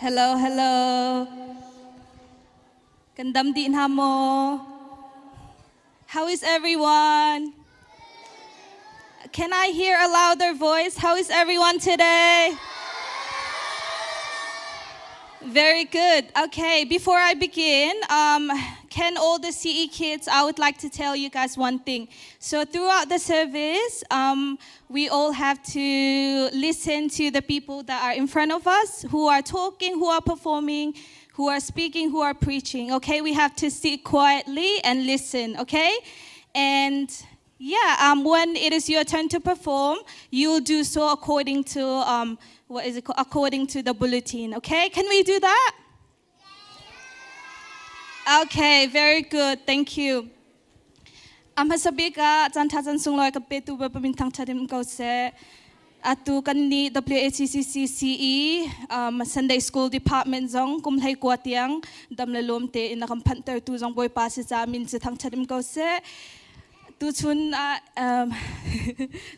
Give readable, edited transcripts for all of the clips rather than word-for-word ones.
Hello, hello. Kan dam dih hna maw? How is everyone? Can I hear a louder voice? How is everyone today? Very good. Okay, before I begin, can all the CE kids, I would like to tell you guys one thing. So throughout the service, we all have to listen to the people that are in front of us, who are talking, who are performing, who are speaking, who are preaching. Okay, we have to sit quietly and listen, okay? And yeah, when it is your turn to perform, you'll do so according to what is it called? According to the bulletin. Okay, can we do that? Okay, very good. Thank you. A hmasa bik ah caan ṭha caan sunglawi ka petu Bawipa min thangṭhat in ko seh. Atu kan nih WACCC CE Sunday School Department zong kum hlei kua tiang dam le lawm tein a kan phanhtertu zong Bawipa si caah min cu thangṭhat in ko seh. Tuchun ah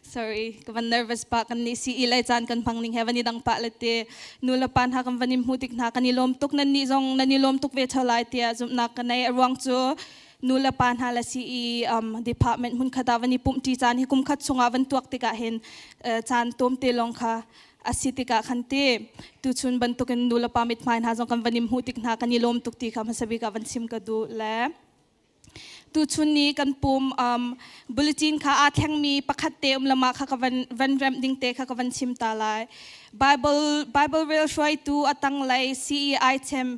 sorry ka van nervous pa kan nih CE lei caan kan hmang ning he van i dang pah le te nu le pa hna kan van in hmu tik hna kan i lawm tuk nan nih zong nan i lawm tuk ve theo lai tiah zumhnak ka nei a ruang cu nu le pa hna le CE department hmun khat ah van i pumh ṭi caan hi kum khat chungah van tuak tikah hin caan tlawm te lawng kha a si tikah khan ti tuchun bantukin nu le pa mithmai hna zong kan van i hmuh tik hna kan i lawm tuk ti kha hmasa bik ah van chim ka duh le tuchun ni kan pum bulletin kha aa thlengmi pakhat te um lama kha ka van van remh ding te kha ka van chim ta lai Bible Bible rel hruaitu a tanglei CE item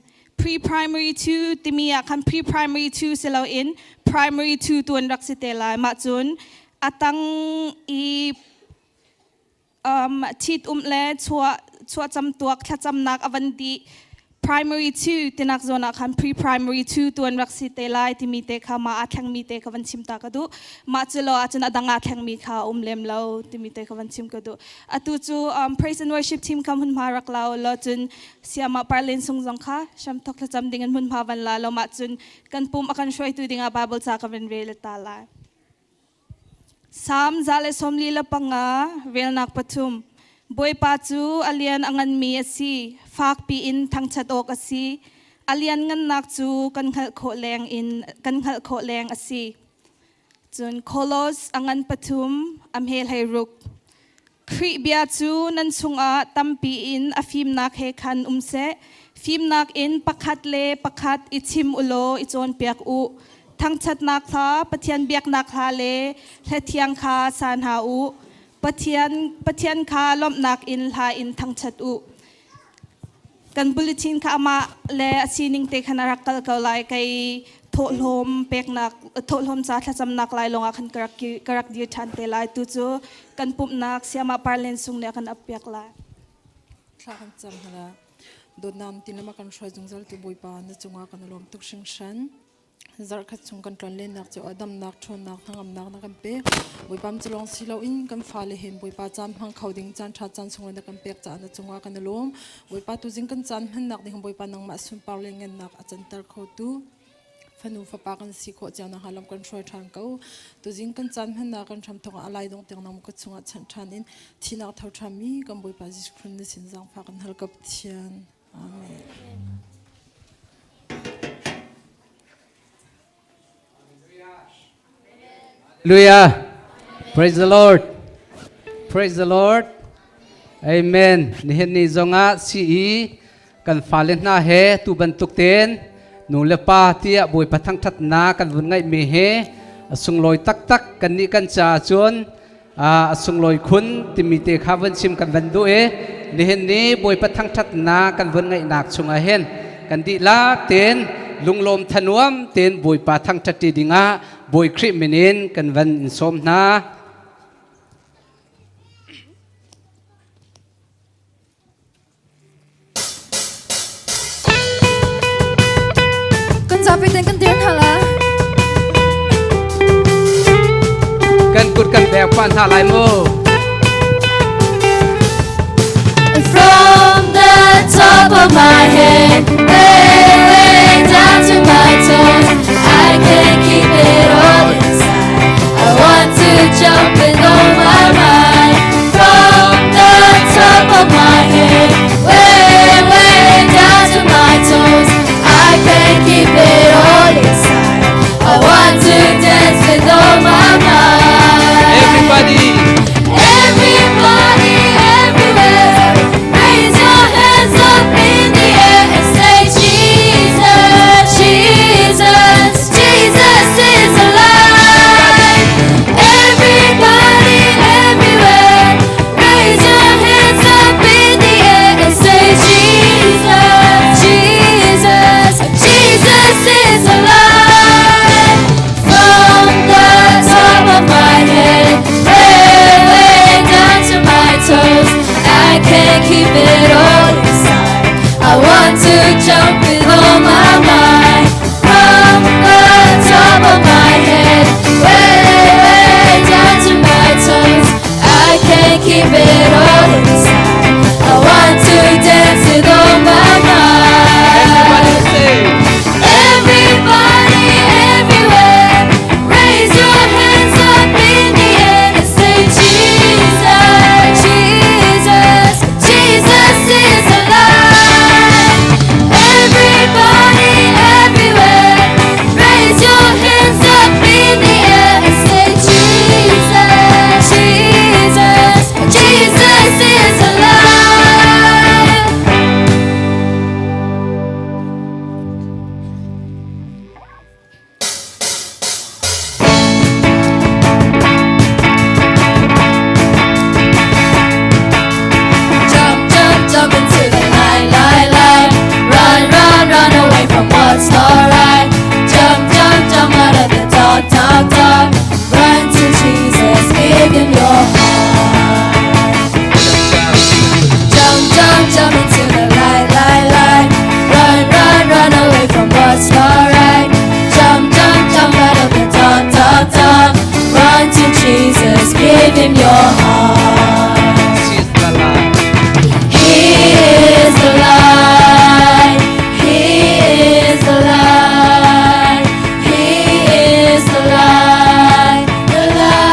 pre-primary 2 timi ah khan pre-primary 2 si loin primary 2 tu an rak si te lai mah cun a tang i ṭhit um le chuah chuahcam tuak thlacamnak a van dih primary 2 tinak zawn ah khan pre-primary 2 tu an rak si te lai timi te kha mah aa thlengmi te kha van chim ta ka duh mah cu lo ahcun a dang aa thlengmi kha a um lem lo timi te kha van chim ka duh atu cu praise and worship team kha hmunhma rak la u law cun siamah parlen sung zong kha hramthok thlacam ding in hmunhma van la lo mah cun kan pum a kan hruaitu dingah Bible ca ka van rel ta lai Salm 145 relnak 3 Bawipa cu a lian a nganmi a si, fakpi in thangṭhat awk a si. A lianngannak cu kan hngalh khawh leng in kan hngalh khawh leng a si. Cun Kolos a ngan 3 a hme 16 Khrih bia cu nan chungah tampi in a fimnak he khan um seh. Fimnak in pakhat le pakhat i chim u law i cawnpiak u. Thangṭhatnak hla, Pathian biaknak hla le hlathiang kha sa hna u. Pathian, Pathian kha lawmhnak in hla in thangṭhat u. Kan bulletin kha amah le a sining te khan a rak kal ko lai. Kei thawhlawm peknak thawhlawm ca thlacamnak lai lawngah khan ka rak ka rak dir ṭhan te lai. Tu cu kan pumhnak Siamah Parlen sung nih a kan appiak lai. Thla kan cam hna. Dawtnak tin lama kan hruai zungzal tu Bawipa na cungah kan lawm tuk hringhran. Zarhkhat chung kan tlonlennak cu damnak, ṭhawnnak, hnangamnak na kan pek. Bawipa cu lawng si loin kan fale hen Bawipa caan hmang kho ding caan ṭha caan sunglawi na kan pek caah na cungah kan i lawm. Bawipa tuzing kan caan hmannak ding Bawipa nangmah sunpar le ngennak a canter khotu fanu fapa kan si khawh cio nakhnga lam kan hruai ṭhan ko. Tuzing kan caan hmannak kan hram thawk ah a lai dong tiang nangmah ka chungah chanh ṭhan in thinak tho ṭhanmi kan Bawipa Jesuh Khrist na sin zaangfah kan hal ka Pathian. Amen. Hallelujah. Praise the Lord. Praise the Lord. Amen. Nihin ni zongah CE kan fale hna he tu bantuk ten nu le pa tiah Bawipa thangthatnak kan vun ngaihmi he a sunglawi taktak kan nih kan ca cun a sunglawi khun timi te kha vun chim kan van duh i nihin ni Bawipa thangṭhatnak kan vun ngaihnak chungah hin kan dihlak tein lunglawm thanuam tein Bawipa thangṭhat ṭi dingah Bawi Khrih min in kan van in sawm hna. Kan zapi ten kan dir hna la. Kan kut kan bek pa hna lai mu. From the top of my head, way, way down to my toes, I can't keep it all inside. I want to jump and on my mind. From the top of my head, way, way down. jump with all my might. From the top of my head, way, way down to my toes. I can't keep it all inside. I want to dance with all my might. Everybody say. Everybody, everywhere, raise your hands up in the air and say, Jesus, Jesus, Jesus is alive. Everybody, everywhere, raise your hands up in the air and say, Jesus, Jesus, Jesus is alive. Jump, jump, jump into the light, light, light. Run, run, run away from what's not right. Jump, jump, jump out of the dark, dark, dark. Run to Jesus, give him your heart. Jump, jump, jump into the light, light, light. Run, run, run away from what's not right. Jump, jump, jump out of the dark, dark, dark. Run to Jesus, give him your heart. She's the light. He is the light. He is the light. He is the light. The light.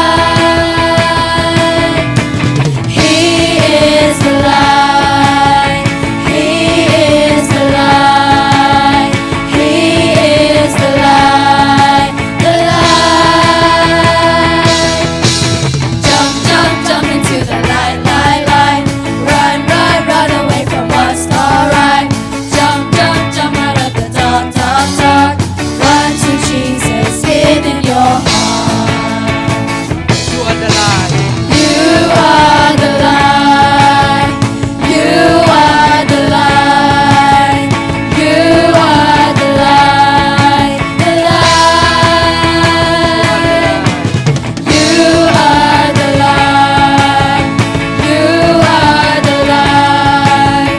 He is the light. He is the light. He is the light. The light. Jump, jump, jump into the light, light, light. Run, run, run away from what's not right. Jump, jump, jump out of the dark, dark, dark. Run to Jesus, give him your heart. You are the light. You are the light. You are the light. You are the light. The light. You are the light. You are the light.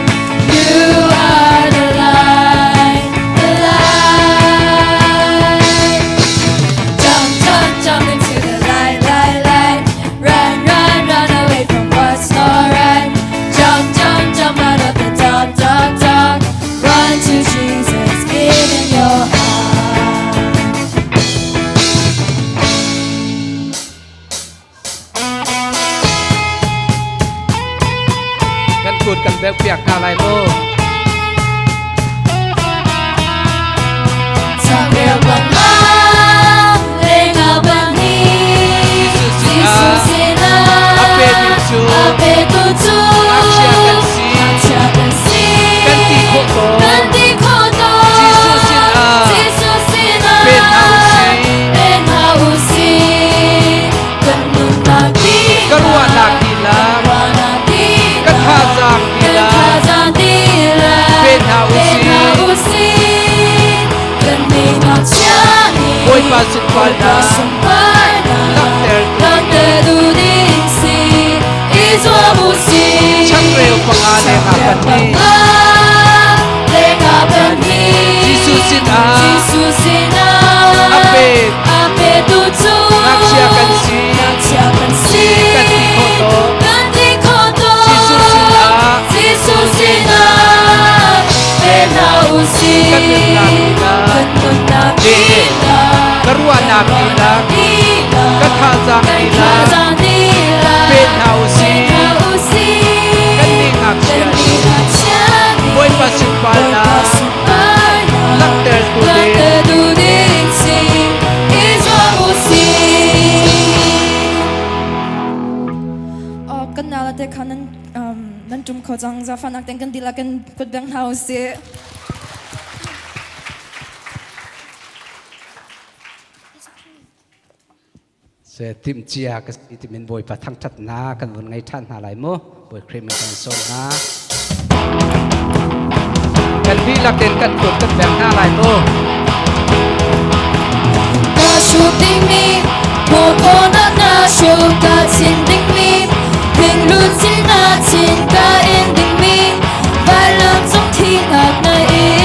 You are the light. The light. Jump, jump, jump into the light, light, light. Run, run, run away from what's not right. Jump, jump, jump out of the dark, dark, dark. Run to Jesus, give him your heart. Kan kut kan bek piak hna lai mu. Changreu panga le nga pahnih Jesuh sinah A petu cu A petu cu Ngakchia kan si. Ngakchia kan si Kan ti khawh tawk. Kan ti khawh tawk Jesuh sinah Jesuh sinah Pe hna usih. Pe hna usih Kan nunnak dihlak Ka ruahnak dihlak. Ka ruahnak dihlak Kan thazaang dihlak. Kan thazaang dihlak Pe hna usih. Pe hna usih Kan nih ngakchia nih Bawipa sunparnak. Bawipa sunparnak Langhter Langhter tu ding si I zuam usih Changreu panga le nga pahnih. Panga le nga pahnih Jesuh sinah. Jesuh sinah A pe. A petu cu Ngakchia kan si. Ngakchia kan si Kan ti khawh tawk. Kan ti khawh tawk Jesuh sinah. Jesuh sinah Pe hna usih Kan nunnak dihlak. Kan nunnak Le. dihlak. Ka ruahnak dihlak. Ka thazaang Kan dihlak. thazaang dihlak. Pe hna usih. Pe hna usih. Kan nih ngakchia Kan nih ngakchia nih. Bawipa sunparnak. Bawipa sunparnak. Langhter tu ding. Langhter tu ding si. I zuam usih. Oh, kan nala te kha nan nan tum kho cang zaangfahnak ten kan dihlak kan kut beng hna usih. Se tim chia ka si timin Bawipa thangṭhatnak kan vun ngei ṭhan hna lai mu. Bawi Khrih min kan sawm hna. Kan dihlak ten kan kut kan beng hna lai mu. Ka hruk dingmi hmuhkhawhnak na hruk ka chin dingmi thinglut sin na chin ka in dingmi vailam cung thihnak na in.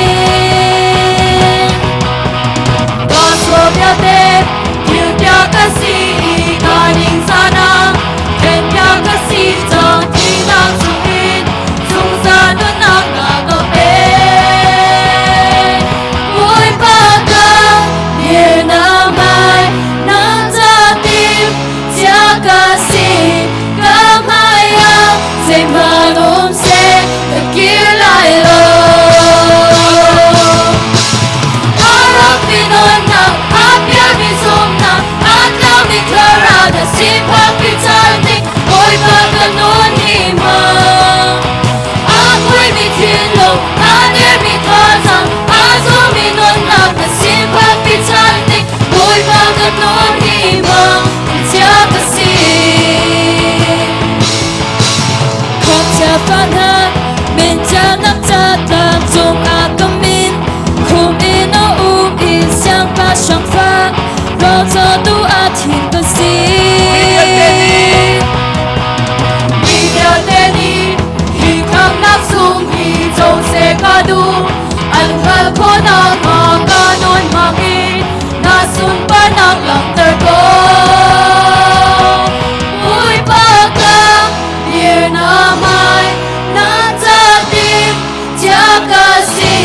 sunparnak langhter ko. Bawipa ka dir na hmai, na catim cia ka si,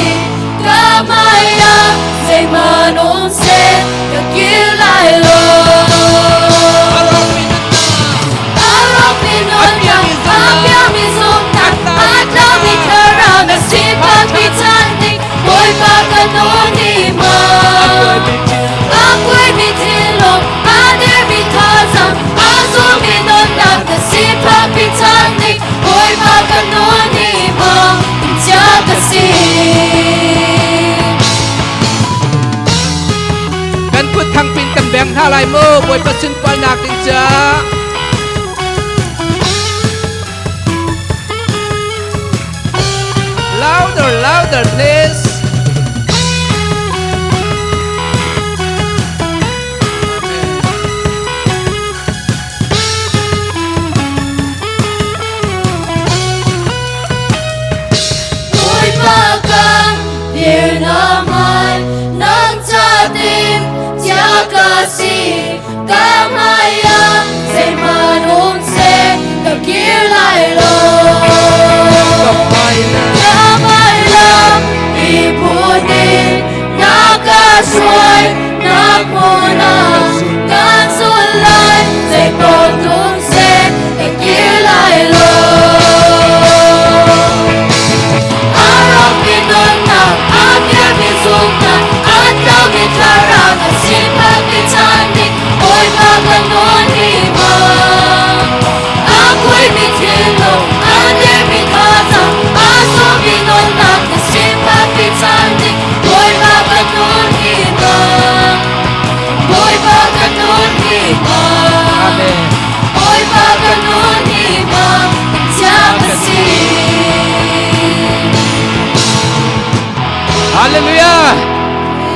ka hmai ah zeihmanh um seh, ka kir lai lo. A rawkmi nunnak, a piami zumhnak, a tlaumi thlarau na sifakmi chan ding, Bawipa ka nawl ni ma. A kuaimi thinlung, a dermi thazaang, a zulmi nunnak na sifakmi chan ding, Bawipa ka nawl ni ma, cia ka si. Kan kut thangpin kan beng hna lai mu Bawipa sunparnak ding caah. Louder, louder, please. Bawipa ka dir na hmai, nang catim cia ka si, ka hmai ah zeihmanh um seh, ka kir lai lo. Ka hmai lam i phun in na ka hruai, na hmun ah kan zul lai, zeipaoh tum seh, ka kir lai lo. A rawkmi nunnak, a pialmi zumhnak, a tlaumi thlarau na sifakmi chan ding, Bawipa ka nawl hi ma. A kuaimi thinlung, a dermi thazaang, a zawmi nunnak na sifakmi chan ding, Bawipa ka nawl hi ma. Bawipa ka nawl hi ma. Amen. Bawipa ka nawl hi ma, cia ka si. Hallelujah.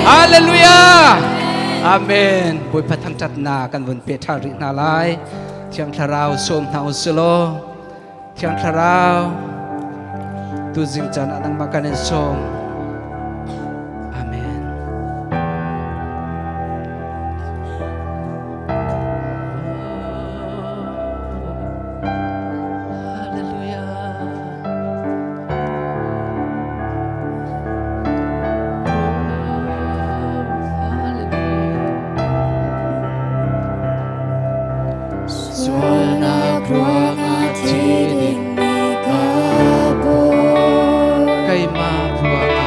Hallelujah. Amen. Bawipa thangṭhatnak kan vun pe ṭhan rih hna lai. Thiang Thlarau sawm hna u silaw. Thiang Thlarau tuzing caan ah nangmah kan in sawm. Amen. Hallelujah. Hallelujah. Sualnak ruangah thi dingmi ka put. Keimah ruangah.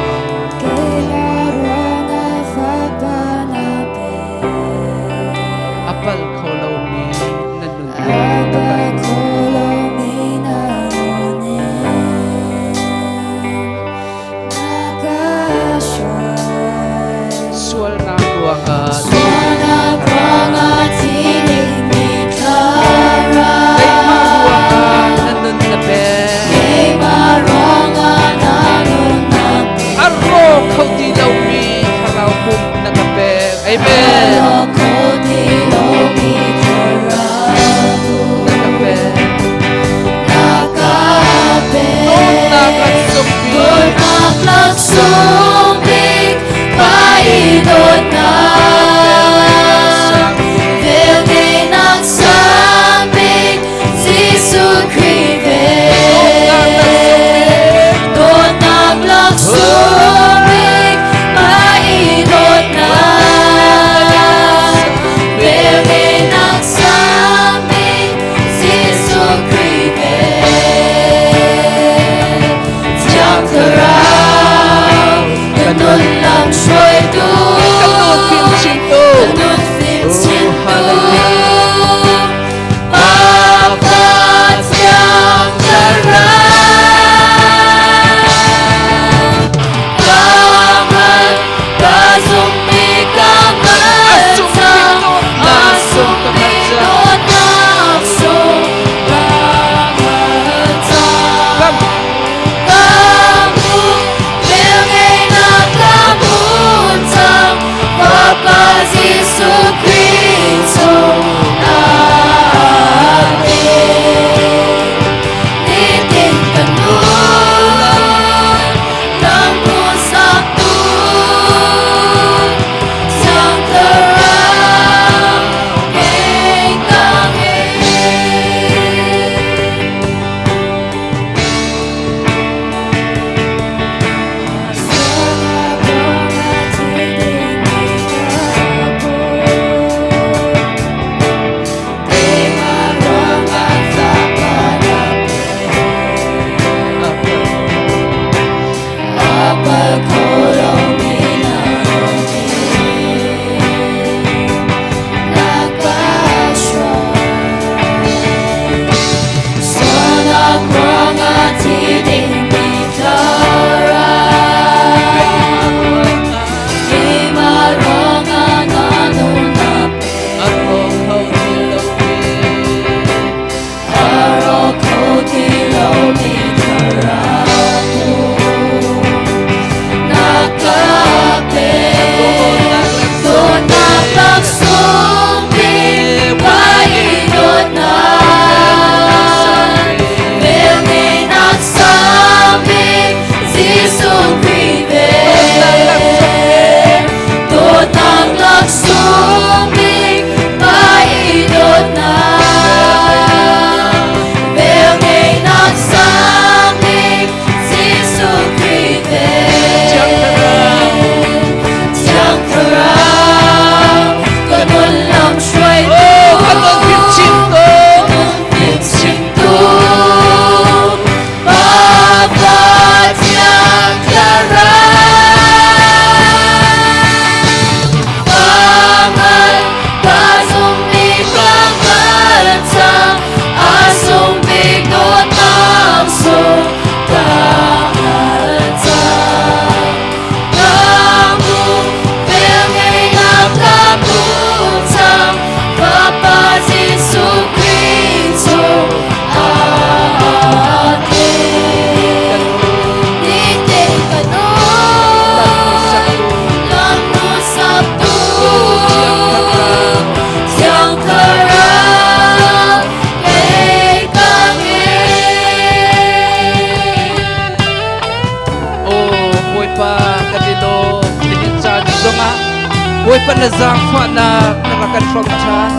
Bawipa na zaangfahnak na rak kan hrawm ṭhan.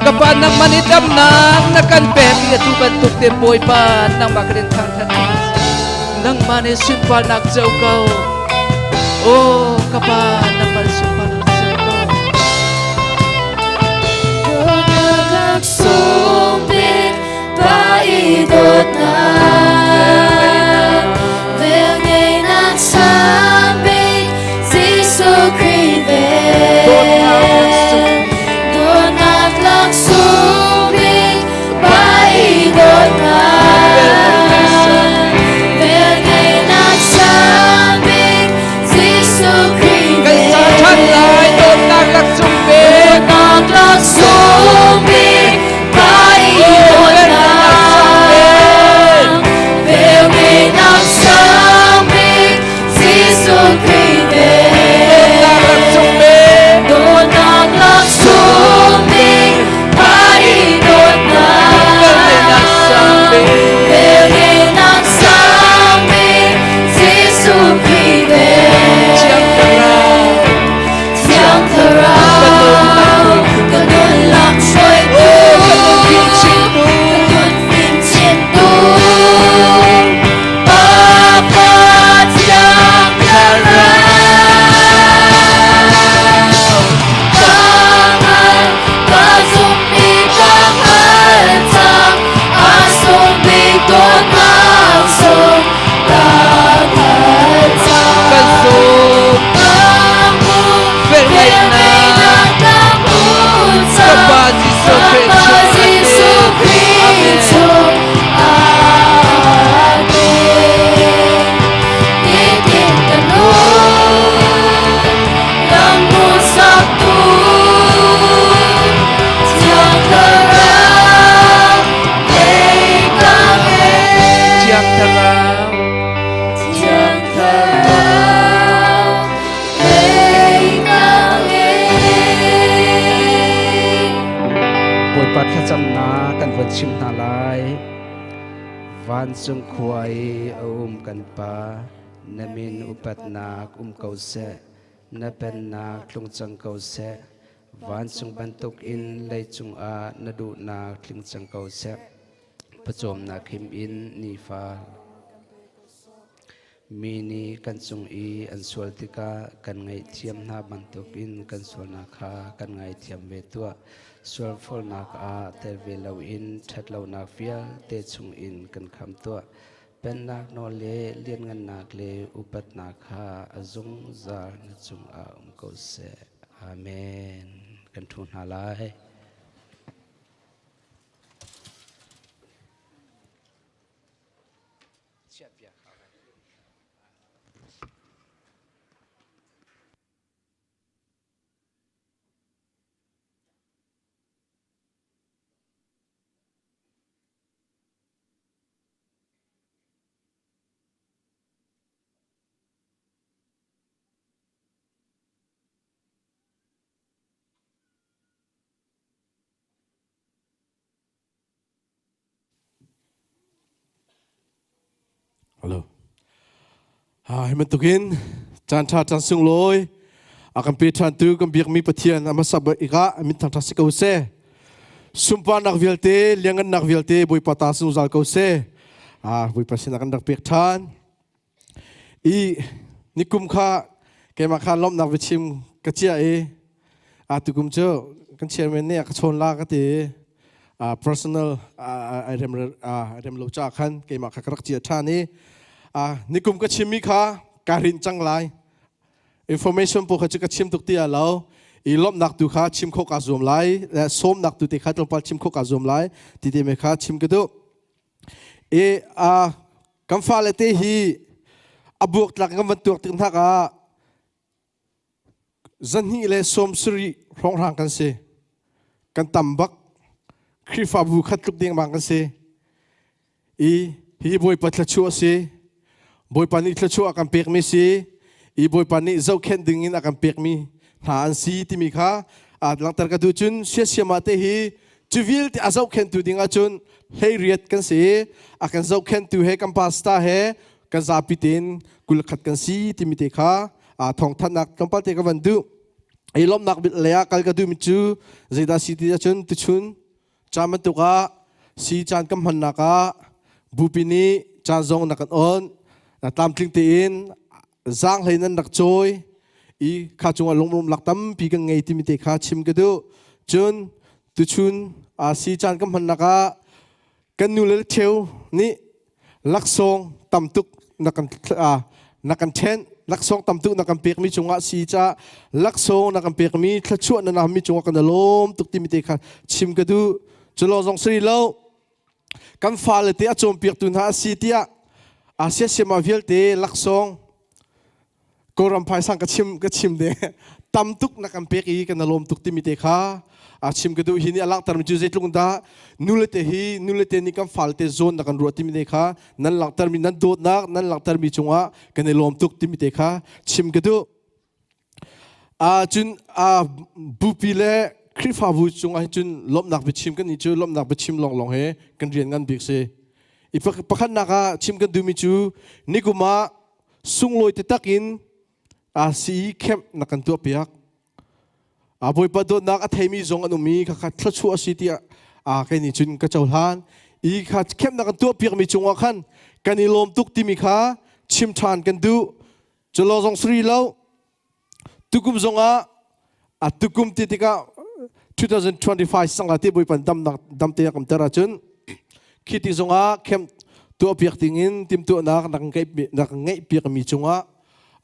Ka Pa nangmah nih damnak na kan pek i atu bantuk te Bawipa nangmah kan in thangṭhat. Nangmah nih sunparnak co ko. Oh, ka Pa nangmah nih sunparnak co ko. Sumbit paidotnak Velngeinak sangbik Jesuh Khrih vel Dawtnak laksung bik paidotnak Velngeinak sangbik Jesuh Khrih Kan sa ṭhan lai dawtnak laksung bik Dawtnak laksung bik paidotnak Velngeinak sangbik Jesuh Khrih Dawtnak laksung bik Dawtnak laksung bik paidotnak Velngeinak sangbik Velngeinak sangbik Jesuh Khrih Thiang Thlarau Thiang Thlarau ka nun lam hruaitu Oh, ka nun fimchimtu. Ka nun fimchimtu Bapa Thiang Thlarau Pangan ka zummi ka hngal cang a sung bik dawtnak sung ka hngal cang Kan sung Velngeihnak Ka Pa Jesuh Khrih chung Amen. Thiang Thlarau Thiang Thlarau, Bawipa thlacamnak kan von chim hna lai. Vancung khua i a um kan Pa, na min upatnak um ko seh, na pennak tlung cang ko seh. Vancung bantuk in leicung ah na duhnak tling cang ko seh. Pawcawmnak him in nifa Mi nih kan cung i an sual tikah kan ngaihthiam hna bantukin kan sualnak kha kan ngaithiam ve tuah. Sualfawlnak ah tel ve loin ṭhatlonak vialte chungin kan kham tuah. Pennak nawl le lianngannak le upatnak kha a zungzal na cungah um ko seh. Amen. Kan ṭhu hna lai. Hello. Ha hi bantukin caan ṭha caan sunglawi a kan pe ṭhantu kan biakmi Pathian a hmasa ika min thangṭhat si ko seh. Sunparnak vialte, liangngannak vialte Bawipa ta zungzal ko seh. Ah Bawipa sinah kan rak pek ṭhan. I nikum kha keimah kha lawmhnak biachim ka chiah i a tukum cu kan chairman nih a ka chawn la ka ti i personal ai rem ai rem lo caah khan keimah kha ka rak chia ṭhan i nikum ka chimmi kha ka rin cang lai. Information pawl kha cu ka chim tuk ti ah lo i lawmhnak tu kha chim khawh kaa zuam lai sawmnak tu te kha tlawmpal chim khawh kaa zuam lai ti te me kha chim ka duh. I kan fale te hi a buaktlak kan van tuak tik hna ah zahnih le sawm sarih hrawnghrang kan si. Kan tam bak. Khrihfabu khat tluk ding bang kan si. I hi Bawipa thluachuah a si. Bawipa nih thluachuah a kan pekmi si. I Bawipa nih zohkhenh ding in a kan pekmi hna an si timi kha langhter ka duh cun siasiam ah te hi Cu vialte a zohkhenhtu ding ahcun hleiriat kan si i a kan zohkhenhtu he kan pastor he kan zapi tein 21 kan si timi te kha thawngthanhnak tlawmpal te ka van duh. I lawmhnak lei ah kal ka duhmi cu zeidah si ti ahcun tuchun caan bantuk ah si caan kan hmannak ah bupi nih caan zong na kan on tlamtling tein zaanghlei nan rak cawi i kha cungah lunglawmhnak tampi kan ngei timi te kha chim ka duh. Cun tuchun si caan kan hmannak ah kan nu le cheu nih laksawng tamtuk na kan na kan ṭhenh laksawng tamtuk na kan pekmi cungah si ca laksawng na kan pekmi thluachuah na nami cungah kan lawm tuk timi te kha chim ka duh cu lawng zong si lo kan fale te a cawnpiaktu hna a si tiah Asia siama vialte laksawng Kawlram phaisang ka chim ka chim de tam tuk na kan pek i kan lawm tuk timi te kha a chim ka duh hi nih a langhter mi cu zeitluk dah nule te hi nule te nih kan fal te zawn na kan ruah timi te kha nan langhter mi nan dawtnak nan langhter mi cungah kan i lawm tuk timi te kha chim ka duh a cun a bupi le Khrihfabu cungah hin cun lawmhnak biachim kan ni cu lawmhnak biachim lawnglawng he kan rian ngan bik si i pakhatnak ah chim kan duhmi cu nikum ah sunglawi taktak in CE camp na kan tuahpiak. Bawipa dawtnak a theimi zong an um i khakha thluachuah a si tiah kei nih cun ka cohlan. I kha camp na kan tuahpiakmi cungah khan kan i lawm tuk timi kha chim ṭhan kan duh. Cu lo zong sri lo. Tukum zongah a tukum ti tikah 2025 sangla te Bawipa dam dam te kam ter ahcun khi ti zongah camp tuahpiak dingin timtuahnak nak nak ngeih piak mi cungah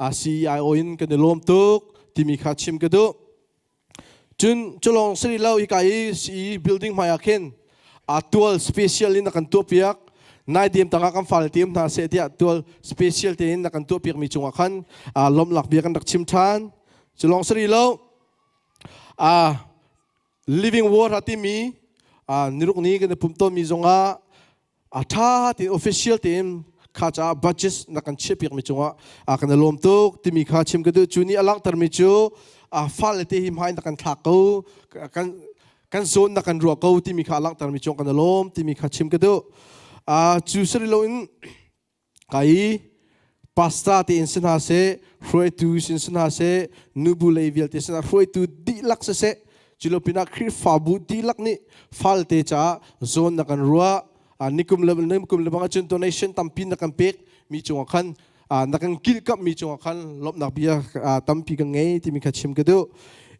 CEIO in kan i lawm tuk timi kha chim ka duh. Cun culong sari lo hika i CE building hmai ah khin a tual special in a kan tuahpiak nai dem tangah kan fale te um hna seh tiah tual special tein na kan tuahpiak mi cungah khan lawmlak bia kan rak chim ṭhan. Culong sari lo living water timi niruk ni kan i pum tawnmi zongah a ṭha tein official tein kha caah budget na kan chiahpiak mi cungah a kan i lawm tuk timi kha chim ka duh cu nih a langhter mi cu a fale te hi hmai na kan thlak ko kan kan zawn na kan ruah ko timi kha a langhter mi cung kan i lawm timi kha chim ka duh a cu sari loin Kai pastor tein si hna seh, hruaitu sin si hna seh, nubu lei vialte sin ah hruaitu dihlak siseh, culo pinah Khrihfabu dihlak nih falte caah zawn na kan ruah, nikum le nikum le bang ahcun donation tampi na kan pek mi cungah khan na kan kilhkamh mi cungah khan lawmhnak bia tampi kan ngei timi kha chim ka duh.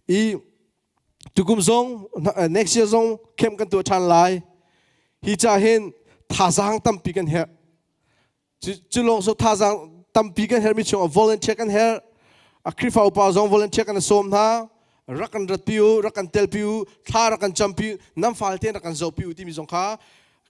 I tukum zong next year zong camp kan tuah ṭhan lai. Hi ca hin thazaang tampi kan herh. Cu lawng so thazaang tampi kan herhmi chungah volunteer kan herh. A Khrihfa upa zong volunteer kan sawm hna. Rak kan ratpi u, rak kan telpi u, thla rak kan campi u, nan fale te rak kan zohpi u timi zong kha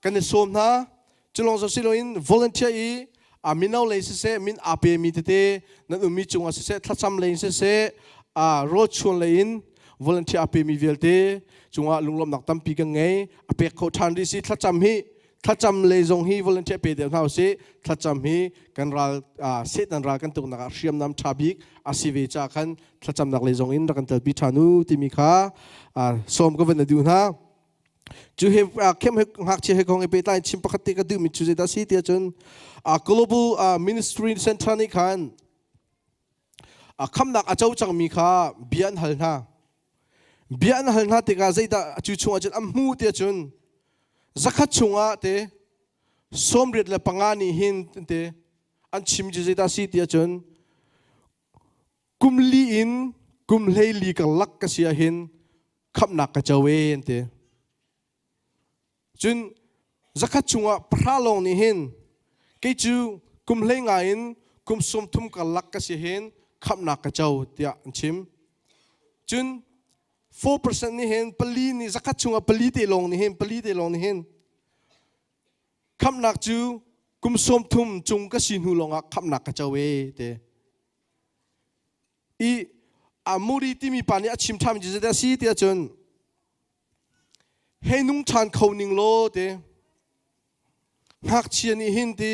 kan i sawm hna. Cu lawng so si loin volunteer i a mino lei siseh, min aa pemi tete nan ummi cungah siseh, thlacam lei in siseh, a rawlchuan lei in volunteer aa pemi vialte cungah lunglawmhnak tampi kan ngei. A pek kho ṭhan rih si thlacam hi thlacam lei zong hi volunteer pe deuh hna usih thlacam hi kan ral Satan ral kan tuknak ah hriamnam ṭha bik a si ve ca khan thlacamnak lei zong in rak kan telpi ṭhan u timi kha sawm ka van na duh hna cu he khem he ngakchia he kong i pehtlai chim pakhat te ka duhmi cu zeidah si tiah cun global ministry center nih khan khamnak a co cangmi kha bia an hal hna Bia an hal hna tikah zeidah cu chungah cun an hmuh tiah cun zakhat chungah te 85 nih hin te an chim cu zeidah si tiah cun kum li in kum 14 karlak ka si ahhin khamhnak ka co e an ti. Cun zakhat chungah pahra lawng nih hin kei cu kum 15 in kum 30 karlak ka si hin khamhnak ka co tiah an chim. Cun 4% nih hin pali nih zakhat chungah pali te lawng nih hin pali te lawng nih hin khamhnak cu kum 30 cung ka si hnu lawngah khamhnak ka co e te. I Amuri timi pa nih a chim ṭhan mi cu zeidah a si tiah cun Hei nung ṭhan kho ning law ti ngakchia nih hin ti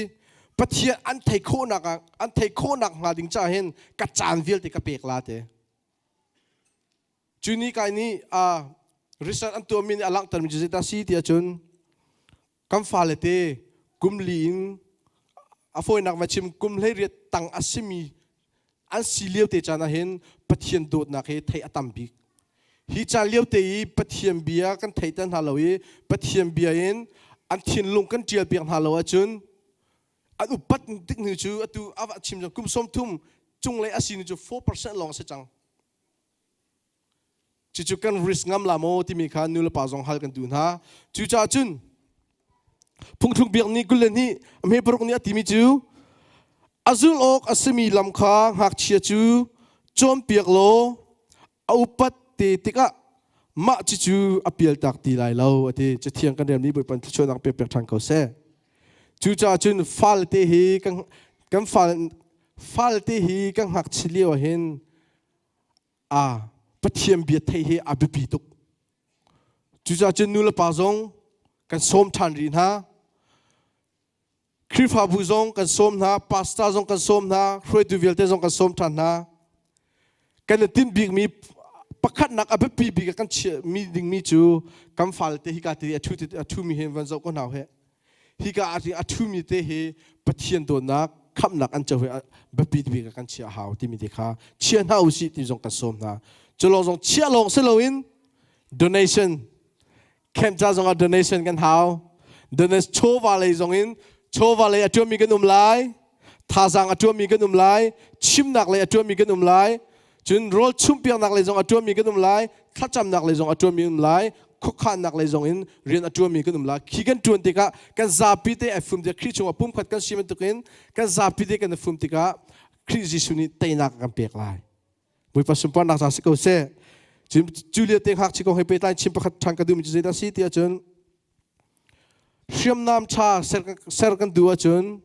Pathian an thei khawhnak ah an thei khawhnak hnga ding caah hin ka caan vialte ka pek la ti. Cu ni kai nih research an tuahmi nih a langhtermi cu zeidah si ti ahcun kan fale te kum li in a fawinak va chim kum 18 tang a simi. An si lio te caan ah hin Pathian dawtnak hi theih a tam bik. Hi caan lio te i Pathian bia kan theihter hna lo i Pathian bia in an thinlung kan ṭial piak hna lo ahcun an upat tik hnu cu atu a va chim cang kum 30 cunglei a si nu cu 4% lawng a si cang. Cucu kan risk ngam la maw timi kha nu le pa zong hal kan duh hna. Cucaah cun phungthluk biak ni 22 a hme paruk nih a timi cu a zulh awk a simi lam kha ngakchia cu cawnpiak law a upat te tikah mah cucu a pialtak ti lai lo a ti. Cathiang kan relmi Bawipa thluachuahnak pek pek ṭhan ko seh. Cucaah cun falte hi kan kan fal falte hi kan ngakchia lio ah hin a Pathian bia theih hi a biapi tuk. Cucaah cun nu le pa zong kan sawm ṭhan rih hna. Khrihfabu zong kan sawm hna, pastor zong kan sawm hna, hruaitu vialte zong kan sawm ṭhan hna. Kan i tinh bikmi pakhatnak a biapi bik ah kan chiahmi dingmi cu kan fale te hika te a ṭhu a ṭhumi he van zoh ko hna he. Hika ah a ṭhumi te hi Pathian dawtnak khamhnak an co hi biapi bik ah kan chiah a hau timi te kha chia hna usih ti zong kan sawm hna. Cu lawng zong chiah lawng si loin donation camp ca zong ah donation kan hau. Donation chawva lei zong in chawva lei a ṭuanmi kan um lai, thazaang a ṭuanmi kan um lai, chimnak lei a ṭuanmi kan um lai, Cun rawl chumhpiaknak lei zong a ṭuanmi kan um lai, thlacamnak lei zong a ṭuanmi um lai, khuakhannak lei zong in rian a ṭuanmi kan um lai. Khi kan ṭuan tikah kan zapi te ai fum tikah Khrih chungah pumkhat kan si bantukin kan zapi te kan i fum tikah Khrih Jesuh nih teinak a kan pek lai. Bawipa sunparnak ca si ko seh. Cun cu lio te ngakchia kong he pehtlai chim pakhat ṭhan ka duhmi cu zeidah a si ti ahcun Hriamnam ṭha ser kan duh ahcun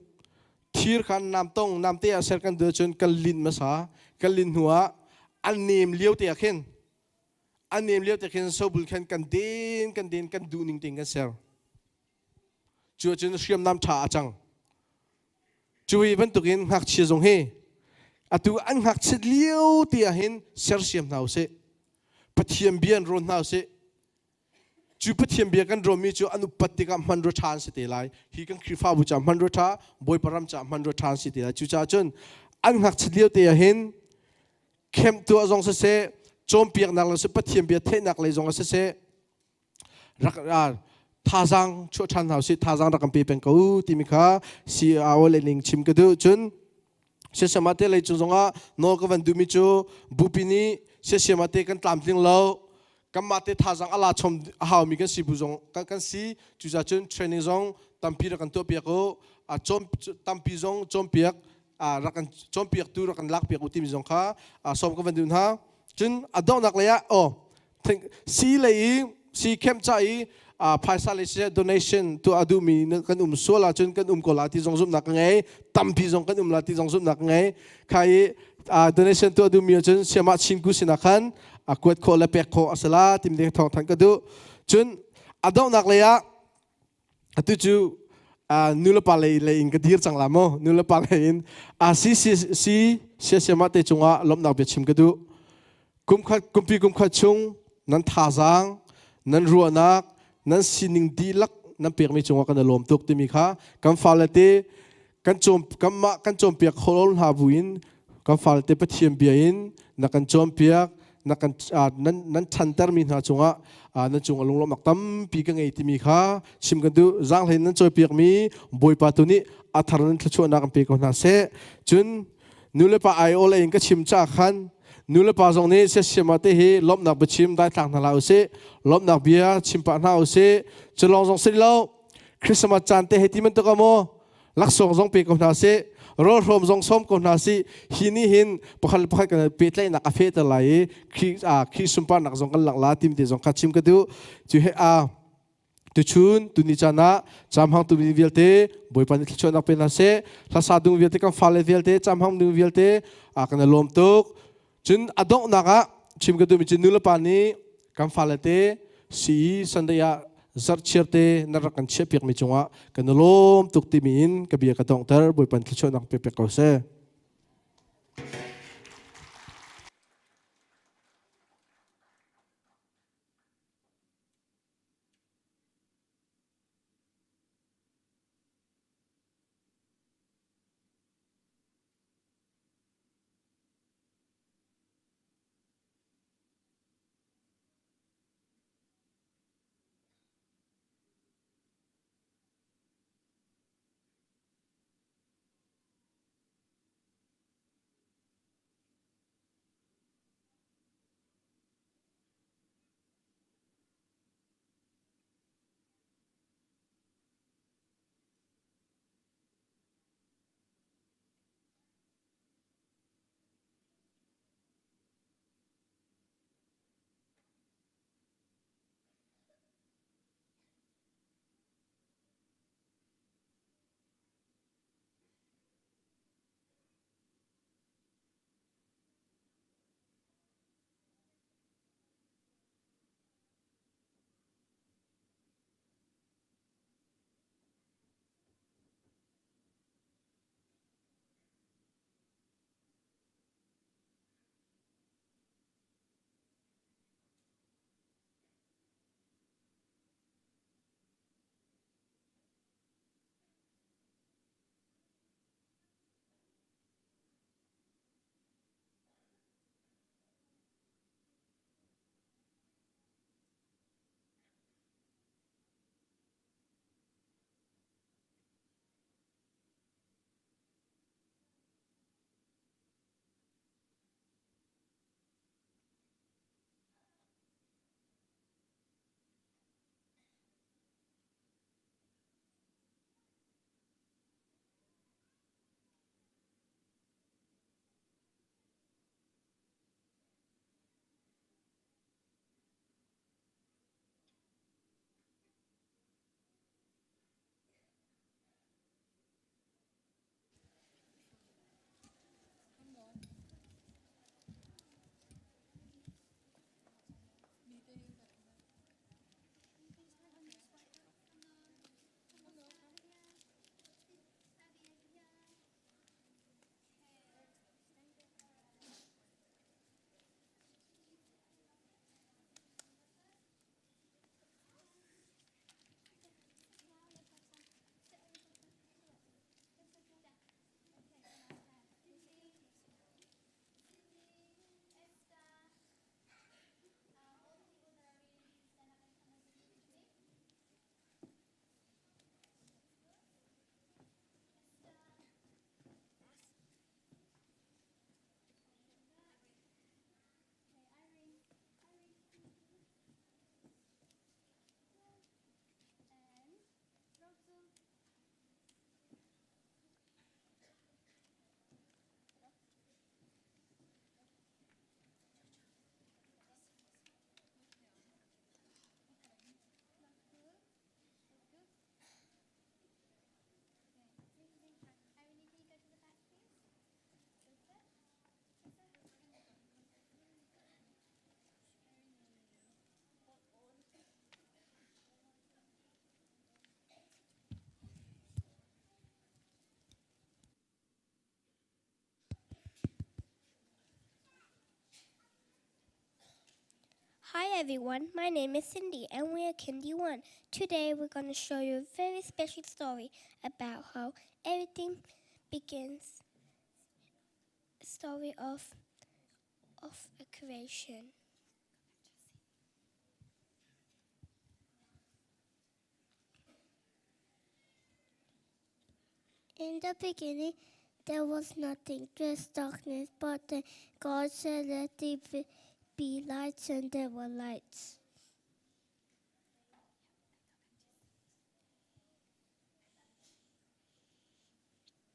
thir kha namtong namte ah ser kan duh ahcun kan linh hmasa. Kan linh hnuah a nem lio te ah khin a nem lio te khin sobul khan kan den kan den kan duh ning tein kan ser. Cu ahcun hriamnam ṭha a cang. Cu hi bantukin ngakchia zong hi atu an ngakchiat lio te ah hin sersiam hna usih. Pathian bia in rawn hna usih. Cu Pathian bia kan ruahmi cu an upat tikah hmanrua ṭha an si te lai. Hi kan Khrihfabu caah hmanrua ṭha, Bawipa ram caah hmanrua ṭha an si te lai. Cucaah cun an ngakchiat lio te ah hin kemh tuah zong siseh, cawnpiaknak le Pathian bia theihnak lei zong ah siseh, rak thazaang chuah ṭhan hna usih, thazaang rak kan pe peng ko u timi kha CAO le ning chim ka duh. Cun siasiam te lei cung zongah nawl ka van duhmi cu bupi nih siasiam te kan tlamtling lo kanmah te thazaang a la chom a haumi kan si bu zong kan si cucaah cun training zong tampi rak kan tuahpiak u a cawm tampi zong cawnpiak rak kan cawnpiaktu rak kan lakpiak u timi zong kha sawm ka van duh hna cun a donghnak lei ah oh si lei i si camp ca i phaisa lei siseh donation tuah a duhmi kan um sual ahcun kan um ko la ti zong zumhnak ka ngei tampi zong kan um la ti zong zumhnak ka ngei kha i donation tuah duhmi ahcun siamah chinku sinah khan a kuat khawh le pek khawh a si la timi te thawng thanh ka duh cun a donghnak lei ah atu cu nu le pa lei lei in ka dir cang la mu nu le pa lei in a si si si siasiamah te cungah lawmhnak bia chim ka duh kumkhat kumpi kumkhat chung nan thazaang nan ruahnak nan sining dihlak nan pekmi cungah kan i lawm tuk timi kha kan fale te kan cawm kanmah kan cawnpiak kho hna buin kan fale te Pathian bia in na kan cawnpiak na kan nan nan ṭhantermi hna cungah nan cung a lunglawmhnak tampi ka ngei timi kha chim kan duh zaanghlei nan cawnpiakmi Bawipa tu nih a thar nan thluachuahnak kan pe ko hna seh cun nu le pa aiawh lei in ka chim caah khan nu le pa zong nih siasiam ah te hi lawmhnak biachim daitlang hna hlah usih lawmhnak bia chim pah hna usih cu lawng zong si lo Christmas caan te hei ti bantuk ah maw laksawng zong pe ko hna sih rawlhrawm zong sawm ko hna sih hi nih hin pakhat le pakhat kan pehtlaihnak a fehter lai i Khrih Khrih sunparnak zong kan langh la tim te zong kha chim ka duh cu he a tuchun tuni caan ah camhang tu mi vialte Bawipa nih thluachuahnak pe hna seh hlasa dung vialte kan fale vialte camhang dung vialte a kan i lawm tuk Cun a donghnak ah chim ka duhmi cu nulepa nih kan fale te sii Sunday ah zarhchiar te na rak kan chiahpiakmi cungah kan i lawm tuk timi in ka bia ka donghter Bawipa nih thluachuahnak pe pek ko seh. everyone, my name is Cindy and we are Kindy One. Today we're going to show you a very special story about how everything begins. Story of of a creation. In the beginning, there was nothing, just darkness. But then God said, Let there be lights, and there were lights.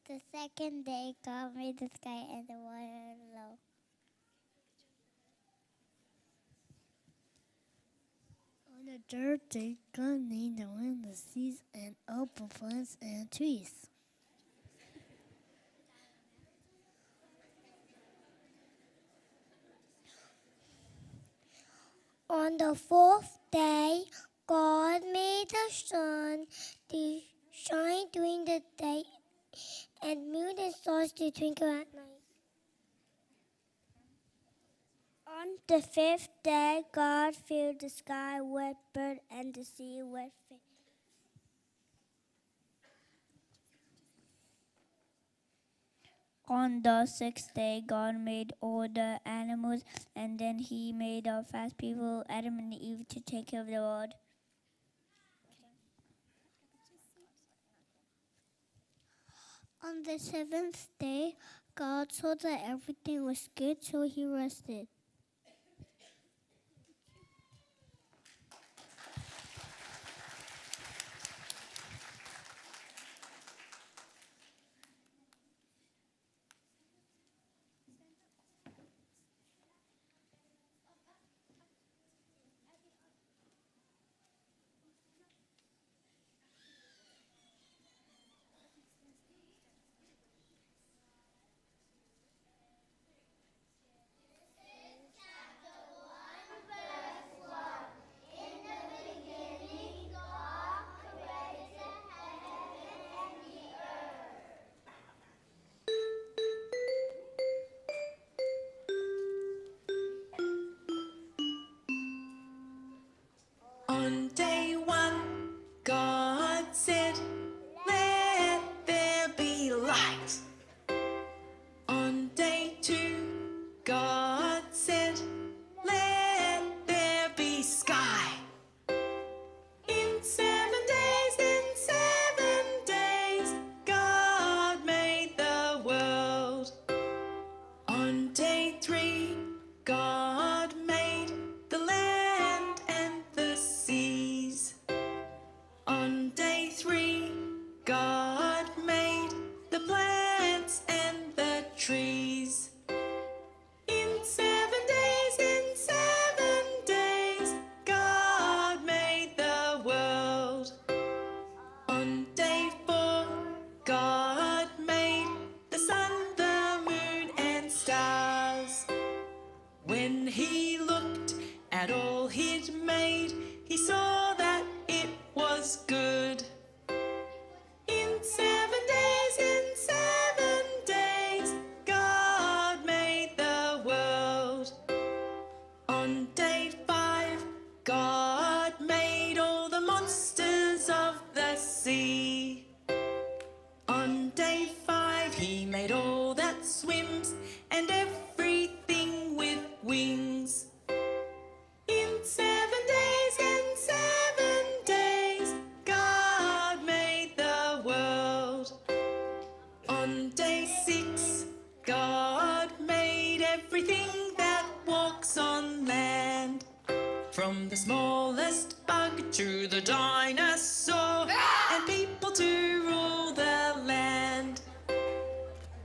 The second day, God made the sky and the water below. On the third day, God made the wind, the seas, and all the plants and trees. On the fourth day, God made the sun to shine during the day and moon and stars to twinkle at night. On the fifth day, God filled the sky with birds and the sea with fish. On the sixth day, God made all the animals, and then He made the first people, Adam and Eve, to take care of the world. On the seventh day, God saw that everything was good, so he rested. On day one, God said, Let there be light. On day two, God said, Let there be sky. In seven days, in seven days, God made the world. On day three, God made the land and the seas. On day three, God made the plants and the trees. In seven days, in seven days, God made the world. On day four, God made the sun, the moon, and stars. When he looked at all he'd made, he saw that it was good. In seven days, in seven days, God made the world. On day five, God made all the monsters of the sea. On day five, he made all that swims and everything with wings. In seven days, in seven days, God made the world. On day six, God made everything that walks on land. From the smallest bug to the dinosaur, and people to rule the land.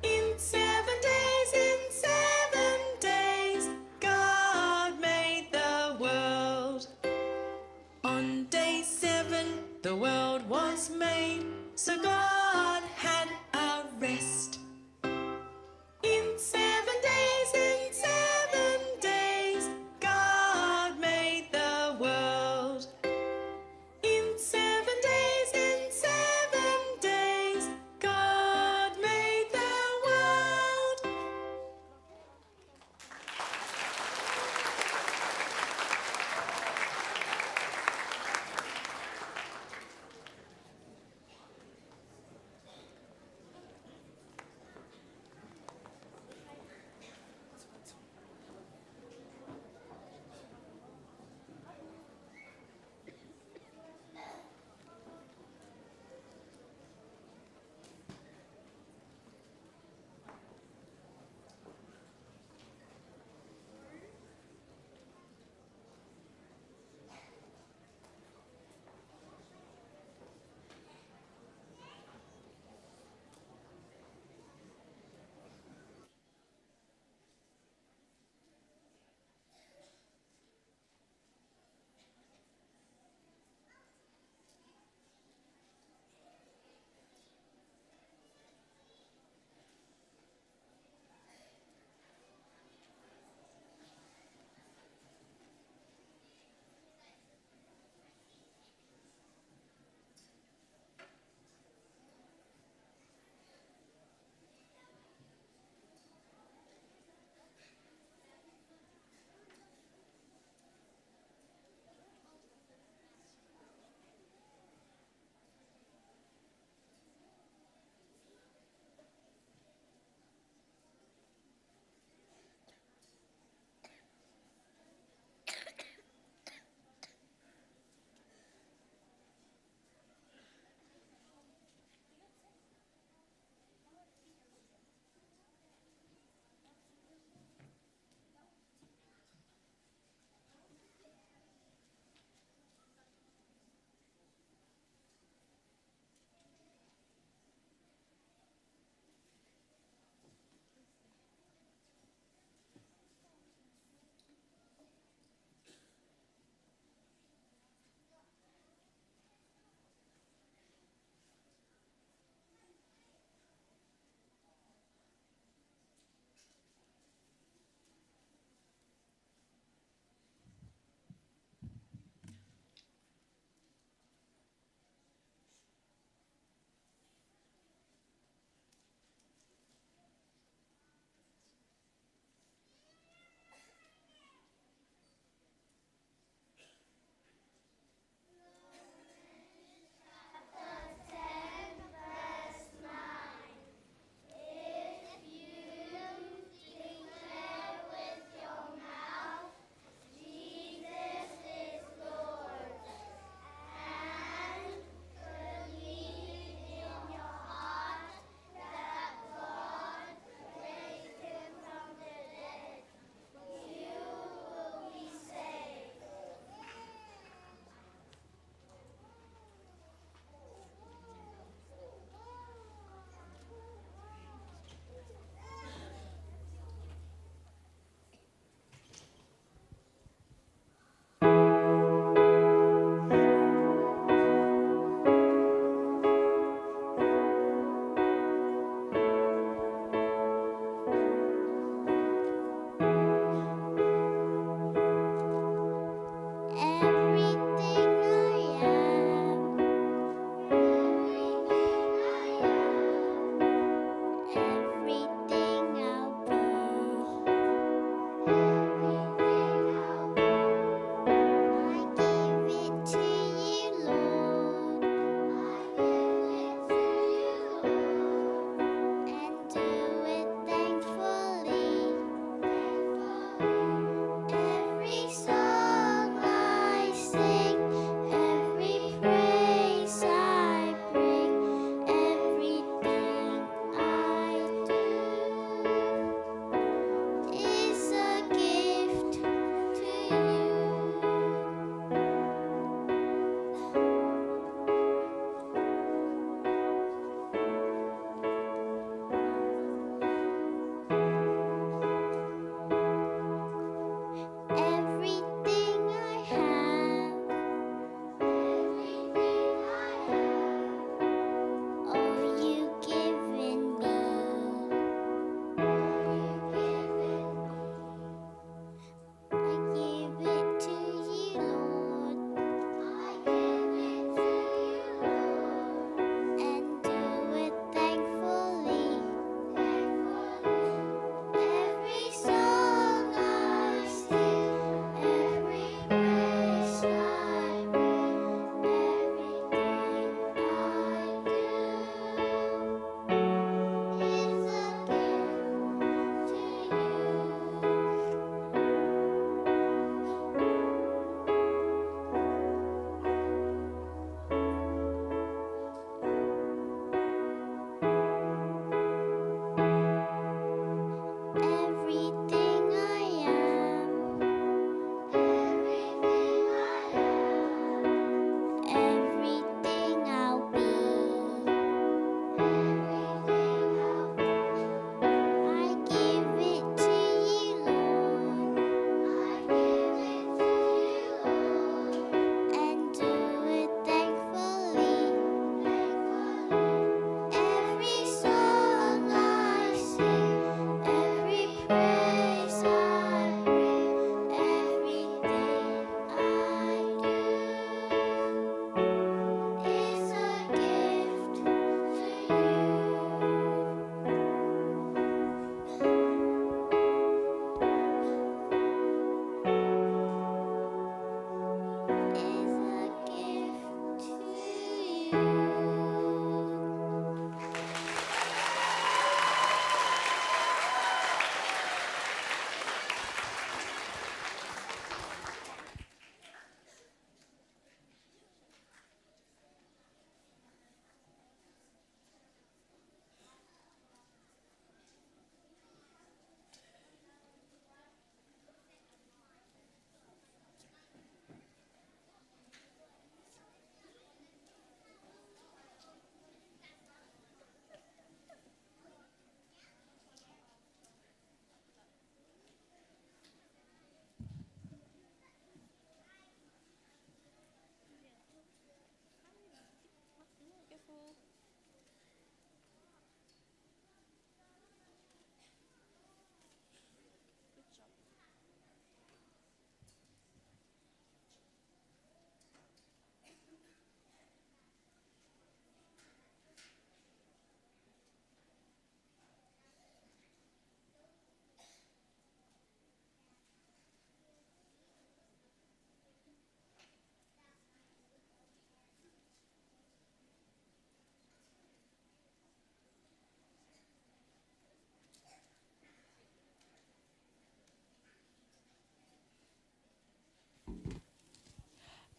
In seven days, in seven days, God made the world. On day seven, the world was made, so God had a rest. In seven days, in seven days, God made the world. In seven days, in seven.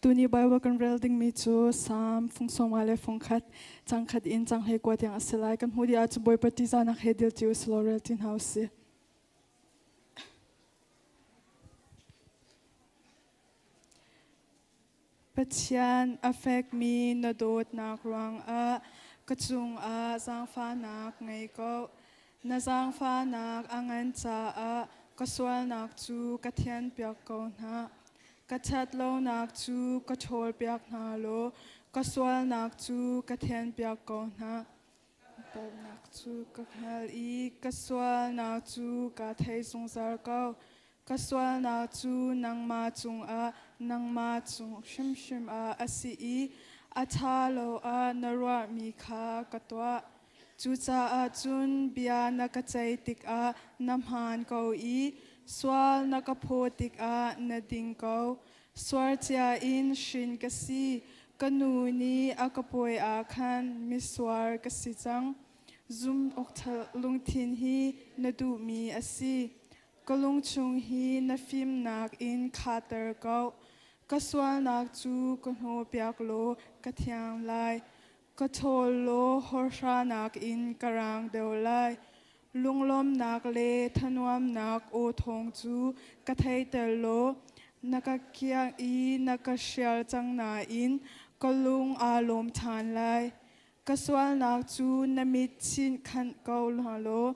Tuni Bible kan rel dingmi cu Salm fung sawma le fung khat cang khat in cang hlei kua tiang a si lai. Kan hmuh dih ahcun Bawipa ṭihzahnak he dil ṭi usih law rel ṭi hna usih. Pathian a fekmi na dawtnak ruangah ka cungah zaangfahnak ngei ko. Na zaangfahnak a ngan caah ka sualnak cu ka thianpiak ko hna. Ka ṭhatlonak cu ka ṭhawlpiak hna law ka sualnak cu ka thianpiak ko hna. Palhnak cu ka hngal i ka sualnak cu kaa thei zungzal ko. Ka sualnak cu nangmah cungah nangmah cung hrimhrim ah a si i a ṭha lo ah na ruahmi kha ka tuah. Cucaah cun bia na ka ceih tikah na hmaan ko i sual na ka phaw tikah na ding ko. Sualcia in hrin ka si. Ka nu nih a ka pawi ah khan misual ka si cang. Zum awk lungthin hi na duhmi a si. Ka lungchung hi na fimnak in khahter ko. Ka sualnak cu ka hnawhpiak law ka thiang lai. Ka ṭhawl law hawrhranak in ka raang deuh lai. Lunglawmhnak le thanuamnak aw thawng cu ka theiter law na ka kiang i na ka hrial cang nain ka lung aa lawm ṭhan lai. Ka sualnak cu na mit chinh khanh ko hna law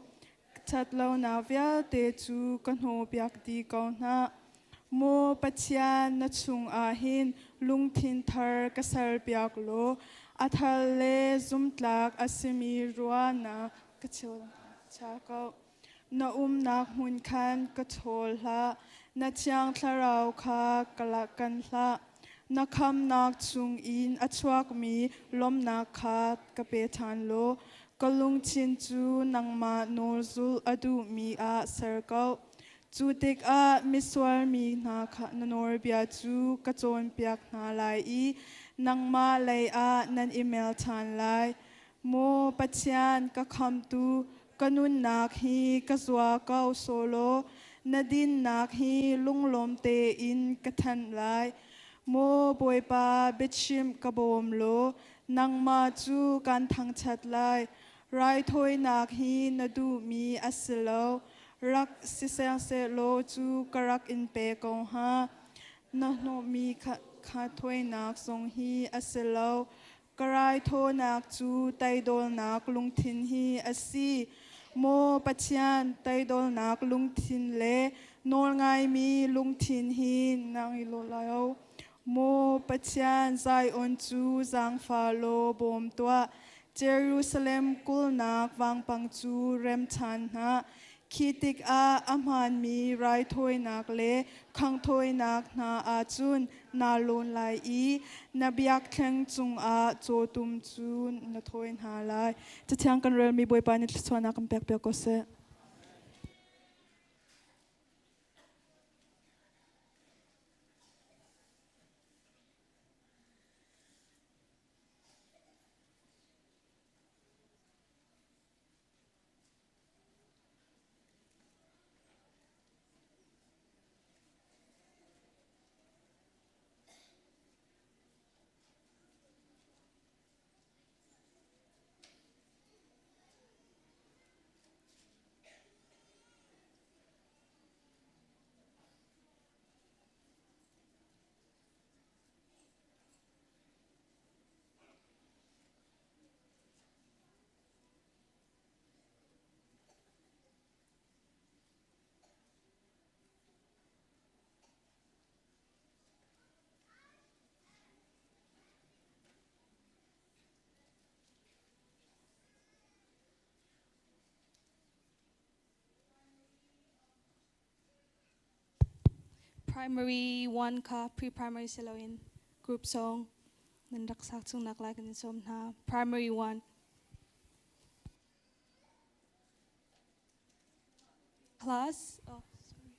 ṭhatlonak vialte cu ka hnawhpiak dih ko hna. Maw Pathian, na chungah hin lungthin thar ka serpiak law a thar le zumtlak a simi ruahnak ka chia ko. Na umnak hmun khan ka ṭhawl hlah, na thiang thlarau kha ka kan hlah. Na khamnak chungin a chuakmi lawmhnak kha ka pe ṭhan law ka lungthin cu nangmah nawl zulh a duhmi ah ser ko. Cu tikah misual mi hna kha na nawlbia cu ka cawnpiak hna lai i nangmah lei ah nan i mer ṭhan lai. Maw Pathian ka khamtu, ka nunnak hi ka zua ko sawlaw na dinnak hi lunglawm tein ka thanh lai. Maw Bawipa biachimh ka bawm law nangmah cu kan thangṭhat lai. Raithawinak hi na duhmi a si lo. Rak siseng sehlaw cu ka rak in pe ko hnga. Na hnawhmi kha thawinak zong hi a si lo. Ka raithawinak cu teidawlnak lungthin hi a si. Maw Pathian, teidawlnak lungthin le nawlngaimi lungthin hi nang i lawh lai o. Maw Pathian, Zion cu zaangfah law bawm tuah. Jerusalem kulhnak vampang cu rem ṭhan hna. Khi tikah a hmaanmi raithawinak le khanghthawinak hna ah cun naa lawn lai i na biakṭheng cungah cawtum cu na thawi hna lai. Cathiang kan relmi Bawipa nih thluachuahnak kan pekpiak ko seh. Primary 1 kha pre-primary si loin group song nan rak sak chung nak lai kan in sawm hna. Primary 1. Class. Oh, sorry.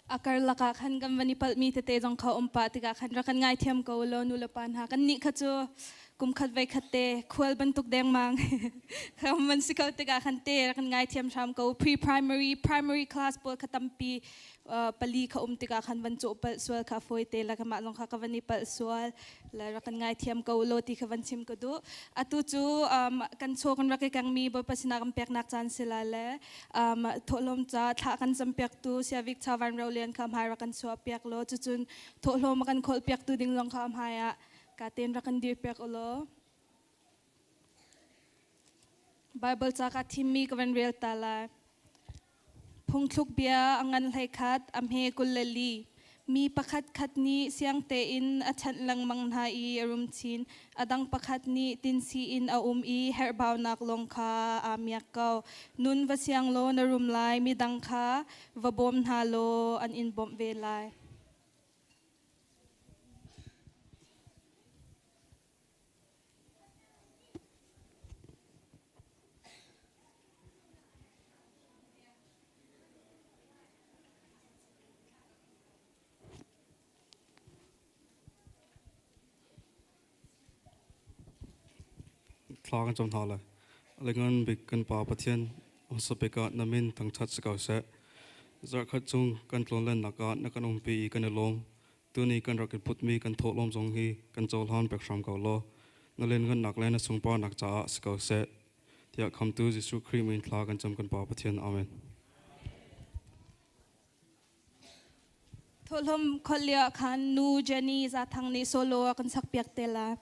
A karlak ah khan kan van i palhmi tete zong kha um pah tikah khan rak kan ngaithiam ko law nu le pa hna kan nih kha cu kum khat voi khat te khual bantuk dengmang kha man si ko tikah khan te rak kan ngaithiam hram ko. Pre primary, primary class pawl kha tampi pali kha um tikah khan van cawh palh sual kha fawi te la mah zong kha ka van i palh sual la rak kan ngaithiam ko law ti kha van chim ka duh. Atu cu kan chaw kan rak i kengmi Bawipa sinah kan peknak caan si la le thawhlawm ca thla kan campiaktu Siavik Chavan Rolian kha hmai rak kan chuah piak law, cucun thawhlawm a kan kholh piaktu ding zong kha hmai ah ka ten rak kan dir piak law. Bible ca ka thimmi ka van rel ta lai. Phungthluk bia a ngan 11 a hme 24. Mi pakhat khat nih siang tein a chanh lengmang hna i a rum chin. A dang pakhat nih tinsi in a um i herhbaunak lawng kha aa miak ko. Nun va siang law na rum lai, midang kha va bawm hna law an in bawmh ve lai. Thla kan cam hna lai. Lengan bik kan Pa Pathian hmasabik ah na min thangṭhat si ko seh. Zarhkhat chung kan tlawnlennak ah na kan umpi i kan i lawm. Tuni kan rak i putmi kan thawhlawm zong hi kan cohlan pek hram ko law na lianngannak le na sunparnak caah si ko seh. Tiah khamtu Jesuh Khrih min thla kan cam kan Pa Pathian. Amen. Thawhlawm kholh lio ah khan nu Jenny Zathang nih solo a kan sakpiak te lai.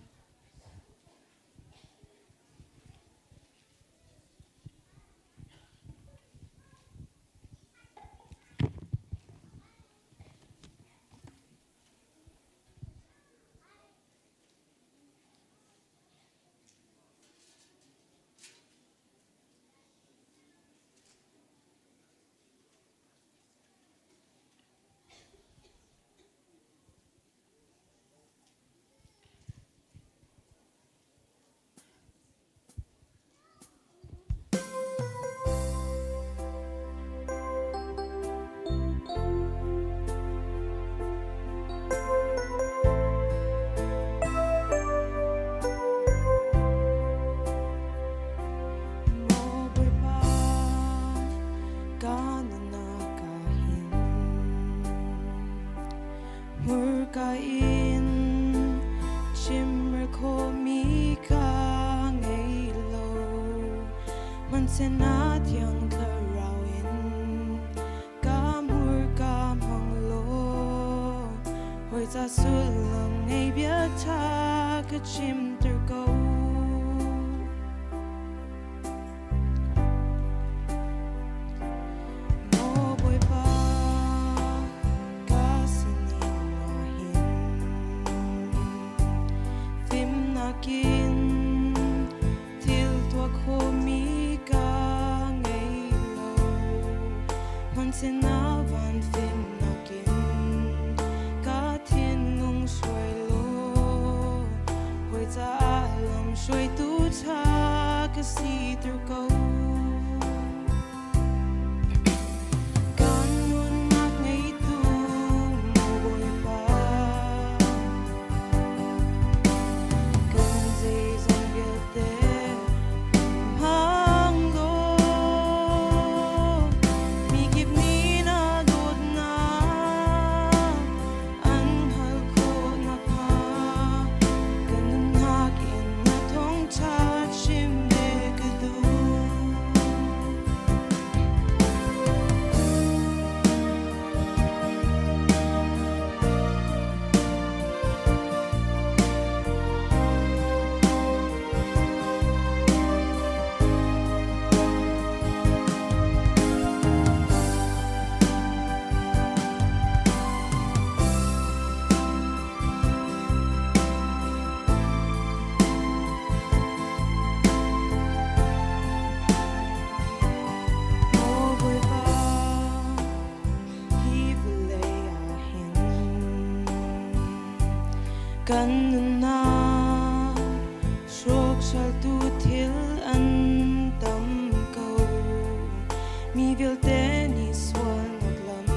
Maw Bawipa, ka nunnak ah hin hmurka in chimrel khawhmi ka ngei lo. Hmanhsehna Thiang Thlarau in ka hmurka hmang law hawi ca sullam ngei bia ṭha ka chimter ko. Maw Bawipa, ka sinin ah hin fimnak in thil tuah khawhmi ka ngei lo. Hmanhsehlaw van fimnak in ka thinlung hruai law hawi caah lam hruaitu ṭha ka siter ko. Kan nunnak ngeitu maw Bawipa, kan zeizong vialte hmang law mikip nih na dawtnak an hngalh khawh nakhnga kan nunnak in na thawngṭha chim ve ka duh. Maw Bawipa, hi vawlei ah hin kan nunnak hrawkhraltu thil an tam ko. Mi vialte nih sualnak lam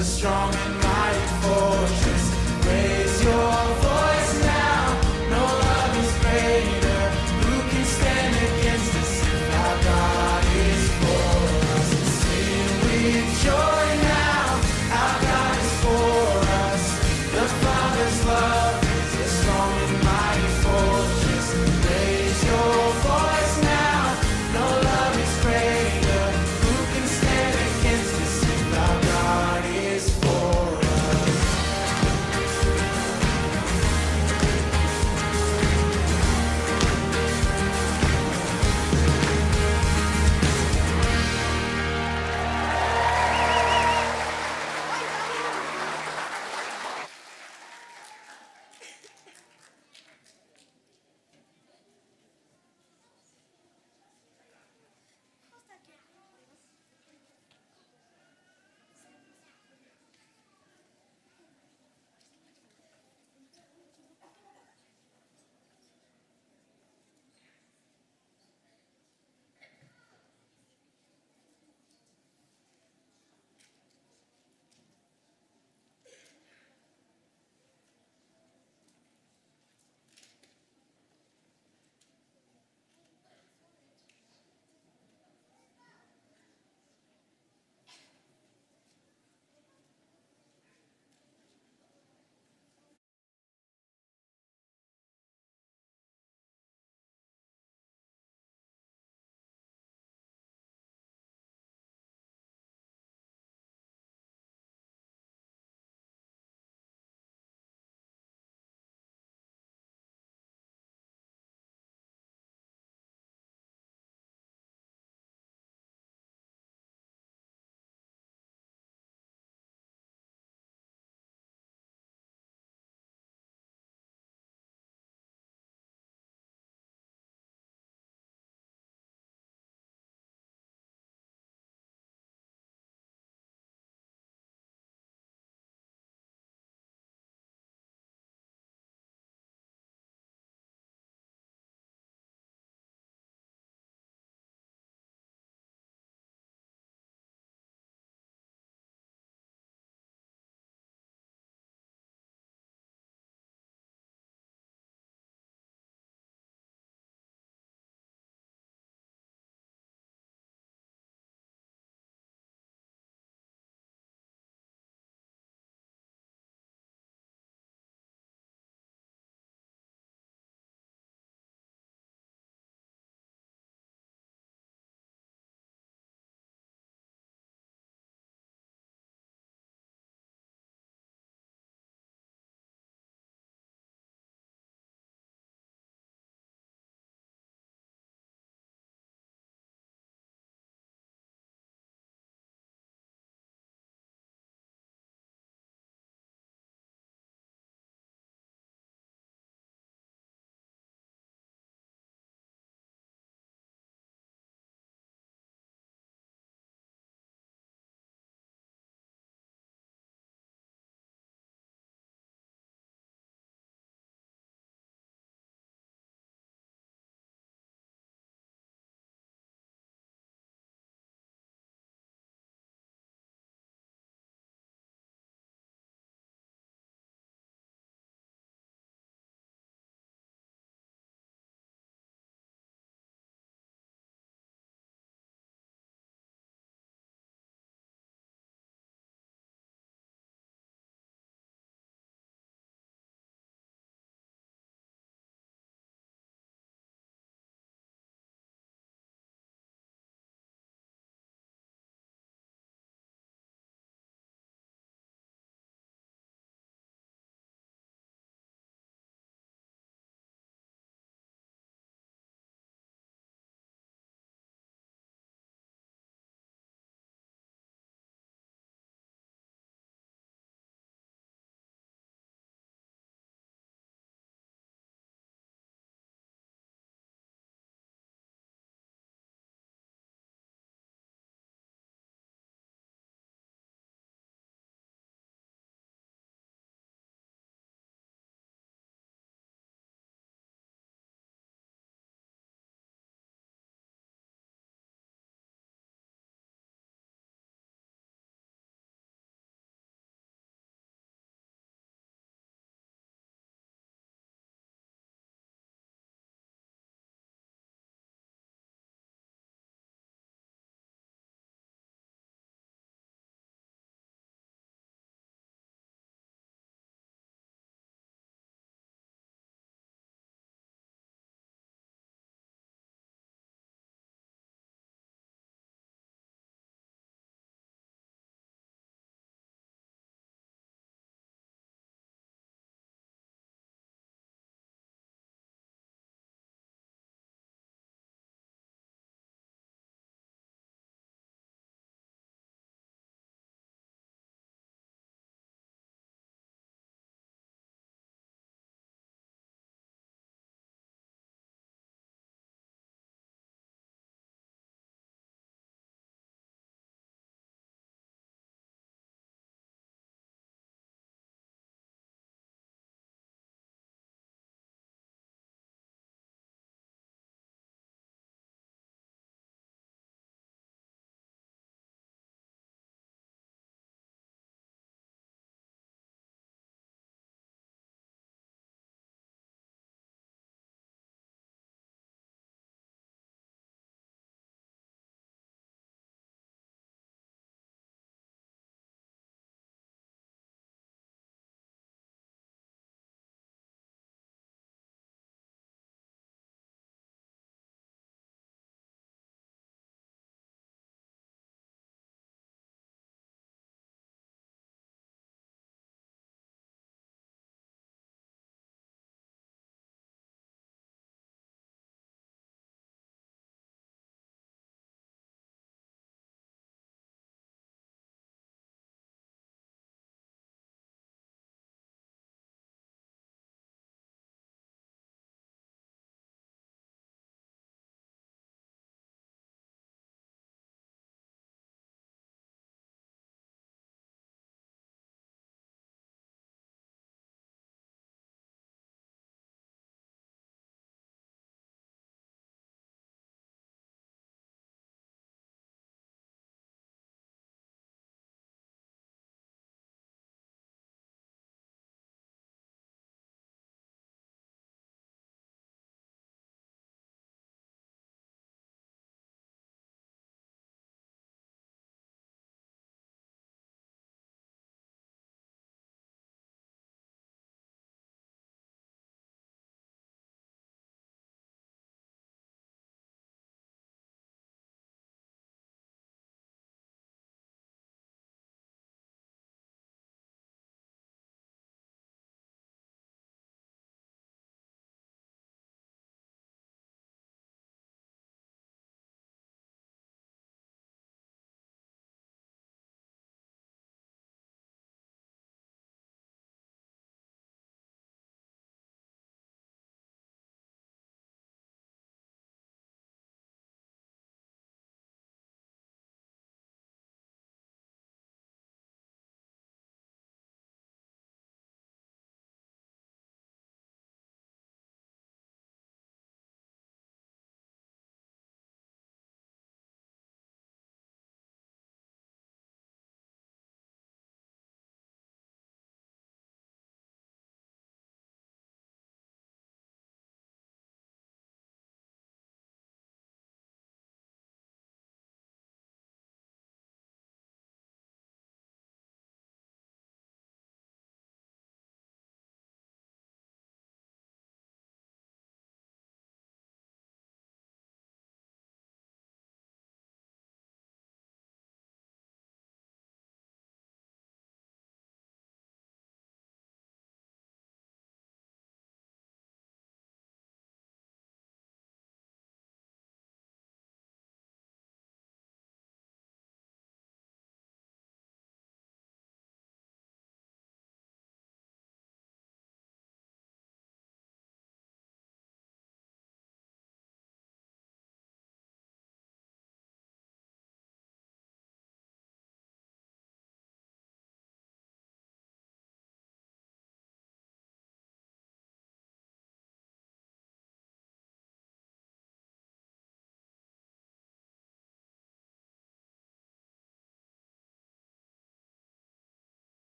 a strong and mighty fortress. Raise your voice now. No love is greater. Who can stand against us if our God is for us? Sing with joy now. Our God is for us. The Father's love is a strong and mighty fortress. Raise your voice now. No love is greater. Who can stand against us if our God is for us?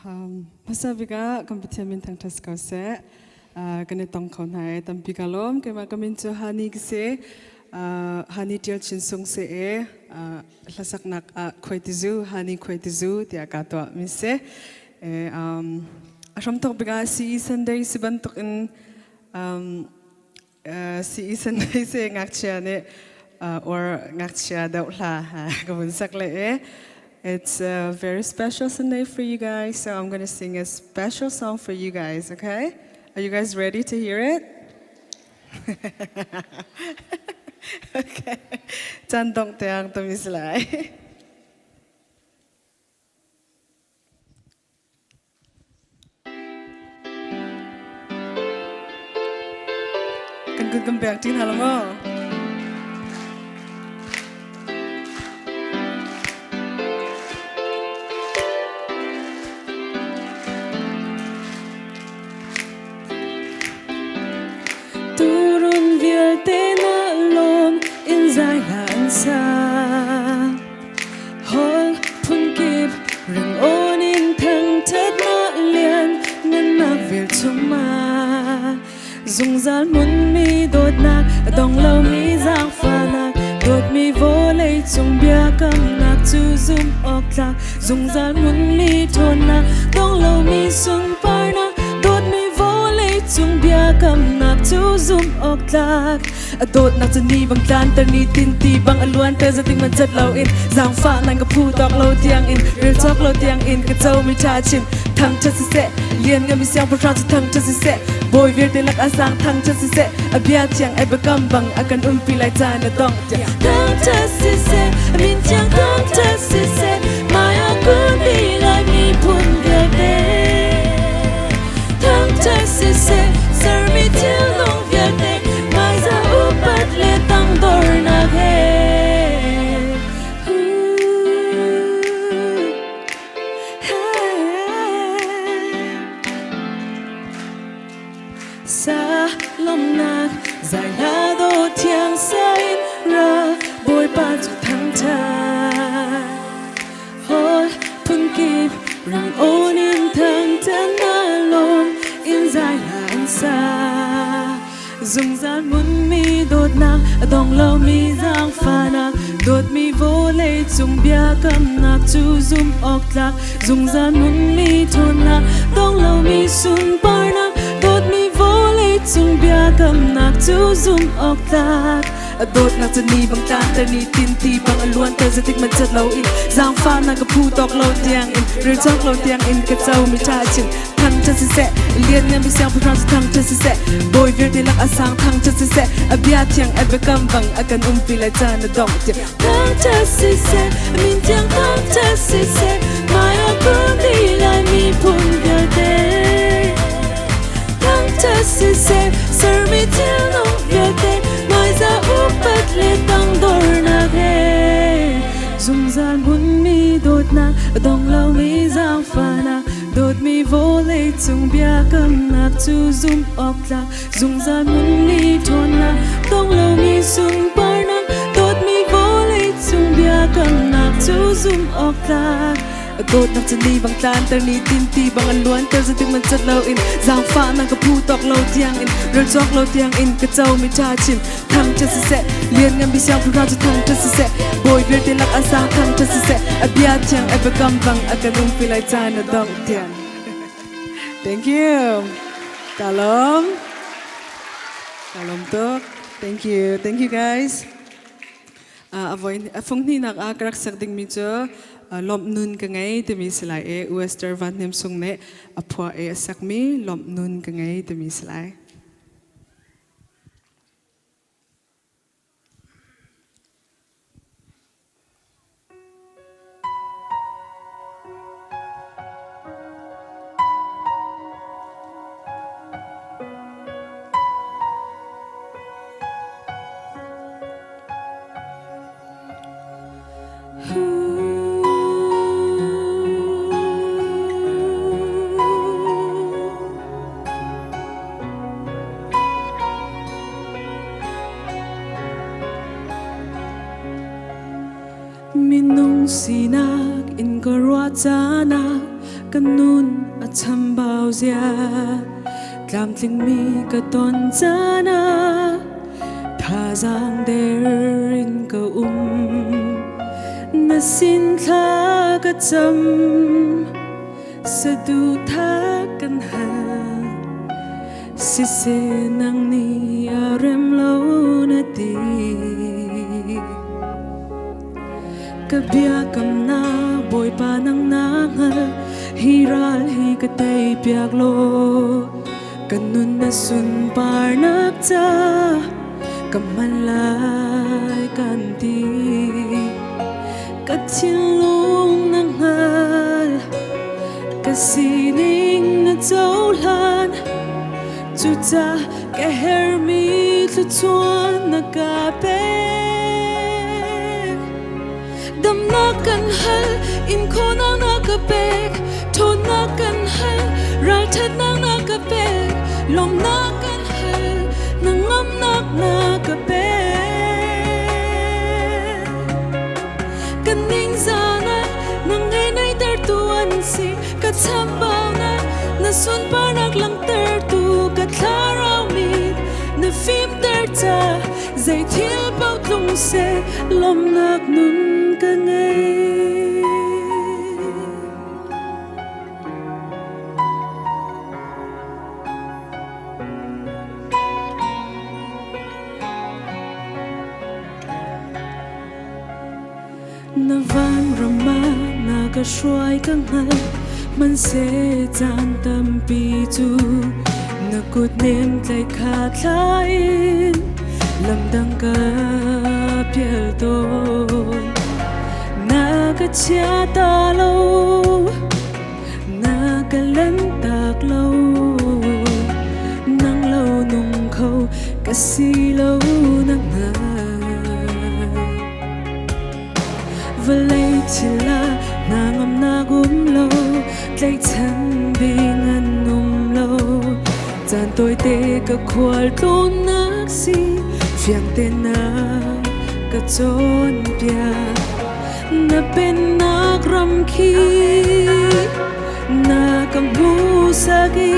Hmasa bik ah kan Pathian min thangṭhat si ko seh. Kan i tong kho hna i tampi ka lawm. Keimah ka min cu Hani ka si. Hani Ṭial Chin Sung si i hlasaknak ah Khuaitizu, Hani Khuaitizu tiah kaa tuah mi si. A hramthawk bik ah CE Sunday si bantuk in CE Sunday si ngakchia nih or ngakchia deuh hla ka vun sak le i It's a very special Sunday for you guys, so I'm gonna sing a special song for you guys, okay? Are you guys ready to hear it? Okay. Chan dong tiang tumis lai. Kan kun kan pek ṭi hna lo maw? Turun vialte na lawm in zai hla an sa. Hol phunkip ringawn in thangṭhatnak lian ngannak velchum ah zungzal hmunmi dawtnak a dong lomi zaangfahnak dawtmi vawlei cung biakamnak cu zumh awk tlak zungzal hmunmi ṭhawnnak dong lomi sunparnak dawtmi vawlei cung biakamnak cu zumh awk tlak. A dawtnak cu ni bang tlanter ni tin ti bang a luanter zating man cat loin zaangfah nang ka phu tawk lo tiang in rel cawk lo tiang in ka co mi ṭha chin thangṭhat siseh lian ngami siangpahrang cu thangṭhat siseh bawi vialte lak ah sang thangṭhat siseh a bia thiang ai biakam bang a kan umpi lai caan a dong tiang thangṭhat siseh a min thiang thangṭhat siseh mai a kun ti lai miphun vialte thangṭhat siseh sermi thil nung vialte hmaiza upat le tangdornak he. Sa lomnak zai hla do thiang sain ra Bawipa cu thangṭhat. Hol phunkip rang awn in thangṭhat na lawm in zai hla an sa. Zungzal hmunmi dawtnak a dong lomi zaangfahnak dawtmi vawlei cung biakamnak cu zumh awk tlak zungzal hmunmi ṭhawnnak dong lomi sunparnak dawtmi vawlei cung biakamnak cu zumh awk tlak. A dawtnak cu ni bang tlanter ni tin ti bang a luanter zeitik man cat loin zaangfahnak ka phu tawk lo tiang in rel cawk lo tiang in ka co mi ṭha chin thangṭhat siseh lianngan mi siangpahrang cu thangṭhat siseh bawi vialte lak a sang thangṭhat siseh a bia thiang a biakam bang a kan umpi lai caan a dongh tiang thangṭhat siseh a min thiang thangṭhat siseh hmai a kun dih lai miphun vialte thangṭhat siseh sermi thilnung vialte hmaizah upat le tangdornak he zungzal hmunmi dawtnak a dong lomi zaangfahnak dawtmi vawlei cung biakamnak cu zumh awk tlak zungzal hmunmi ṭhawnnak dong lomi sunparnak dawtmi vawlei cung biakamnak cu zumh awk tlak. A dawtnak cu ni bang tlanter ni tin ti bang a luanter zeitik man cat loin zaangfahnak ka phu tawk lo tiang in rel cawk lo tiang in ka co mi ṭha chin thangṭhat siseh lianngan bi siangpahrang cu thangṭhat siseh bawi vialte lak ah sang thangṭhat siseh a bia thiang a biakam bang a kan umpi lai caan a dongh tiang. Thank you. Ka lawm. Ka lawm tuk. Thank you. Thank you guys. A fung hnihnak ah ka rak sak dingmi cu lawmh nun ka ngei timi si lai i Wester Van Hnem Sung nih a phuah i a sakmi lawmh nun ka ngei timi si lai. Minung sinak in ka ruah caan ah ka nun a chambau zia. Tlamtlingmi ka ton caan ah thazaang der in ka um. Na sin thla ka cam, saduhthah kan hal. Siseh nang nih a rem lo na ti. Ka biakamnak Bawipa nang na hngal, hi ral hi ka tei piak law, ka nun na sunparnak ca ka hman lai kan ti. Ka thinlung na hngal, ka sining na cohlan, cuca ka hermi thluachuah na ka pek. Damnak kan hal, in khawhnak na ka pek, ṭhawnnak kan hal, ralṭhatnak na ka pek, lawmhnak kan hal, hnangamnak na ka pek. Kan ningzahnak nang he naihtertu an si, ka chambaunak na sunparnak langhtertu ka thlarau mit na fimter ca zei thil paoh tlung seh lawmhnak nun ka ngei. Na vanram ah na ka hruai ka hngal hmanhseh caan tampi cu na kut nem tlaih kha thla in lamdang ka pial tawn. Na ka chia ta lo, na ka lantak lo, nang lo nung kho ka si lo na hngal. Vawlei thil ah hna ngamnak um lo, tlaihchan ding an um lo. Caan tawite ka khual tlawnnak si, fiang te na ka cawnpiak. Na pennak ram khi na ka hmuhsak i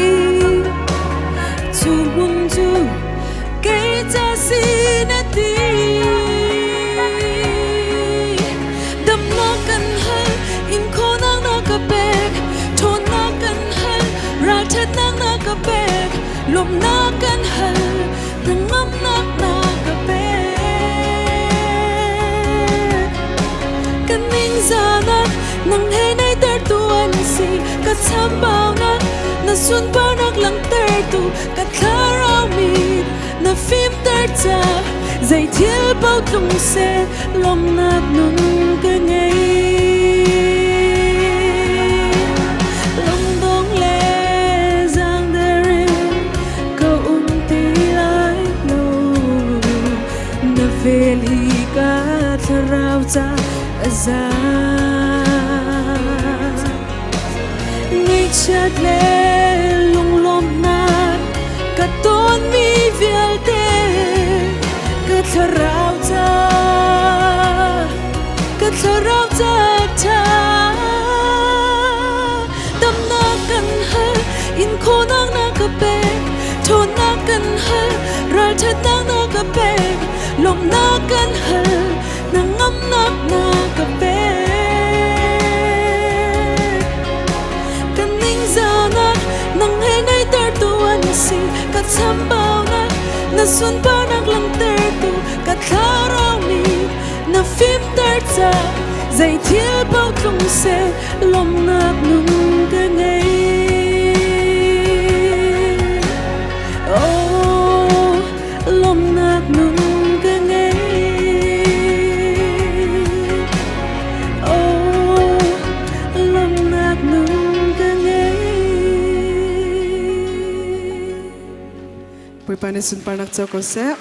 cu hmun cu kei ca si na ti. Damnak kan hal, in khawhnak na ka pek, ṭhawnnak kan hal, ralṭhatnak na ka pek, lawmhnak kan hal, hnangamnak na ka pek. Kan ningzahnak nang he naihtertu an si, ka chambaunak na sunparnak langhtertu, ka thlarau mit na fimter ca zei thil paoh tlung seh lawmhnak nun ka ngei. Lungdong le zaangder in ka um ti lai lo, na vel hi ka thlarau ca a za. Ngaihchiat le lunglawmhnak ka tonmi vialte ka thlarau ca ka thlarau ca ṭha damnak kan hal in khawhnak na ka pek ṭhawnnak kan hal ralṭhatnak na ka pek lawmhnak kan hal hnangamnak na ka pek kan ningzahnak nang he naihtertu an si ka chambaunak na sunparnak langhtertu ka thlarau nih na fimter ca zei thil paoh tlung seh lawmhnak nun ka ngei oh lawmhnak nun ka ngei oh lawmhnak nun ka ngei. Bawipa nih sunparnak co ko seh.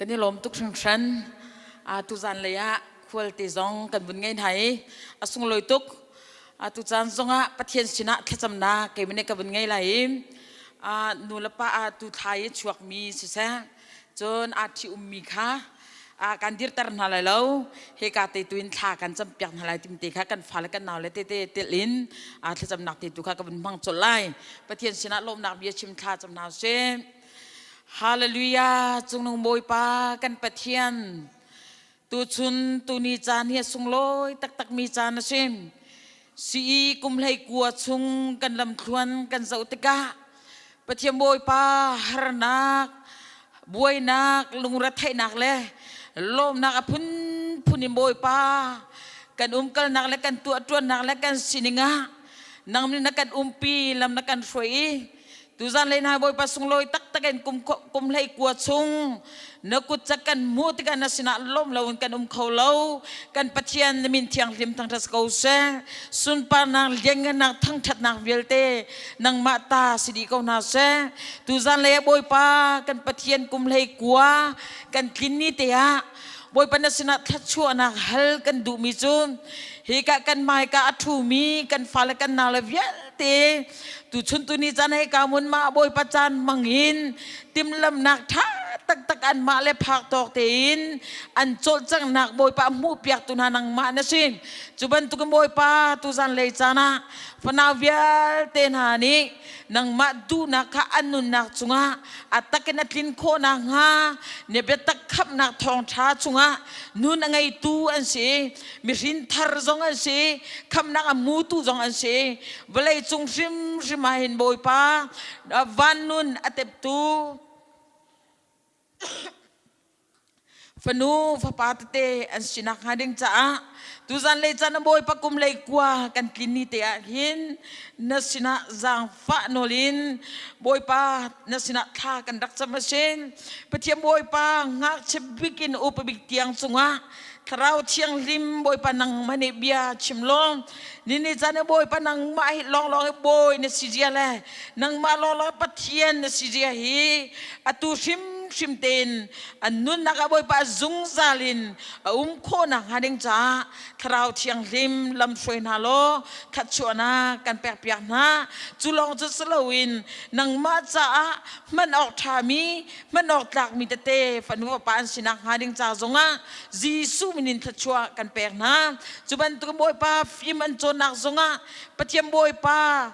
Kan i lawm tuk hringhran. Tu zan lei ah khualte zong kan vun ngei hna i a sunglawi tuk. Tu caan zongah Pathian sinah thlacamnak keimah nih ka vun ngei lai i nu le pa tu thla i chuakmi siseh cun aa ṭhi ummi kha kan dirter hna lai lo hika te tu in thla kan campiak hna lai timte kha kan fale kan naule tete telh in thlacamnak te tu kha ka vun hmang colh lai. Pathian sinah lawmnak bia chim thla cam hna usih. Hallelujah cungnung Bawipa kan Pathian tuchun tuni caan hi a sunglawi taktakmi caan a si. Sii kum hlei kua chung kan lamthluan kan zoh tikah Pathian Bawipa harnak, buainak, lungretheihnak le lawmnak a phunphun in Bawipa kan umkalnak le kan tuahṭuannak le kan sining ah nang nih na kan umpi lam na kan hruai i Tuzan lei hna Bawipa sunglawi taktak in kum kum hlei kua chung na kut cak kan hmuh tikah na sinah lawm loin kan um kho lo. Kan Pathian na min thianghlim thangṭhat ko seh. Sunparnak lianngannak thangṭhatnak vialte nangmah ta si dih ko hna seh. Tuzan lei ah Bawipa kan Pathian kum hlei kua kan tlin ni te ah Bawipa na sinah thluachuahnak hal kan duhmi cu hika kan hmaika a ṭhumi kan fale kan naule vialte tuchun tuni caan hei ka mun ma Bawipa caan hmang in timhlamnak ṭha taktak an mah le phak tawk tein an cawlcanghnak Bawipa hmuh piak tu hna nangmah na si. Cu bantukin Bawipa tuzan lei caan ah fanau vialte hna nih nangmah duhnak kha an nunnak cungah a takin a tlin khawh nakhnga na biatak khamhnak thawngṭha chungah nun a ngeitu an si. Mihrin thar zong an si, khamhnak a hmutu zong an si. Vawlei cung hrimhrim ah hin Bawipa van nun a teptu fanu fapa tete an si nakhnga ding caah tuzan lei caan Bawipa kum lei kua kan tlin ni te ah hin na sinah zaangfah nawl in Bawipa na sinah thla kan rak cam a si. Pathian Bawipa ngakchia bik in upa bik tiang cungah Thlarau Thianghlim Bawipa nangmah nih bia chim law nini caan i Bawipa nangmah hi lawnglawng hi bawi na si zia le nangmah lawnglawng Pathian na si zia hi atu hrimhrim tein an nunnak ah Bawipa zungzal in a um khawhnak hnga ding caah Thlarau Thianghlim lam hruai hna law thluachuahnak kan pekpiak hna. Cu lawng cu si loin nangmah caah hman awk ṭhami hman awk tlakmi tete fanu fapa an sinak hnga ding ca zongah Jesuh min in thluachuah kan pek hna. Cu bantuk Bawipa fim an cawnnak zongah Pathian Bawipa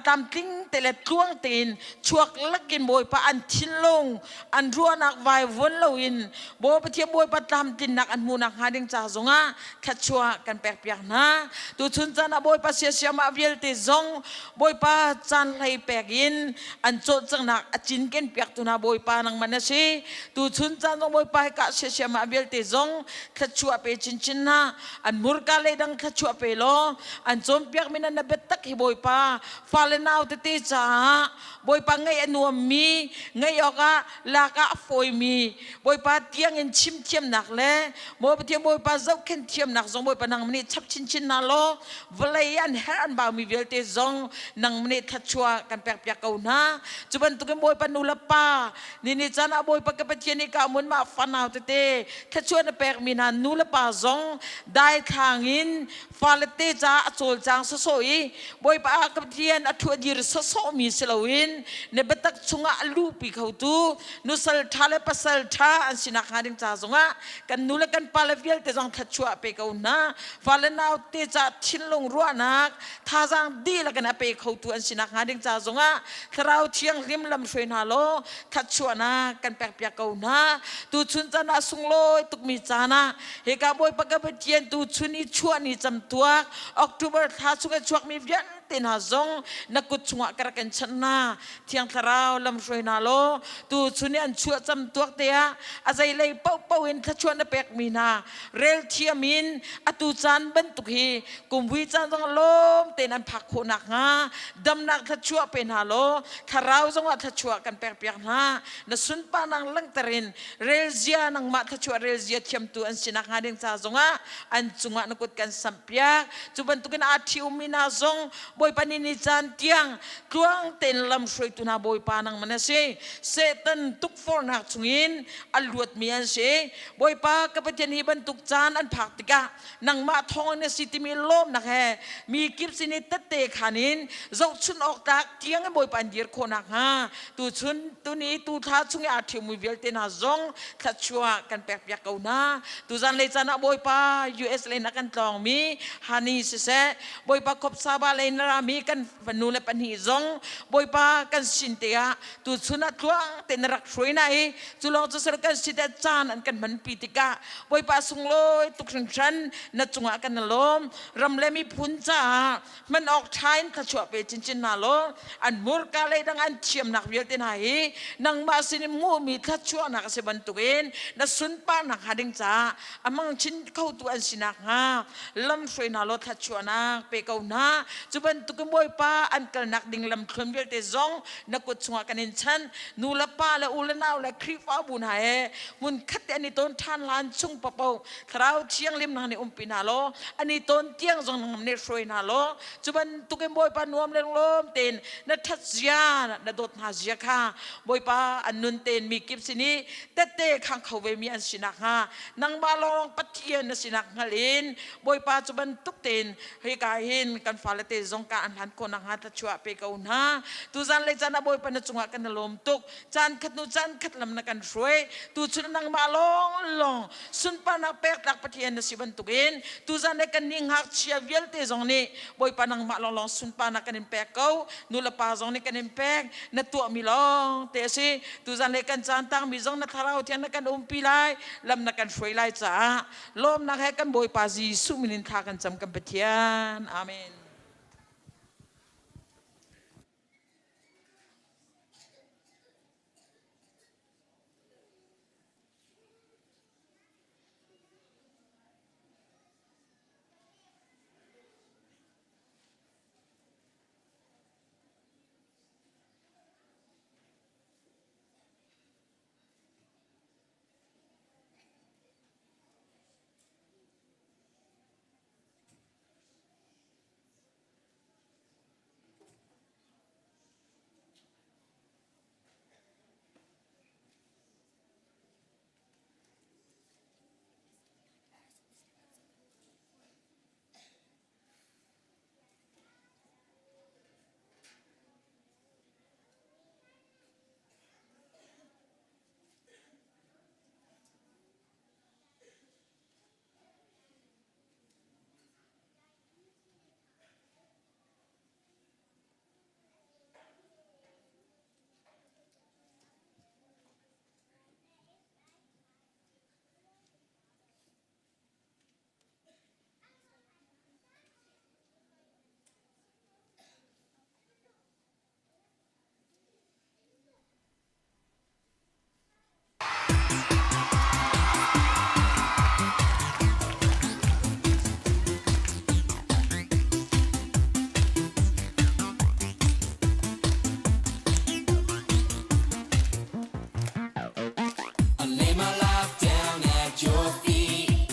tlamtling te le tluang tein chuak lakin Bawipa an thinlung an ruahnak vaivuan loin Bawipa Pathian Bawipa tlamtlinnak an hmuhnak hnga ding ca zongah thluachuah kan pek piak hna. Tuchun caan ah Bawipa siasiamah vialte zong Bawipa caan hlei pek in an cawlcanghnak a cinken piak tu hna Bawipa nangmah na si. Tuchun caan zong Bawipa he kah siasiamah vialte zong thluachuah pe chinchin hna. An murka le dang thluachuah pe law an cawnpiak mi na biatak hi Bawipa fale nau tete caah Bawipa ngaih a nuammi ngaih awkah lak ah a fawimi Bawipa tiang in chim thiamnak le Maw Pathian Bawipa zohkhenh thiamnak zong Bawipa nangmah nih chap chinchin hna law vawlei an herh an baumi vialte zong nangmah nih thluachuah kan pekpiak ko hna. Cu bantukin Bawipa nu le pa ni ni caan ah Bawipa ka Pathian nih ka amun mah fanau tete thluachuah na pekmi hna nu le pa zong daithlang in fale te ca a cawlcang sawsawh i Bawipa ka Pathian a thu a dir sawsawhmi si loin na biatak chungah a luhpi khotu nusal ṭha le pasal ṭha an sinak hnga ding ca zongah kan nu le kan pa le vialte zong thluachuah pe ko hna. Fale nau te ca thinlung ruahnak thazaang dihlak in a pe khotu an sinak hnga ding ca zongah Thlarau Thianghlim lam hruai hna law thluachuahnak kan pekpiak ko hna. Tuchun caan ah sunglawi tukmi caan ah hika Bawipa ka Pathian tuchun i chuah ni camtuak October thla chung i chuakmi vialte hna zong na kut chungah ka rak in chanh hna. Thiang Thlarau lam hruai hna law tuchun i an chuah camtuak te ah a zeilei paohpaoh in thluachuah na pekmi hna rel thiam in atu caan bantuk hi kumvui caan zong lawm tein an phak khawh nakhnga damnak thluachuah pe hna law thlarau zongah thluachuah kan pekpiak hna. Na sunparnak langhter in relzia nangmah thluachuah relzia thiamtu an si nakhnga ding ca zongah an cungah na kut kan samhpiak. Cu bantukin aa ṭhi ummi hna zong. Bawipa ni ni caan tiang tluang tein lam hruaitu hna Bawipa nangmah na si. Satan tukforhnak chungin a luatmi an si. Bawipa ka Pathian hi bantuk caan an phak tikah nangmah thawng na si timi lawmnak he mi kip sin i tette khan in zohchun awk tlak tiang in Bawipa an dir khawh nakhnga tuchun tuni tu thla chung i aa ṭhiummi vialte hna zong thluachuah kan pekpiak ko hna. Tuzan lei caan ah Bawipa US lei na kan tlawngmi Hani siseh Bawipa Khopsaba lei na rami kan fanu le pahnih zong Bawipa kan sin te ah tuchun ah tluang te na rak hruai na i cu lawng cu sir kan si te caan an kan hmanpi tikah Bawipa sunglawi tuk hringhran na cungah kan lawm. Ram le miphun caah hman awk ṭha in thluachuah pe chinchin hna law an hmurka lei dang an thiamnak vialte hna hi nangmah sin in hmuhmi thluachuahnak a si bantukin na sunparnak hnga ding caah a hmang chin khotu an si nakhnga lam hruai hna law thluachuahnak pe ko hna. Cu bantukin Bawipa an kalnak ding lamthluan vialte zong na kut chungah kan in chanh. Nu le pa le u le nau le Khrihfabu hna he hmun khat te an i ton ṭhan hlan chung paoh Thlarau Thianghlim nang nih umpi hna law an i ton tiang zong nang nih hruai hna law cu bantukin Bawipa nuam le lawm tein na ṭhat zia na dawt hna zia kha Bawipa an nun tein mi kip sin i tette khang kho ve mi an si nakhnga nangmah lawnglawng Pathian na sinak hngal in Bawipa cu bantuk tein hika hin kan fale te zong ka an hlan khawh nakhnga thluachuah pe ko hna. Tuzan le caan ah Bawipa na cungah kan i lawm tuk. Caan khat hnu caan khat lam na kan hruai. Tuchun nangmah lawnglawng sunparnak pektlak Pathian na si bantukin tuzan le kan nih ngakchia vialte zong nih Bawipa nangmah lawnglawng sunparnak kan in pek ko. Nu le pa zong nih kan in pek. Na tuahmi lawng te a si. Tuzan le kan caan tangmi zong na thlarau thiang na kan umpi lai, lam na kan hruai lai caah lawmnak he kan Bawipa Jesuh min in thla kan cam kan Pathian. Amen. I lay my life down at your feet.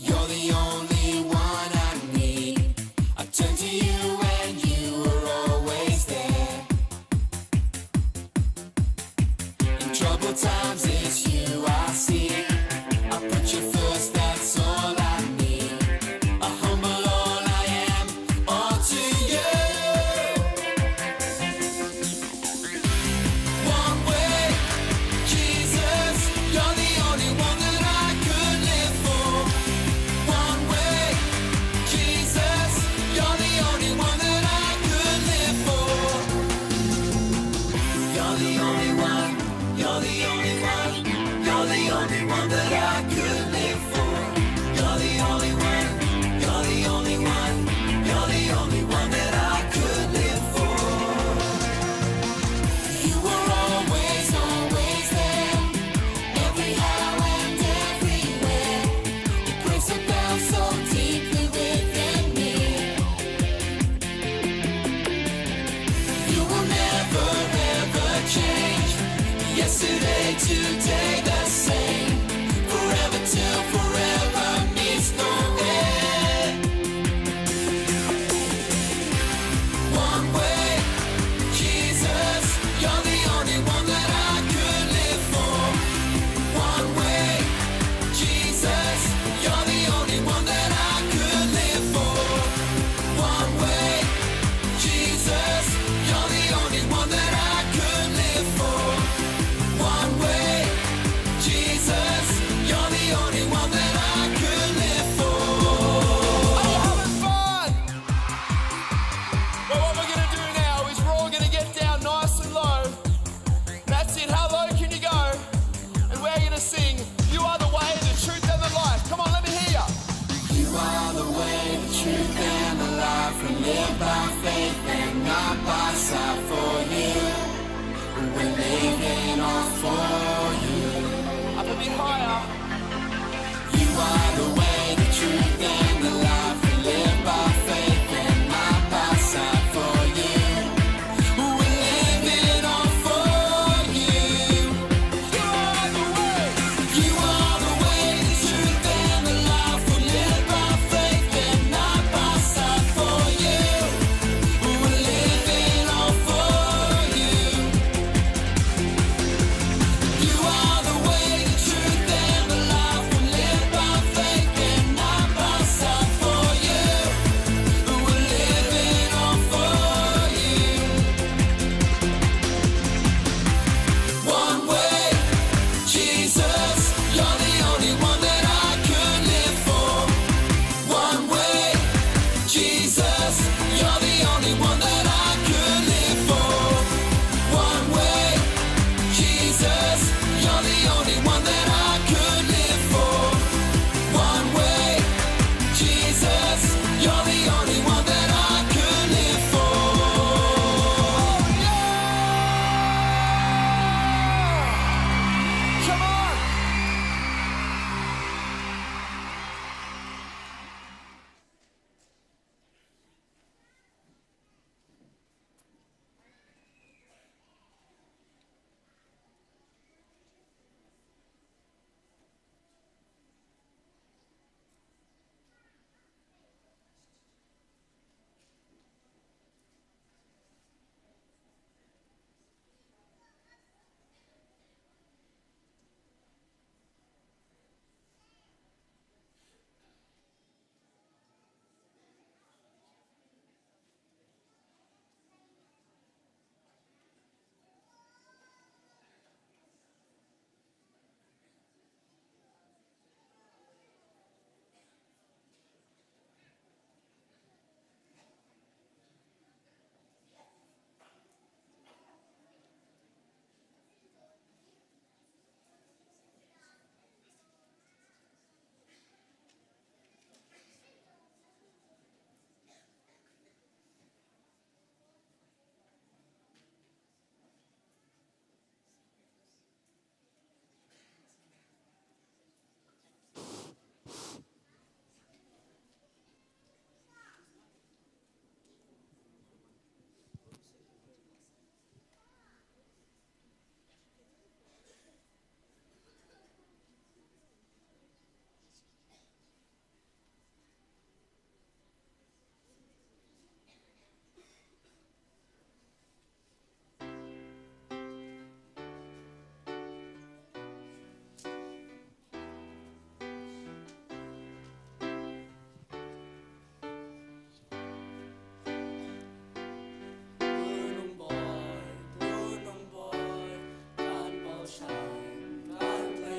You're the only one I need. I turn to you and you were always there. In troubled times, it's you I see. I put you first, that's all I need. I humble all I am, all to you. One way, Jesus, you're the only one that I could live for. One way, Jesus, you're the only one that I could live for. You're the only one, you're the only one, you're the only one that I could live for. You're the only one, you're the only one, you're the only one that I could live for. You were always, always there, every how and everywhere. Your grace abounds so deeply within me. You will never ever change. Yesterday, today, the same. Forever till forever meets no end.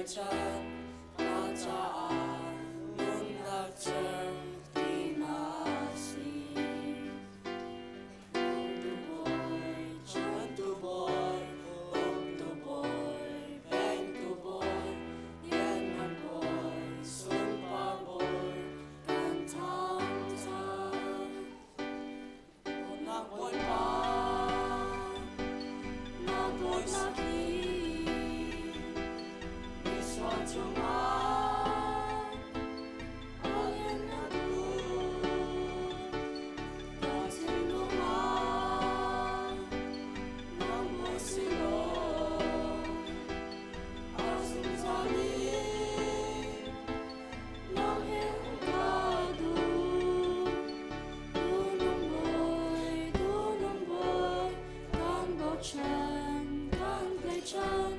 Chan ka caah nunnak cer ti na si. Tu bawi, chan tu bawi, uk tu bawi, peng tu bawi, lianngan bawi, sunpar bawi, kan thangṭhat. Dawtnak Bawipa, na dawtnak hi misual cungah a lianngan tuk. Ka thinlung ah nang bawi si law, a zungzal in nang he um ka duh. Dunung bawi, dunung bawi, kan bochan, kan tlaihchan,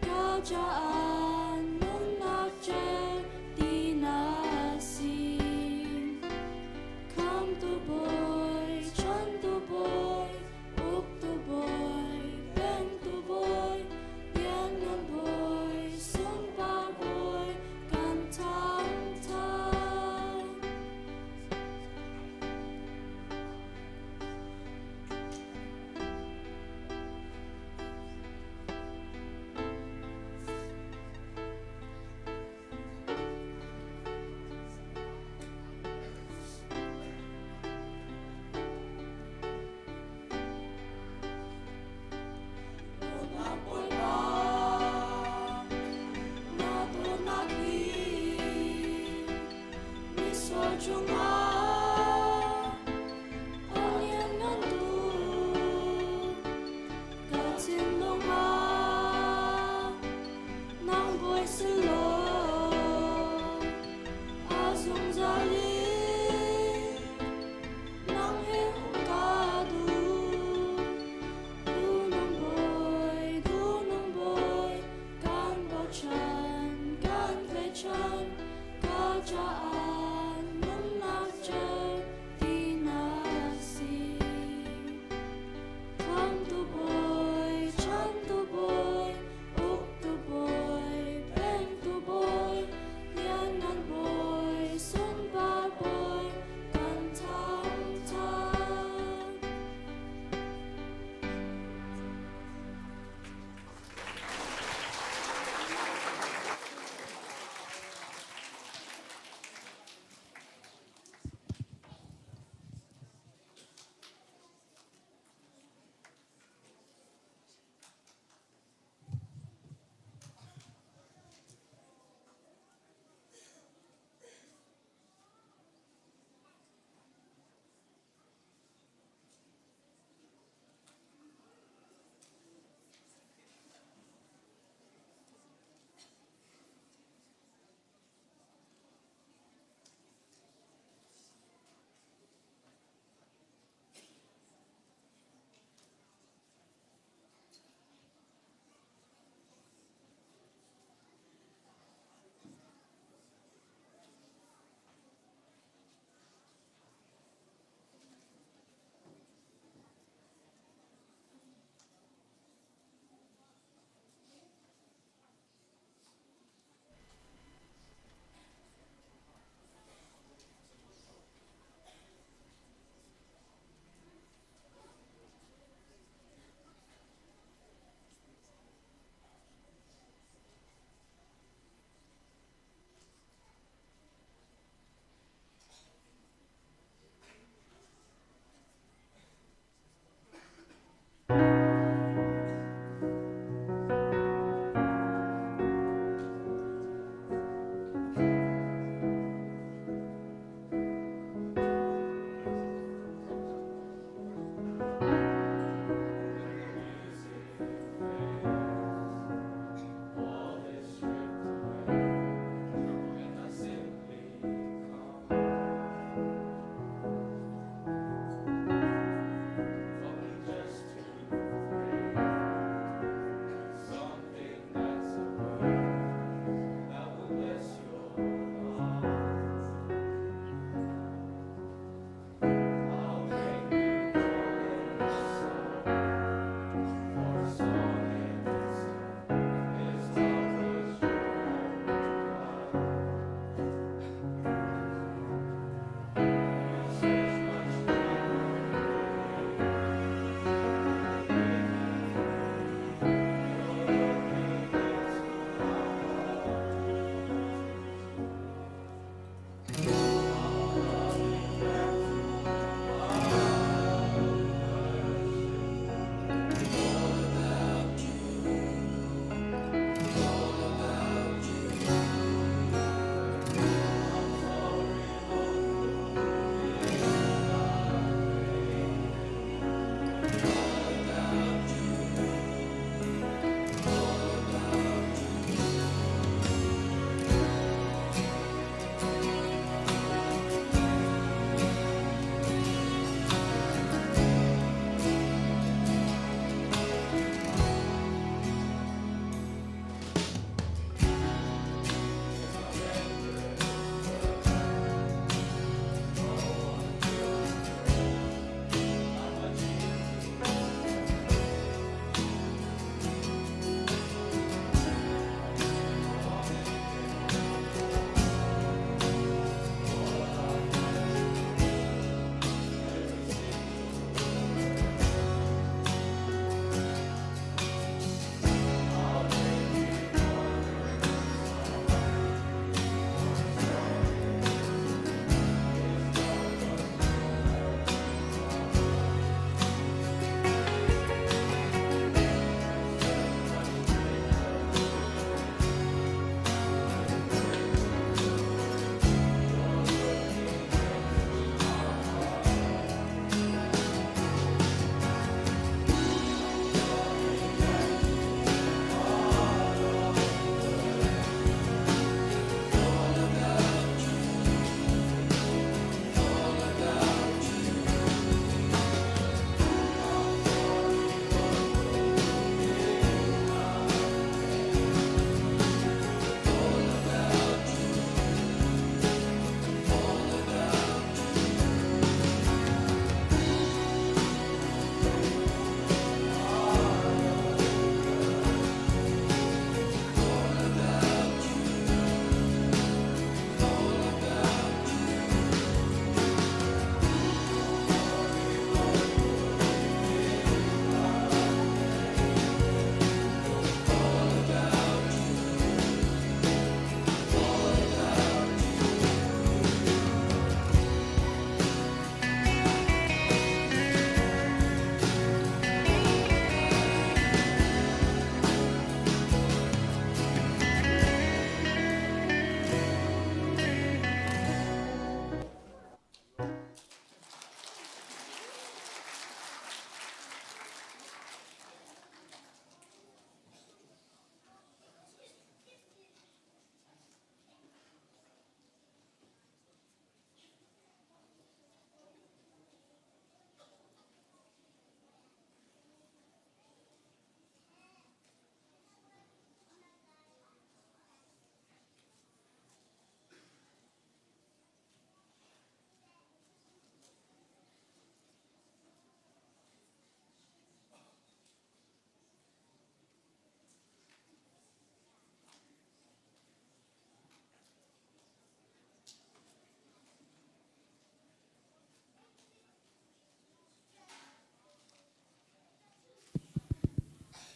ka caah nunnak cer ti na si. Khamtu bawi, chantu bawi, uktu bawi, pengtu bawi, lianngan bawi, sunpar bawi, kan thangṭhat. Dawtnak Bawipa, na dawtnak hi misual cungah a lianngan tuk. Ka thinlung ah nang bawi si law, a zungzal in nang he um ka duh. Dunung bawi, dunung bawi, kan bochan, kan tlaihchan, ka caah nunnak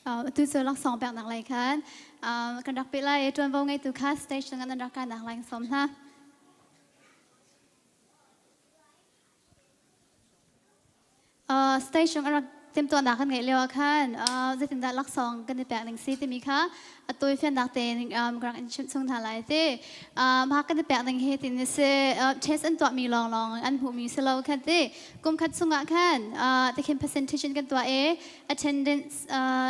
Tu cu laksawng peknak lei khan kan rak peh lai i ṭuanvo ngeitu kha stage tangah nan rak kainak lai kan sawm hna. Stage cung a rak timhtuahnak kan ngeih lio ah khan zeitindah laksawng kan i pek ning si timi kha a tawifiannak tein ka rak in chimh chung hna lai ti. Mah kan i pek ning hi tin a si. Test an tuahmi lawnglawng an hmuhmi si lo khan ti. Kum khat chungah khan tikhin percentage in kan tuah i attendance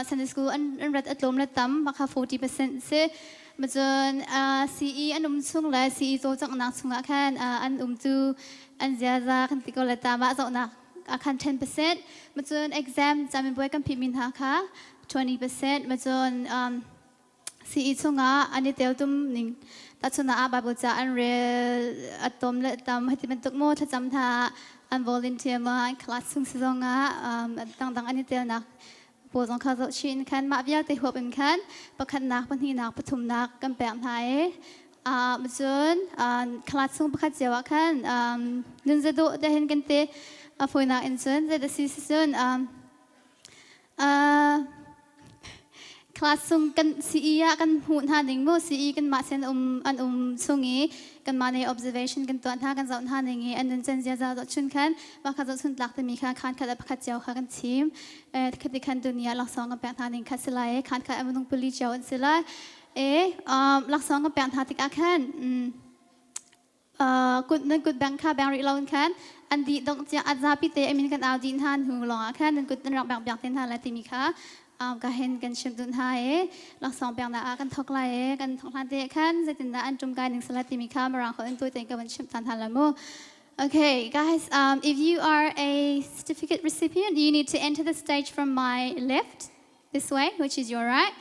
Sunday school an rat a tlawm le tam mah kha 40% si. Macun CE an um chung le CE cawlcanghnak chungah khan an um cu an ziaza kan ti ko le ta mah zohnak ah khan 10%. Macun exam camibuai kan phihmi hna kha 20%. Macun CE chungah an i teltum ning tahchunhnak ah Bible ca an rel a tom le tam hati bantuk maw thlacam hna an volunteer ma an class chung si zongah dangdang an i telnak pawl zong kha zoh chih in khan mah vialte huap in khan pakhatnak pahnihnak pathumnak kan pek hna i cun class chung pakhat cio ah khan nun zadawh te hin kan ti a fawinak in cun zei si si cun Class chung kan CE ah kan hmuh hna ding mu CE kanmah sin um an um chung i kanmah nih observation kan tuah hna kan zoh hna ning i an nuncan ziaza zohchun khan mah kha zohchun tlak timi kha khan khat le pakhat cio kha kan chim khati khan dunia laksawng kan pek hna ning kha si lai i khan khat minung pali cio an si lai e laksawng kan pek hna tikah khan Kut nan kut beng kha beng rih lo in khan an dih dongh tiang a zapi te amin kan au dih hna hnu lawngah khan nan kut nan rak beng piak te hna lai timi kha ka hin kan chim duh hna i laksawng peknak ah kan thawk lai i kan thawk hlan te khan zeitindah an ṭum kai ning sala timi kha mirang holh in tuai tein ka van chimh than hna lai mu. Okay, guys, if you are a certificate recipient, you need to enter the stage from my left, this way, which is your right.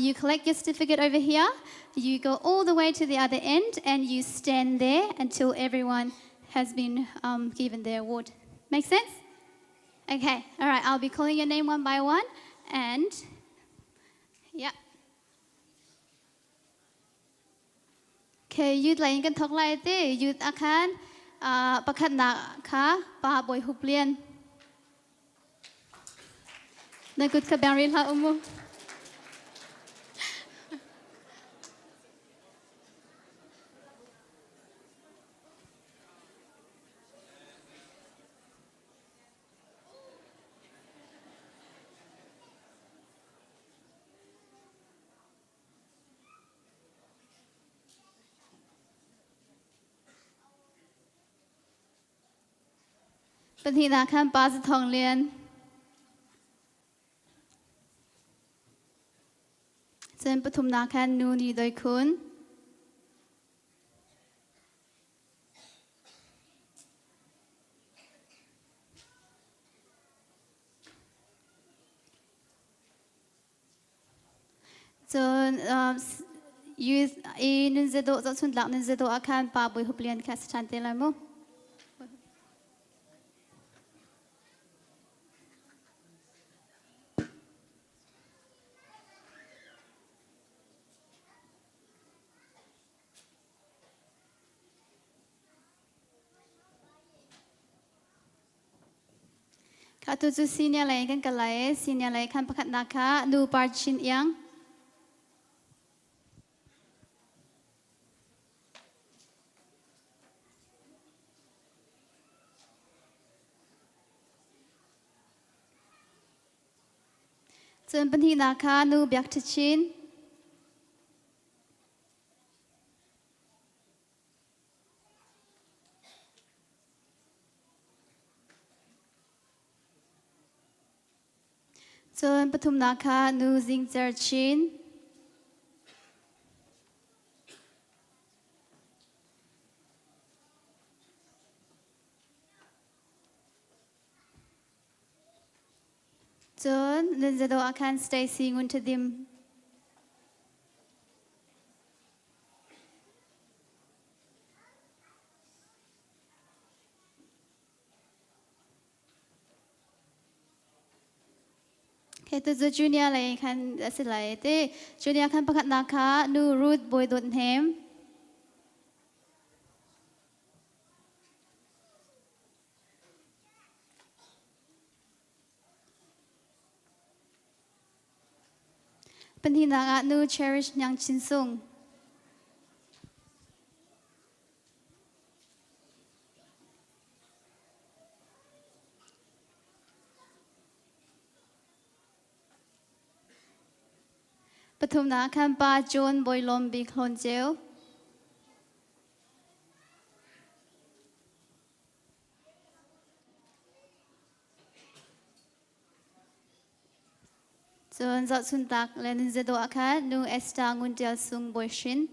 You collect your certificate over here. You go all the way to the other end and you stand there until everyone has been given their award. Make sense? Okay, all right, I'll be calling your name one by one and yeah. Okay, youth lai in kan thok lai te youth akhan pakhat nak kha pa boy hup lian Na kut kha beng rih hlah u mu. Pahnihnak khan Pa Za Thawng Lian. Cun pathumnak khan Nu Ni Doi Khun. Cun youth i nun zadawh zohchuntlak nun zadawh ah khan Pa Bawi Hup Lian kha si ṭhan te lai mu. Kha tu cu senior lei kan kal lai i senior lei khan pakhatnak kha nu Par Chin Iang. Cun pahnihnak kha nu Biak Ṭha Chin. Cun pathumnak kha nu Zing Cer Chin. Cun Nunzado ah khan Stacy Ngun Ṭhadim. Okay, tu cu junior lei khan a si lai ti. Junior khan pakhatnak kha nu Ruth Bawi Dawt Hnem. Pahnihnak ah nu Cherish Nyang Chin Sung. Pathumnak khan pa John Boilawm Bik Hlawn Ceu. Cun zohchuntak le nunzia ah khan nu Esther Ngun Ṭial Sung Bawi Hrin.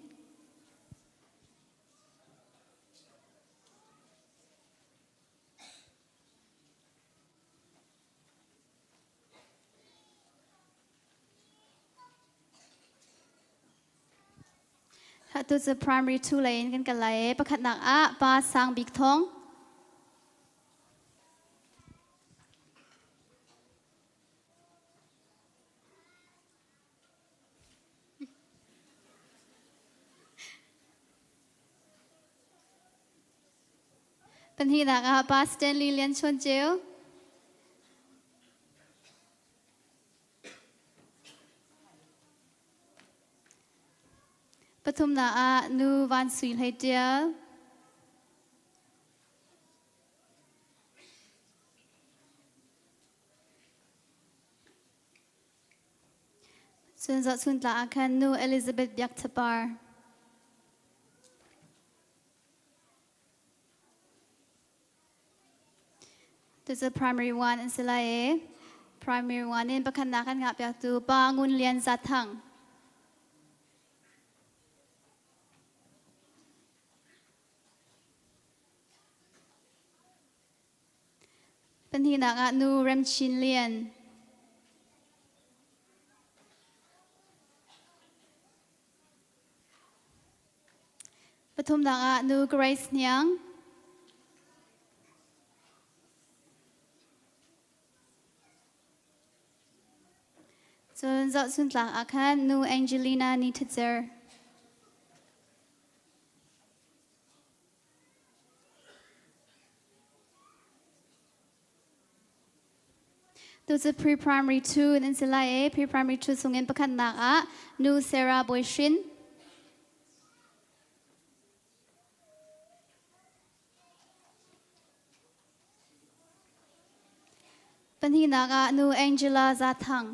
Tu cu primary 2 lei in kan kal lai i pakhatnak ah pa Sang Bik Thawng. Pahnihnak ah pa Stanley Lian Chawn Ceu. Pathumnak ah nu Van Sui Hlei Ṭial. Cun zohchuntla ah khan nu Elizabeth Biak Thapar. Tucu primary one an si lai i primary one in pakhatnak kan ngah piaktu Pa Ngun Lian Za Thang. Pahnihnak ah nu Rem Chin Lian. Pathumnak ah nu Grace Hniang. Cun zohchuntlak ah khan nu Angelina Ni Thatzer. Tu cu pre-primary 2 nan si lai i pre-primary 2 chungin pakhatnak ah nu Sarah Bawi Hrin. Pahnihnak ah nu Angela Za Thang.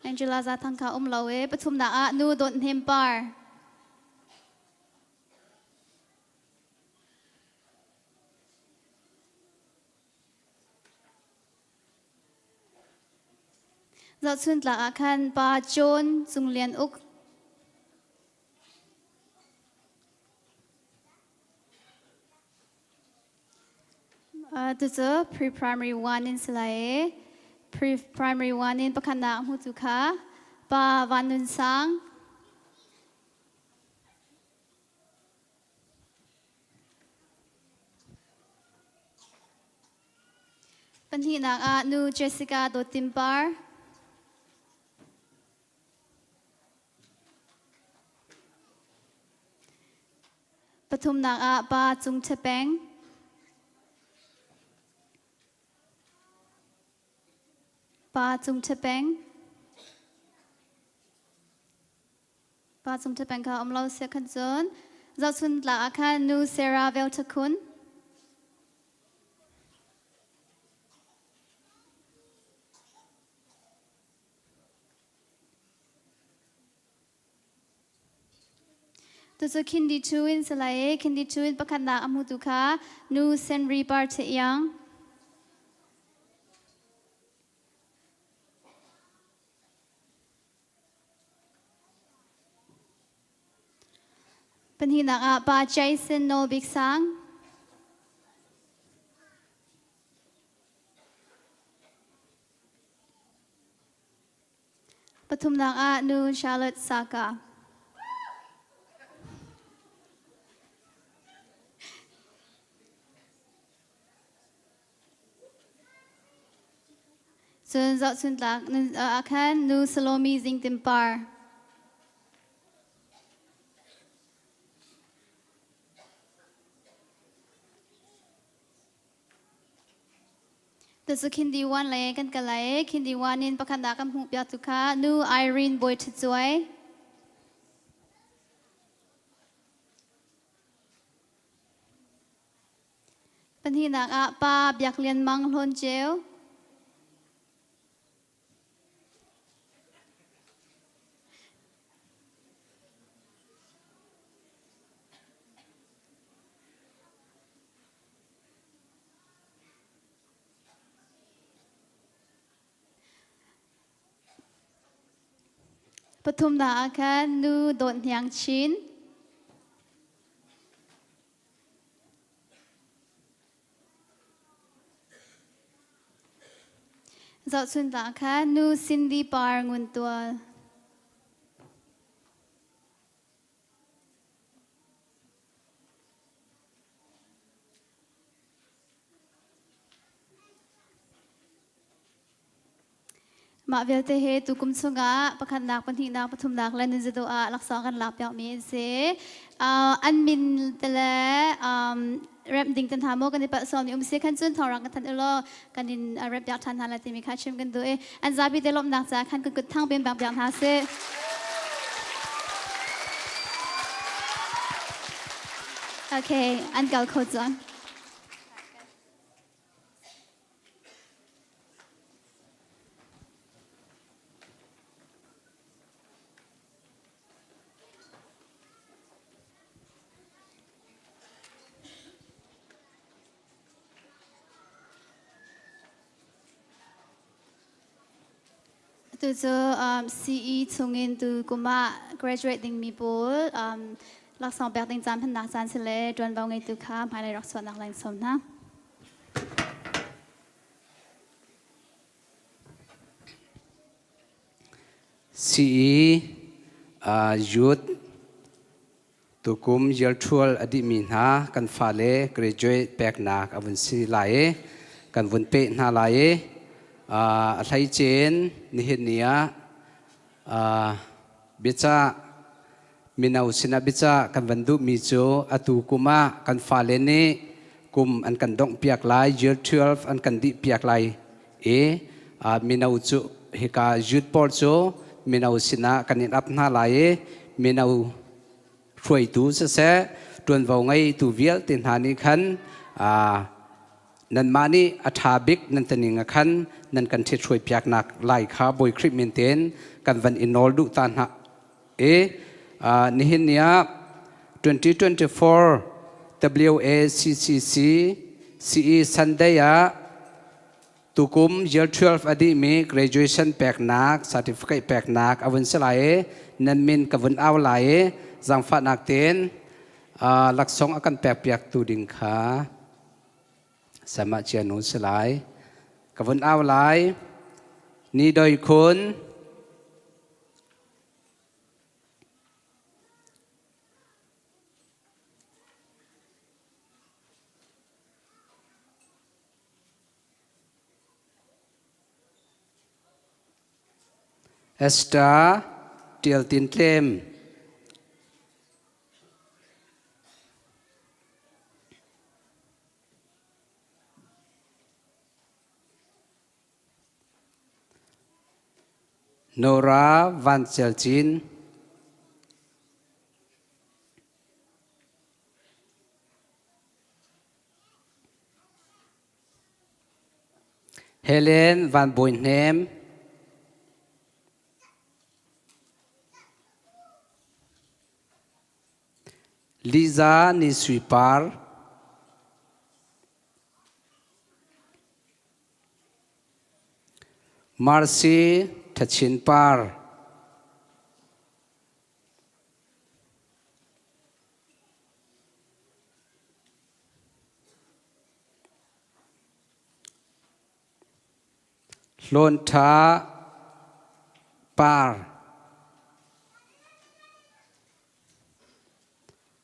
Angela Za Thang kha um lo i pathumnak ah nu Dawt Hnem Par. Zohchuntlak ah khan pa John Cung Lian Uk. Tucu pre-primary one in si lai i pre-primary one in pakhatnak hmutu kha pa Van Nun Sang. Pahnihnak ah nu Jessica Dawt Tin Par. Pathumnak ah pa Cung Ṭha Peng. Pa Cung Ṭha Peng. Pa Cung Ṭha Peng kha um lo sia khan cun zohchun tlak ah khan nu Sarah Vel Ṭha Khun. Tucu Khindi Chu in si lai i Khindi Chu in pakhatnak a hmutu kha nu Senri Par Che Iang. Pahnihnak ah pa Jason Nawl Bik Sang. Pathumnak ah nu Charlotte Saka. Cun zohchuntlak ah khan nu Salomi Zingtim Par. Tu cu Khindi 1 le kan kal lai. Khindi 1 in pakhat nak kan hmuh piak tu kha Nu Irene Bawi Ṭhit Cuai. Pahnihnak ah Pa Biak Lian Mang Hlawn Ceu. Pathumnak ah khan nu Dawt Hniang Chin. Zohchunhnak ah khan nu Cindy Par Ngun Tual. Mah vialte he tukum chungah pakhatnak, pahnihnak, pathumnak le nunzadu ah laksawng kan lak piakmi an si. An min te le remh ding te hna maw kan i palh sualmi um si khan cun thawngrak kan thanh ulaw kan in remh piak ṭhan hna lai timi kha chim kan duh i an zapi te lawmhnak caah khan kan kut thang pin bang piak hna sih. Okay, an kal kho cang. Tu cu CE chungin tu kum ah graduate dingmi pawl laksawng pek ding caan hmannak caan si le ṭuanvo ngeitu kha hmailei rak chuahnak leng sawm hna. CE youth Tukum yelṭhual a dihmi hna kan fale graduate peknak a vun si lai i kan vun peh hna lai i a hleice in nihin ni ah biacah mino sinah biacah kan van duhmi cu atu kum ah kan fale nih kum an kan donghpiak lai, year 12 an kan dihpiak lai i mino cu hika youth pawl cu mino sinah kan in ap hna lai i mino hruaitu siseh ṭuanvo ngeitu vialte hna nih khan nanmah nih a ṭha bik nan tining ah khan nan kan ṭhithruai piaknak lai kha Bawi Khrih min tein kan van i nawl duh ta hna i nihin ni ah 2024 WACCC CE Sunday ah Tukum year 12 a dihmi graduation peknak certificate peknak a vun si lai i nan min ka vun au lai i zaangfahnak tein laksawng a kan pekpiaktu ding kha sama cia nu si lai. Ka vun au lai. Ni doi khun. Esther Ṭial Tin Tlem. Nora Van Cel Cin. Helen Van Bawi Hnem. Liza Ni Sui Par. Marcy Thachin Par. Hlawn ṭha par.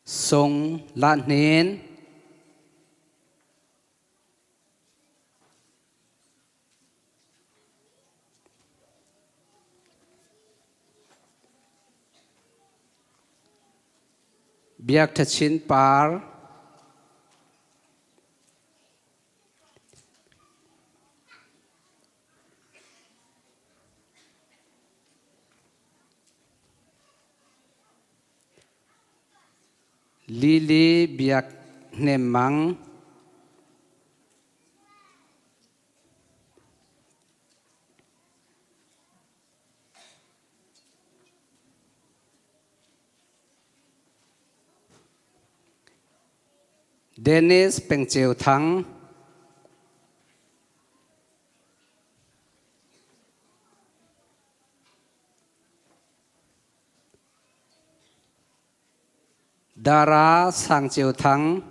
Sung Lahnin. Biak Ṭha Par. Lily Biak Hnem Mang. Dennis Pengceu Thang. Dara Sangceu Thang.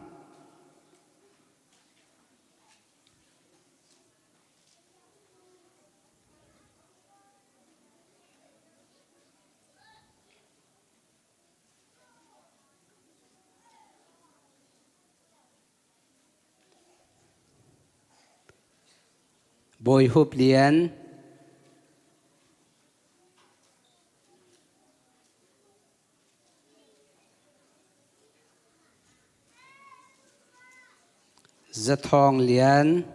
Bawi Hup Lian. Zathawng Lian.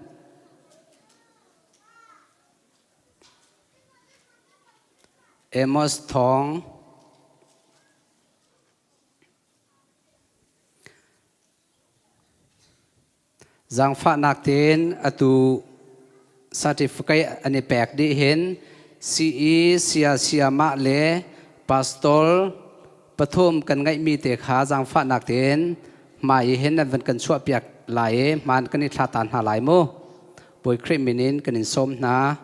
Amos Thawng. Zaangfahnak tein atu certificate an i pek dih hin CE sia siamah le pastor pathum kan ngeihmi te kha zaangfahnak tein hmai hin an van kan chuahpiak lai i hmaan kan i thla ta hna lai mu. Bawi Khrih min in kan in sawm hna.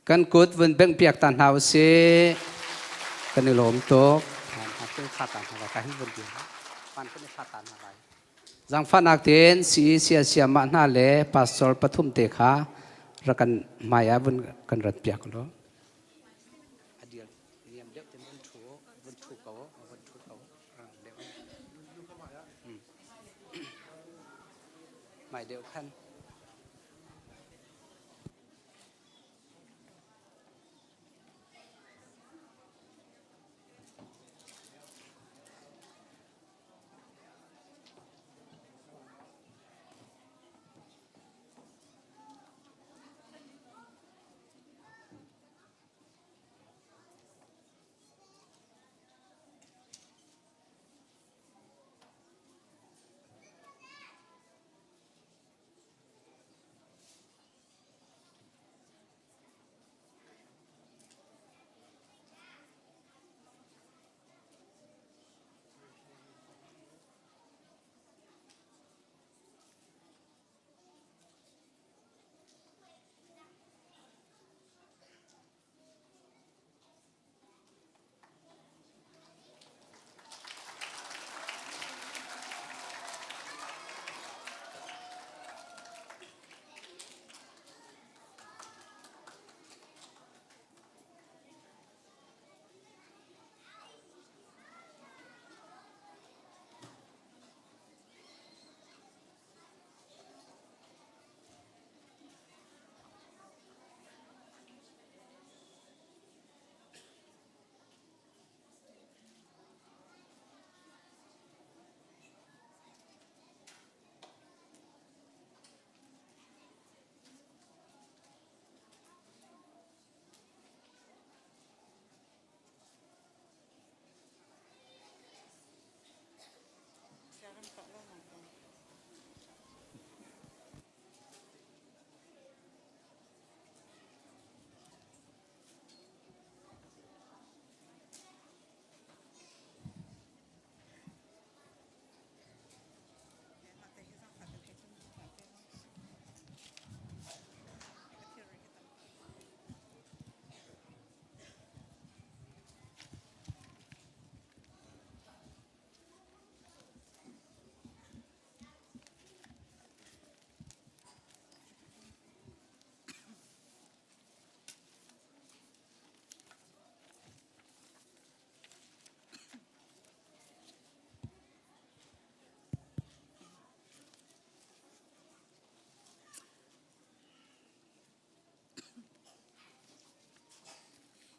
Kan kut vun bengh piak ta hna usih. Kan i lawm tuk. Zangfahnak tein CEC siamah hna le pastor pathum te kha rak kan hmai ah vun kan rat piak law. Mai deuh khan.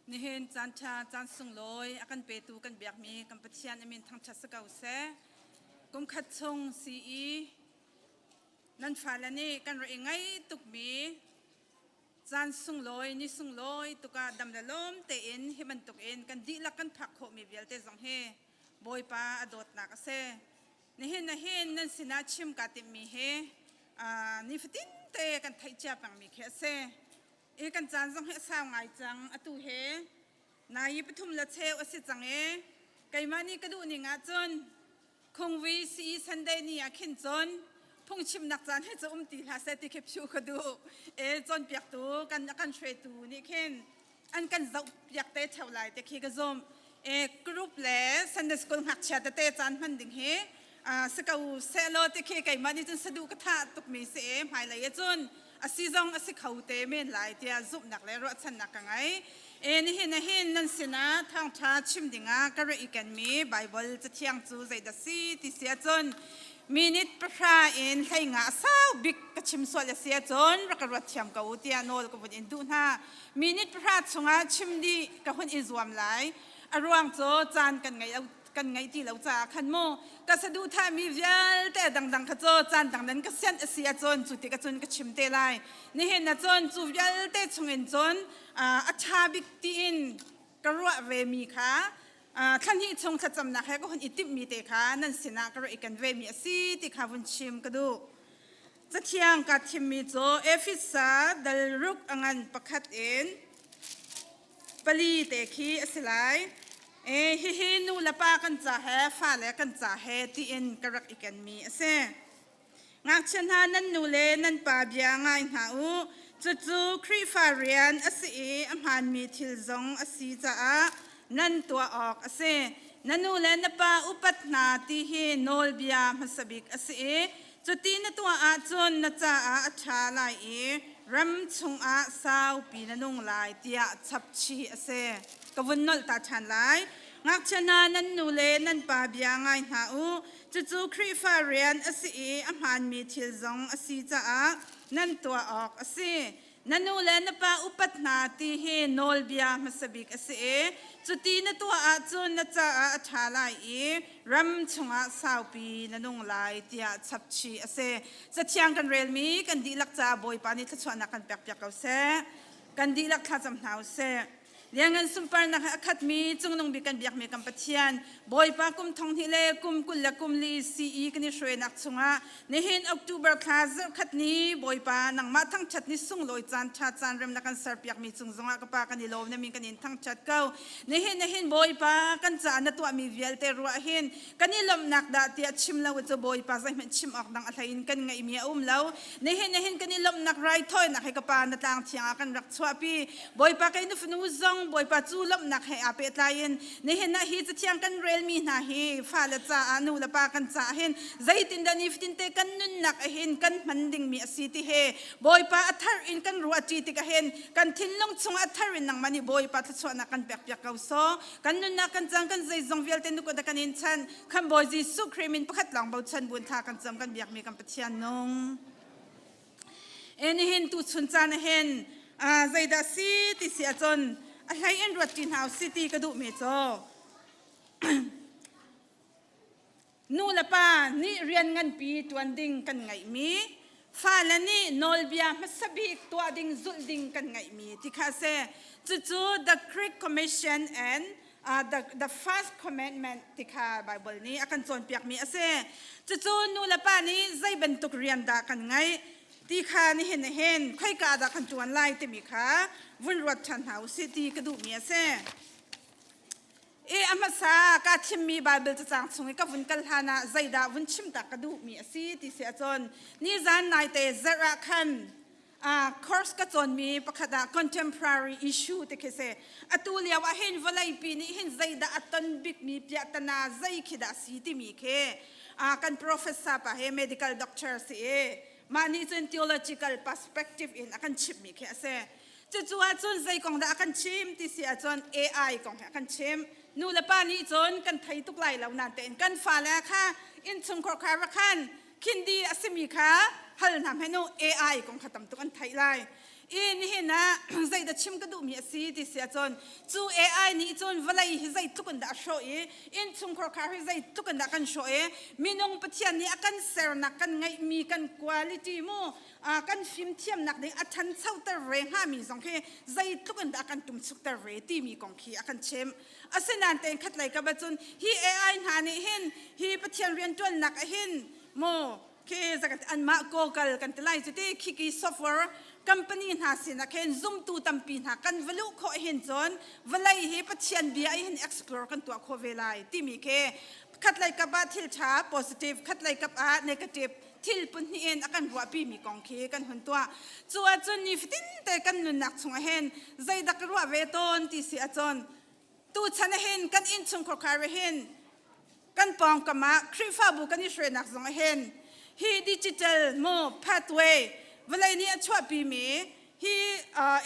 Nihin caan ṭha caan sunglawi a kan petu kan biakmi kan Pathian a min thangṭhat si ko seh. Kum khat chung CE nan fale nih kan rak i ngaih tukmi caan sunglawi ni sunglawi tukah dam le lawm tein hi bantukin kan dihlak kan phak khawhmi vialte zong hi Bawipa a dawtnak a si. Nihin na hin nan sinah chim kaa timhmi hi nifatin te kan theih cia pengmi khi a si. I kan caan zong hi a sau ngai cang. Atu he nai pathum le cheu a si cang i keimah nih ka duh ning ahcun khungvi CE Sunday ni ah khin cun phungchimnak caan he cu um ti hlah seh ti khi phu ka duh. E cawnpiaktu kan kan hruaitu nih khin an kan zoh piak te theo lai te khi ka zumh. E group le Sunday school ngakchia tete caan hman ding hi si ko sehlaw ti khi keimah nih cun saduh ka thah tukmi si e hmailei ah cun a si zong a si kho te men lai tiah zumhnak le ruahchannak ka ngei. E nihin ah hin nan sinah thawngṭha chim dingah ka rak i kenmi Baibal cathiang cu zeidah si ti si ahcun minute pahra in 15 a sau bik ka chim sual a si ahcun rak ka ruat thiam ko u tiah nawl ka vun in duh hna. Minute pahra chungah chim dih ka hun i zuam lai. A ruang cu caan kan ngei lo kan ngeih ti lo caah khan mu ka saduhthahmi vialte dangdang kha cu caan dang nan ka sianh a si ahcun cu tik ahcun ka chim te lai. Nihin ahcun cu vialte chungin cun a ṭha bik tiin ka ruah vemi kha thla hnih chung thlacamnak he ka hun i timhmi te kha nan sinah ka ruah i kan vemi a si ti kha vun chim ka duh. Cathiang kaa thimmi cu Efesa dal ruk a ngan pakhat in pali te khi a si lai. E, hihi nu le pa kan ca he fale kan ca he tiin ka rak i kenmi a si. Ngakchia hna nan nu le nan pa bia ngai hna u. Cucu Khrihfa rian a si i a hmaanmi thil zong a si caah nan tuah awk a si. Na nu le na pa upat hna ti hi nawlbia hmasa bik a si i cuti na tuah ahcun na caah a ṭha lai i ram chungah saupi na nung lai tiah chapchih a si. Ka vun nolh ta ṭhan lai. Ngakchia hna nan nu le nan pa bia ngai hna u. Cucu Khrihfa rian a si i a hmaanmi thil zong a si caah nan tuah awk a si. Na nu le na pa upat hna ti hi nawlbia hmasa bik a si i cuti na tuah ahcun na caah a ṭha lai i ram chungah saupi na nung lai tiah chapchih a si. Cathiang kan relmi kan dihlak caah Bawipa nih thluachuahnak kan pekpiak ko seh. Kan dihlak thlacam hna u sih. Lianngan sunparnak he a khatmi cungnung bik kan biakmi kan Pathian Bawipa kum thong hnih le kum kul le kum li CE kan i hruainak chungah nihin October thla zarhkhat ni Bawipa nangmah thangṭhat ni sunglawi caan ṭha caan rem na kan serpiakmi cung zongah ka pa kan i lawm na min kan in thangṭhat ko. Nihin nihin Bawipa kan caah na tuahmi vialte ruah hin kan i lawmhnak dah tiah chim lo cu Bawipa zeihmanh chim awk dang a hlei in kan ngeihmi a um lo. Nihin nihin kan i lawmhnak raithawinak he ka pa na tlang thiang ah kan rak chuahpi. Bawipa kei na fanu zong Bawipa cu lawmhnak he aa pehtlai in nihin ah hi cathiang kan relmi hna hi fale caah nu le pa kan caah hin zeitindah nifatin te kan nunnak ah hin kan hman dingmi a si ti he Bawipa a thar in kan ruah ṭi tikah hin kan thinlung chungah a thar in nangmah nih Bawipa thluachuahnak kan pekpiak ko sawh. Kan nunnak kan cang kan zeizong vialte nu kut ah kan in chan khan Bawi Jesuh Khrih min pakhat lawng bochan buin thla kan cam kan biakmi kan Pathian nung. E nihin tu chun caan ah hin zeidah si ti si ahcun a hlei in ruat ṭi hna si ti ka duhmi cu nu le pa nih rian nganpi ṭuan ding kan ngeihmi fale nih nawlbia hmasa bik tuah ding zulh ding kan ngeihmi ti kha a si. Cucu the Great Commission and the first commandment ti kha Bible nih a kan cawnpiakmi a si. Cucu nu le pa nih zei bantuk rian dah kan ngeih ti kha nihin hin khoika dah kan ṭuan lai timi kha vun ruat ṭhan hna usih ti ka duhmi a si. I a hmasa ka thimmi Bible cacang chung i ka vun kal hlan ah zeidah vun chim ta ka duhmi a si ti si ahcun nizan naite zarh ah khan course ka cawnmi pakhat ah contemporary issue ti khi si. Atu lio ah hin vawleipi nih hin zeidah a ton bikmi piahtana zei khi dah si timi khi kan professor pa he medical doctor si i mah nih cun theological perspective in a kan chimhmi khi a si. Cucu ahcun zei kong dah a kan chim ti si ahcun AI kong he a kan chim. Nu le pa nih cun kan thei tuk lai lo nain tein kan fale kha innchungkhar kha rak khan khindi a simi kha Hal hna hmanh u AI kong kha tam tuk an theih lai. I nihin ah zeidah chim ka duhmi a si ti si ahcun cu AI nih cun vawlei hi zeitluk in dah a hrawh i innchungkhar khar hi zeitluk in dah kan hrawh i minung Pathian nih a kan sernak kan ngeihmi kan quality mu kan fimthiamnak ding a ṭhanchoter ve hngami zong khi zeitluk in dah a kan ṭumchukter ve timi kong khi a kan chimh. Asinain tein khatlei ka cun hi AI hna nih hin hi Pathian rianṭuannak ah hin mu khi zakat anmah Google kan ti lai cu ti khiki software company hna sin ah khin zumtu tampi hna kan va luh khawh hin cun vawlei hi Pathian bia hin explore kan tuah khawh ve lai timi khi khatlei kap ah thil ṭha positive khatlei kap ah negative thil pahnih in a kan ruahpi mi kong khi kan hun tuah. Cu ahcun nifatin te kan nunnak chungah hin zeidah ka ruah ve tawn ti si ahcun tuchan ah hin kan innchungkhar khar hin kan pawngkam ah Khrihfabu kan i hruainak zong ah hin hi digital mu pathway vawlei nih a chuahpi mi hi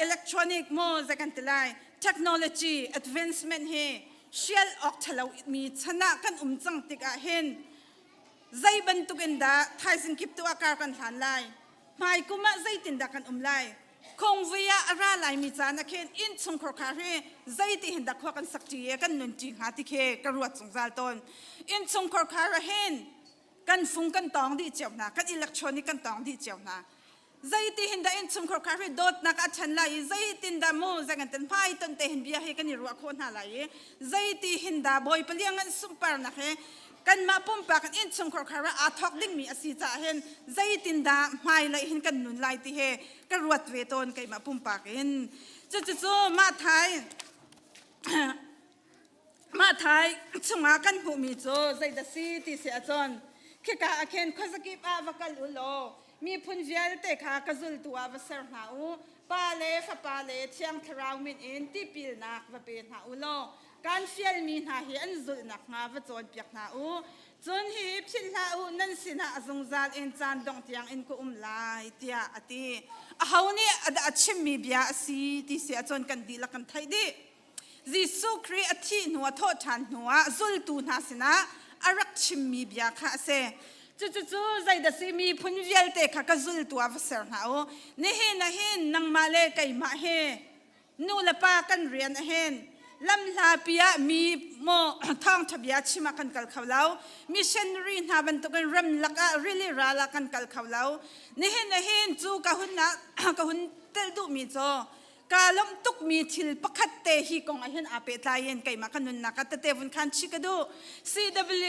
electronic mu zei kan ti lai technology advancement hi hrial awk ṭhalo mi chan ah kan um cang tikah hin zei bantuk in dah thaizing kip tu ah kar kan hlan lai hmai kum ah zeitindah kan um lai khongvui ah a ra laimi caan ah khin inn chungkhar khar hi zeiti hin dah khua kan sak ṭi i kan nun ṭi hnga ti khi ka ruat zungzal tawn. Inn chungkhar khar ah hin kan fung kan tawng dih cio hna, kan electronic kan tawng dih cio hna. Zeiti hin dah inn chungkhar khar hi dawtnak a ṭhan lai i zeitin dah mu zei kan hmai ton te hin bia hi kan i ruah khawh hna lai i zeiti hin dah Bawipa liang an sunparnak hi kanmah pumpak in innchungkhar khar ah aa thawk dingmi a si caah hin zeitindah hmailei hin kan nun lai ti he ka ruat ve tawn keimah pumpak in. Cucucu mah thai mah thai chungah kan hmuhmi cu zeidah si ti si ahcun khika ah khin khuazakip ah va kal u law miphun vialte kha ka zultu ah va ser hna u, Pa le Fapa le Thiang Thlarau min in tipilnak va pe hna u law kan fialmi hna hi an zulh nakhnga va cawnpiak hna u. Cun hihi philh hlah u, nan sinah a zungzal in caan dongh tiang in ka um lai, tiah a ti. Aho nih a chimmi bia a si ti si ahcun kan dihlak kan theih dih. Jesuh Khrih a thih hnu a thawh ṭhan hnuah zultu hna sinah a rak chimmi bia kha a si. Cucucu zeidah si miphun vialte kha ka zultu ah va ser hna u. Nihin ah hin nangmah le keimah hi nu le pa kan rian ah hin lamhlapi ah mi maw thawngṭha bia chim ah kan kal kho lo. Missionary hna bantukin ramlak ah rili ral ah kan kal kho lo. Nihin ah hin cu ka hun ah ka hun telh duhmi cu Kaa lawmh tukmi thil pakhat te hi kong ah hin aa pehtlai in keimah ka nunnak ah tete vun khan chih ka duh. CW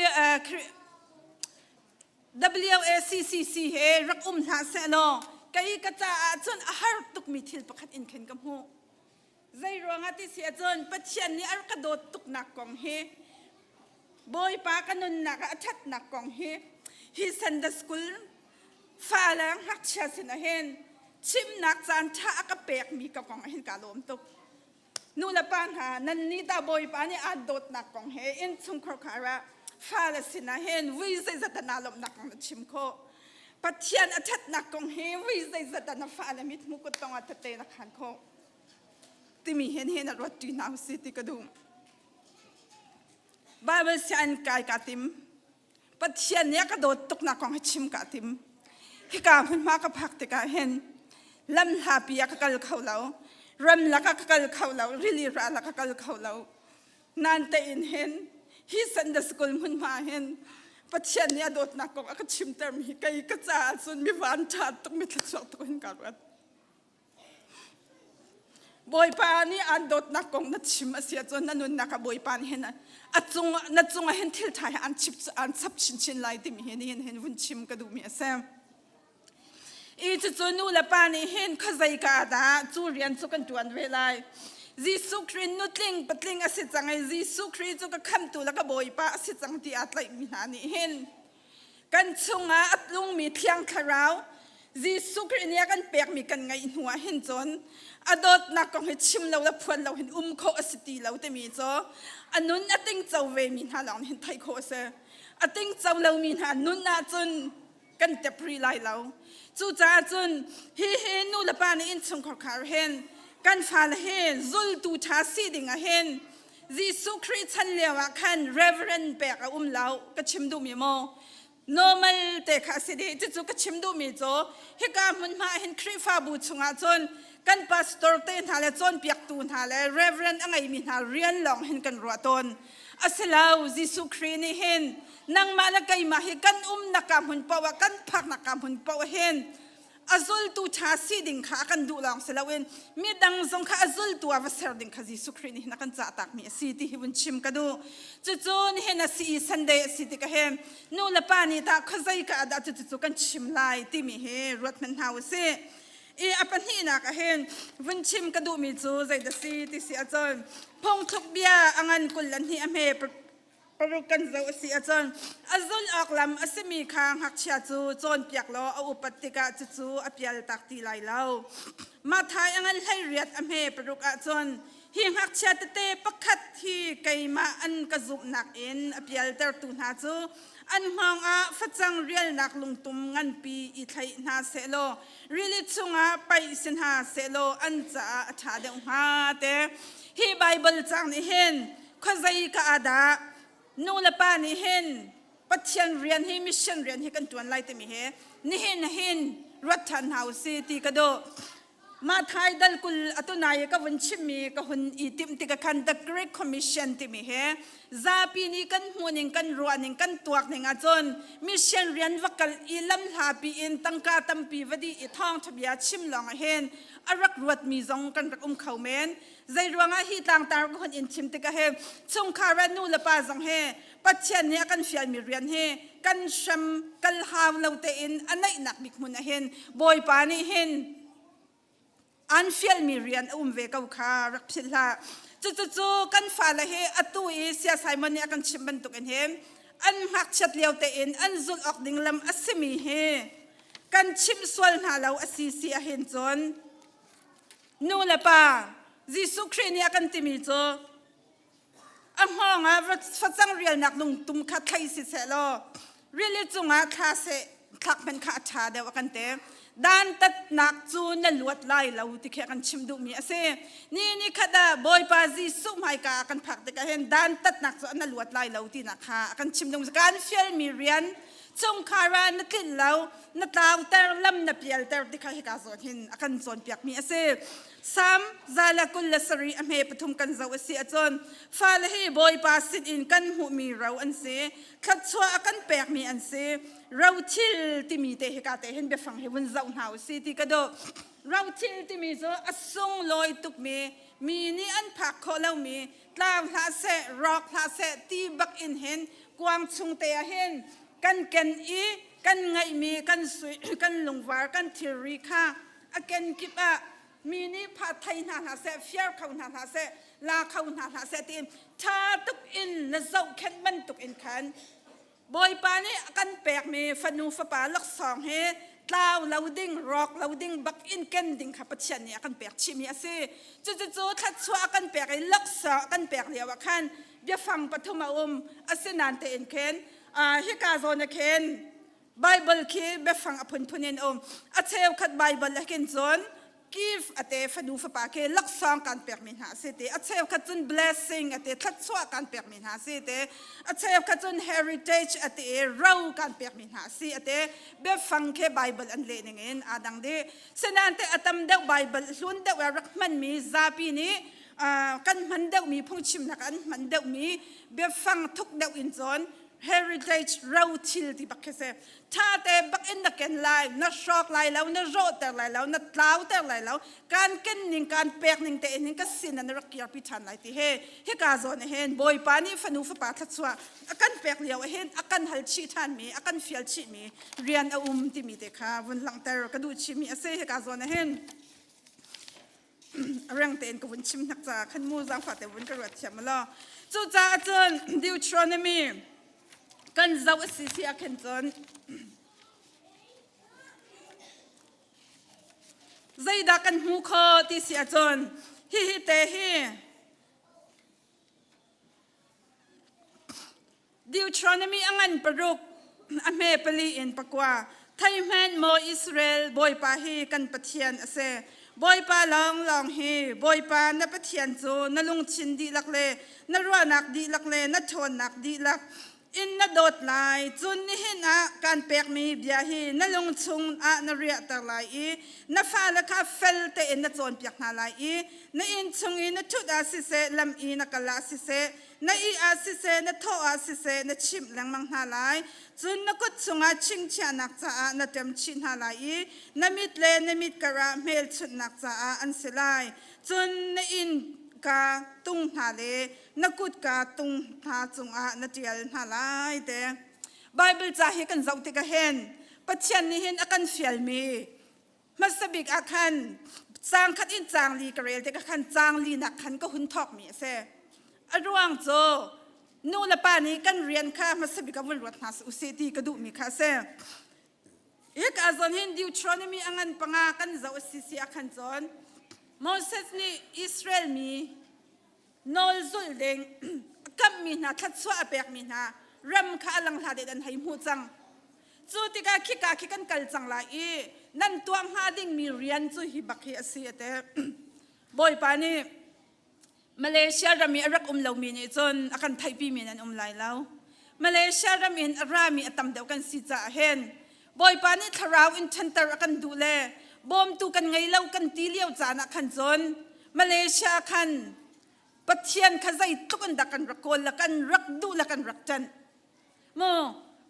WACCC he rak um hlah seh law kei ka caah cun a har tukmi thil pakhat in khin ka hmuh. Zei ruangah ti si ahcun Pathian nih a rak ka dawt tuknak kong hi Bawipa ka nunnak ah a ṭhatnak kong hi hi Sunday School fa le ngakchia sinah hin chimnak caan ṭha a ka pekmi ka kong ah hin kaa lawm tuk. Nu le pa hna, nan nih tah Bawipa nih aan dawtnak kong he innchungkhar khar ah fale sinah hin vui zeizat dah naa lawmhnak kong na chim khawh. Pathian a ṭhatnak kong hi vui zeizat dah na fale mithmuh kut tong ah tete na khan khawh timi hin hin a ruat ṭi hna usih ti ka duh. Bible sianginn kai kaa tim. Pathian nih a ka dawt tuknak kong hi chim kaa tim. Hika hmunhma ka phak tikah hin lam hlapi ah ka kal kho lo. Ramlak ah ka kal kho lo. Rili ral ah ka kal kho lo. Nan tein hin hi Sunday school hmunhma hin Pathian nih a dawtnak kong a ka chimtermi hi kei ka caah cun mi van ṭha tuk mi thluachuak tuk hin kaa ruat. Bawipa nih aan dawtnak kong na chim a si ahcun na nunnak ah Bawipa nih hin a cung na cungah hin thil ṭha hi aan chip aan chap chinchin lai timi hi nihin hin vun chim ka duhmi a si. I cucu nu le pa nih hin khuazei ka dah cu rian cu kan ṭuan ve lai. Jesuh Khrih nutling patling a si cang i Jesuh Khrih cu ka khamtu le ka Bawipa a si cang ti aa tlaihmi hna nih hin kan chungah a tlungmi Thiang Thlarau Jesuh Khrih nih a kan pekmi kan ngeih hnu ah hin cun a dawtnak kong hi chim lo le phuan lo hin um khawh a si ti lo timi cu a nun a tingco vemi hna lawng hin theih khawh a si. A tingco lomi hna nun ahcun kan tep rih lai lo. Cucaah cun hi hi nu le pa nih innchungkhar khar hin kan fale hi zultu ṭha si ding ah hin Jesuh Khrih chan lio ah khan reverend pek a um lo ka chim duhmi maw? Normal te kha a si dih. Cucu ka chim duhmi cu hika hmunhma ah hin Khrihfabu chungah cun kan pastor te hna le cawnpiaktu hna le reverend a ngeimi hna rian lawng hin kan ruah tawn. A si lo, Jesuh Khrih nih hin nangmah le keimah hi kan umnak ka hmun paoh ah kan phaknak ka hmun paoh ah hin a zultu ṭha si ding kha a kan duh lawng si loin midang zong kha a zultu ah va ser ding kha Jesuh Khrih nih hin a kan cahtakmi a si ti hi vun chim ka duh. Cucu nihin a si i Sunday a si tikah hin nu le pa nih tah khuazei ka ah dah cucu kan chim lai timi hi ruat hmanh hna u sih. I a pahnihnak ah hin vun chim ka duhmi cu zeidah si ti si ahcun phungthluk bia a ngan 22 a hme paruk kan zoh a si ahcun a zulh awk lam a simi kha ngakchia cu cawnpiak law a upat tikah cucu a pial tak ti lai lo. Matthai a ngan 18 a hme paruk ahcun hi ngakchia tete pakhat hi keimah an ka zumhnak in a pialtertu hna cu an hngawng ah facang rialnak lungtum nganpi i thlaih hna sehlaw rili chungah paih si hna sehlaw an caah a ṭha deuh hnga te. Hi Baibal cang nih hin khuazei ka ah dah nu le pa nih hin Pathian rian hi mission rian hi kan ṭuan lai timi hi nihin hin ruat ṭhan hna u si ti ka duh. Mathai dal 20 atu nai ka vun chimmi ka hun i timh tik khan the Great Commission timi hi zapi nih kan hmuhning kan ruahning kan tuak ning ahcun mission rian va kal i lam hlapi in tangka tampi va dih i thawngṭha bia chim lawng ah hin a rak ruatmi zong kan rak um kho men. Zei ruangah hi tlangtar ka hun in chim tikah he chungkhar ah nu le pa zong he Pathian nih a kan fialmi rian hi kan hrem kal hau lo tein a naihnak bik hmun ah hin Bawipa nih hin an fialmi rian a um ve ko kha rak philh hlah. Cucucu kan fale hi atu i Sia Simon nih a kan chimh bantukin hin an ngakchiat lio tein an zulh awk ding lam a simi hi kan chimh sual hna lo a si si ahhin cun nu le pa Jesuh Khrih nih a kan timi cu a hngawng ah facang rialnak lungtum kha thlai si seh law rili cungah thla seh thlak hmanh kha a ṭha deuh a kan ti. Dantatnak cu na luat lai lo ti khi a kan chim duhmi a si. Ni ni khat ah Bawipa Jesuh hmaika ah kan phak tikah hin dantatnak cu na luat lai lo tinak kha a kan chim duhmi kan fialmi rian chungkhar ah na tlinh lo na tlauter lam na pialter ti kha hika zawn hin a kan cawnpiakmi a si. Salm 127 a hme pathum kan zoh a si ahcun fale hi Bawipa sin in kan hmuhmi ro an si, thluachuah a kan pekmi an si. Rothil timi te hika te hin biafang hi vun zoh hna u si ti ka duh. Rothil timi cu a sunglawi tukmi, mi nih an phak khawh lomi, tlau hlah seh, rawk hlah seh ti bak in hin kuang chung te ah hin kan ken i kan ngeihmi kan sui, kan lungvar, kan thilri kha a kenkip ah mi nih pha thei hna hlah seh fiar kho hna hlah seh la kho hna hlah seh tiin ṭha tuk in na zohkhenh bantuk in khan Bawipa nih a kan pekmi fanu fapa laksawng hi tlau lo ding rawk lo ding bak in ken ding kha Pathian nih a kan pek chihmi a si. Cucucu thluachuah a kan pek i laksawng a kan pek lio ah khan biafang pathum a um asinain tein khin hika zawn ah khin Bible khi biafang a phunphun in um. A cheukhat Bible ah khin cun give ate fanu fapa khi laksawng kan pekmi hna a si te. A cheukhat cun blessing ate thluachuah kan pekmi hna a si te. A cheukhat cun heritage ate ro kan pekmi hna a si ate. Biafang khi Bible an leh ning in aa dang dih. Sinain te a tam deuh Bible hlun deuh ah rak hmanmi zapi nih kan hman deuhmi phungchimnak an hman deuhmi biafang thuk deuh in cun heritage rothil ti bak khi si tha te bak in na ken lai na hrawk lai lo na rawhter lai lo na tlauter lai lo kan ken ning kan pek ning te in ka sin na rak kirpi than lai ti he hika zawn hin bawipa nih fanu fapa thluachuah a kan pek lio hin a kan hal chih than mi a kan fial chih mi rian a um timi te kha vun langhter ka duh chih mi a si hika zawn hin reng tein ka vun chim hnak caah khan mu zaangfah te vun ka ruat thiam law cucaah cun Deuteronomy kan zoh a si si ah khin cun zeidah kan hmu kho ti si ahcun hihi te hi Deuteronomy a ngan paruk a hme pali in pakua thei hmenh maw Israel Bawipa hi kan Pathian a si Bawipa lawnglawng hi Bawipa na Pathian cu na lungthin dihlak le na ruahnak dihlak le na ṭhawnnak dihlak. In na dawt lai. Cun nihin ah kaan pekmi bia hi na lung chung ah na riahter lai i na fale kha fel tein na cawnpiak hna lai i na inn chung i na ṭhut ah siseh, lam i na kal ah siseh, na ih ah siseh, na thawh ah siseh, na chimh lengmang hna lai. Cun na kut chungah chingchiahnak caah na ṭem chih hna lai i na mit le na mit karah hmelchunhnak caah an si lai. Cun na inn ka tung hna le na kutka tung hna cungah na ṭial hna lai te. Bible ca hi kan zoh tikah hin Pathian nih hin a kan fialmi hmasa bik ah khan caang khat in caang li ka rel tikah khan caang li nak khan ka hun thawkmi a si. A ruang cu nu le pa nih kan rian kha hmasa bik ah vun ruat hna usih ti ka duhmi kha a si. Hika zawn hin Deuteronomy a ngan panga kan zoh a si si ah khan cun Moses nih Israel mi nawl zulh ding a kamhmi hna thluachuah a pekmi hna ram kha a langhla deuh an hei hmuh cang. Cu tikah khika khi kan kal cang lai i nan tuah hnga dingmi rian cu hi bak hi a si a ti. Bawipa nih Malaysia ram i a rak um lomi nih cun a kan theihpimi nan um lai lo. Malaysia ram in a rami a tam deuh kan si caah hin Bawipa nih thlarau in ṭhanter a kan duh le bawmtu kan ngei lo kan ti lio caan ah khan cun Malaysia khan Pathian kha zeitluk in dah kan rak kawl le kan rak duh le kan rak ṭanh. Mu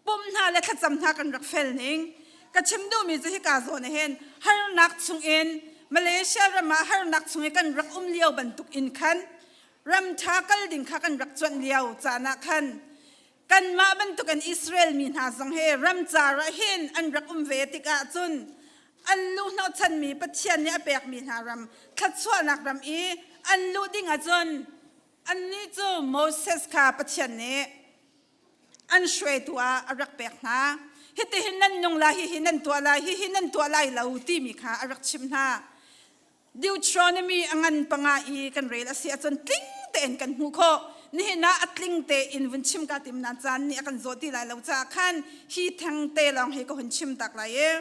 pum hna le thlacam hna kan rak fel ning. Ka chim duhmi cu hika zawn ah hin harnak chungin Malaysia ram ah harnak chung i kan rak um lio bantuk in khan ram ṭha kal ding kha kan rak cuanh lio caan ah khan kanmah bantukin Israel mi hna zong hi ramcar ah hin an rak um ve tikah cun an lu hnawhchanmi Pathian nih a pekmi hna ram thluachuahnak ram i an luh ding ahcun annih cu Moses kha Pathian nih an hruaitu ah a rak pek hna. Hitihin nan nung lai, hihi nan tuah lai, hihi nan tuah lai lo timi kha a rak chimh hna. Deuteronomy a ngan panga i kan rel a si ahcun tling tein kan hmuh khawh. Nihin ah a tling tein vun chim ka tim na caan nih a kan zawh ti lai lo caah khan hi theng te lawng hi ka hun chim tak lai i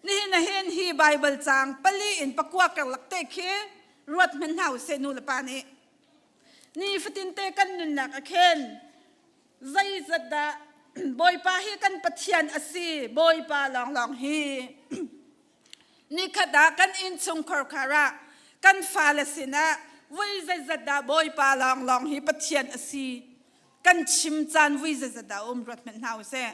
nihin ah hin hi Bible caang pali in pakua karlak te khi ruat hmanh hna usih nu le pa nih nifatin te kan nunnak ah khin zeizat dah Bawipa hi kan Pathian a si Bawipa lawnglawng hi Nikhat ah kan innchungkhar khar ah kan fale sinah vui zeizat dah Bawipa lawnglawng hi Pathian a si kan chim caan vui zeizat dah um ruat hmanh hna usih.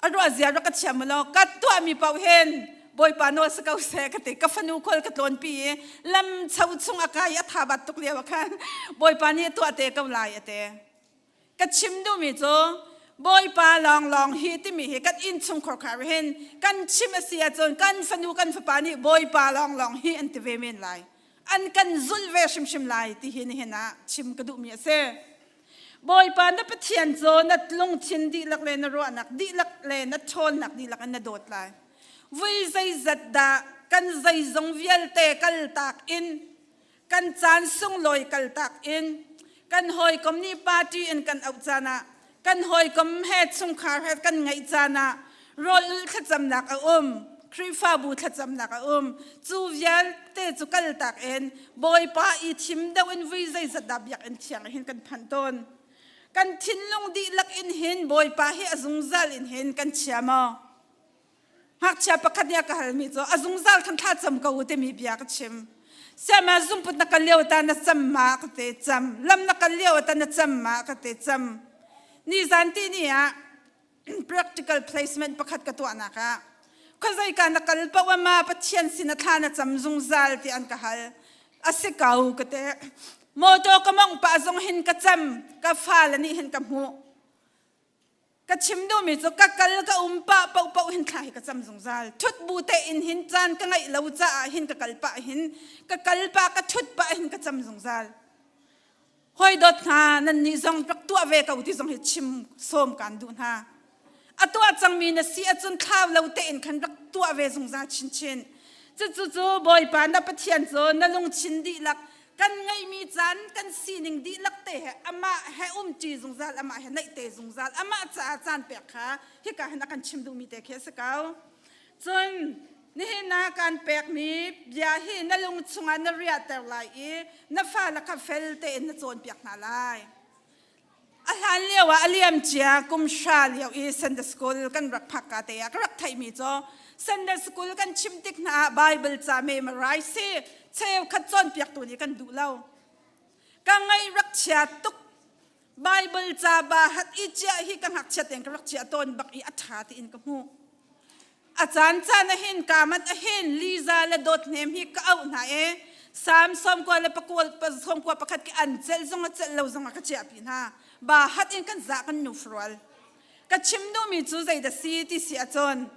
A ruah zia rak ka thiam law ka tuahmi paoh hin Bawipa nawl si ko seh ka ti ka fanu khual ka tlawnpi i lam cho chung a kai a tha bat tuk lio ah khan Bawipa nih a tuah te ko lai a ti. Ka chim duhmi cu Bawipa lawnglawng hi timi hi kan innchungkhar khar hin kan chim a si ahcun kan fanu kan fapa nih Bawipa lawnglawng hi an ti ve men lai. An kan zulh ve hrimhrim lai ti hi nihin ah chim ka duhmi a si. Bawipa na Pathian cu na lungthin dihlak le na ruahnak dihlak le na ṭhawnnak dihlak in na dawt lai. Vui zeizat dah kan zeizong vialte kaltak in kan caan sunglawi kaltak in kan hawikom nih party in kan auh caan ah kan hawikom he chungkhar he kan ngeih caan ah rawl ulh thlacamnak a um Khrihfabu thlacamnak a um cu vialte cu kaltak in Bawipa i thim deuh in vui zeizat dah biakinn thiang hin kan phanh tawn kan thinlung dihlak in hin Bawipa hi a zungzal in hin kan chia maw Ngakchia pakhat nih a ka halmi cu a zungzal khan thla cam ko u timi bia ka chim. Siama zungput na kal lio ta na cam ma ka te cam. Lam na kal lio ta na cam ma ka te cam. Ni zan ti ni ah practical placement pakhat ka tuahnak ah khuazei ka na kal paoh ma Pathian sin a thla na cam zungzal ti an ka hal. A si ko ka te. Motor ka mong pah zong hin ka cam ka fale nih hin ka hmuh. Ka chim duhmi cu ka kal ka um pah paohpaoh hin thla hi ka cam zungzal. Ṭhut bu tein hin caan ka ngeih lo caah hin ka kal pah hin ka kal pah ka ṭhut pah hin ka cam zungzal. Hawi dawt hna nannih zong rak tuah ve ko ti zong hi chim sawm kaan duh hna. A tuah cangmi na si ahcun thlau lo tein khan rak tuah ve zungzal chinchin. Cucu cu Bawipa na Pathian cu na lungthin dihlak kan ngeihmi caan kan sining dihlak te he amah he umṭi zungzal amah he naih te zungzal amah caah caan pek kha hika hin a kan chim duhmi te khi a si ko cun nihin ah kan pekmi bia hi na lung chungah na riahter lai i na fale kha fel tein na cawnpiak hna lai. A hlan lio ah a liam cia kum hra lio i Sunday school kan rak phak ka te ah ka rak theihmi cu Sunday school kan chim tik hna ah Bible ca memorize si cheukhat cawnpiaktu nih kan duh lo. Ka ngaih rak chia tuk. Bible ca ba hat i ciah hi ka ngakchia tein ka rak chia tawn bak i a ṭha tiin ka hmuh. A caan caan ahin kamat ahin Liza le Dawt Hnem hi ka auh hna i Sam sawmkua le pakual sawmkua pakhat ki an celh zong a celh lo zong ah ka chiahpi hna. Ba hat in kan zah kan nu furual. Ka chim duhmi cu zeidah si ti si ahcun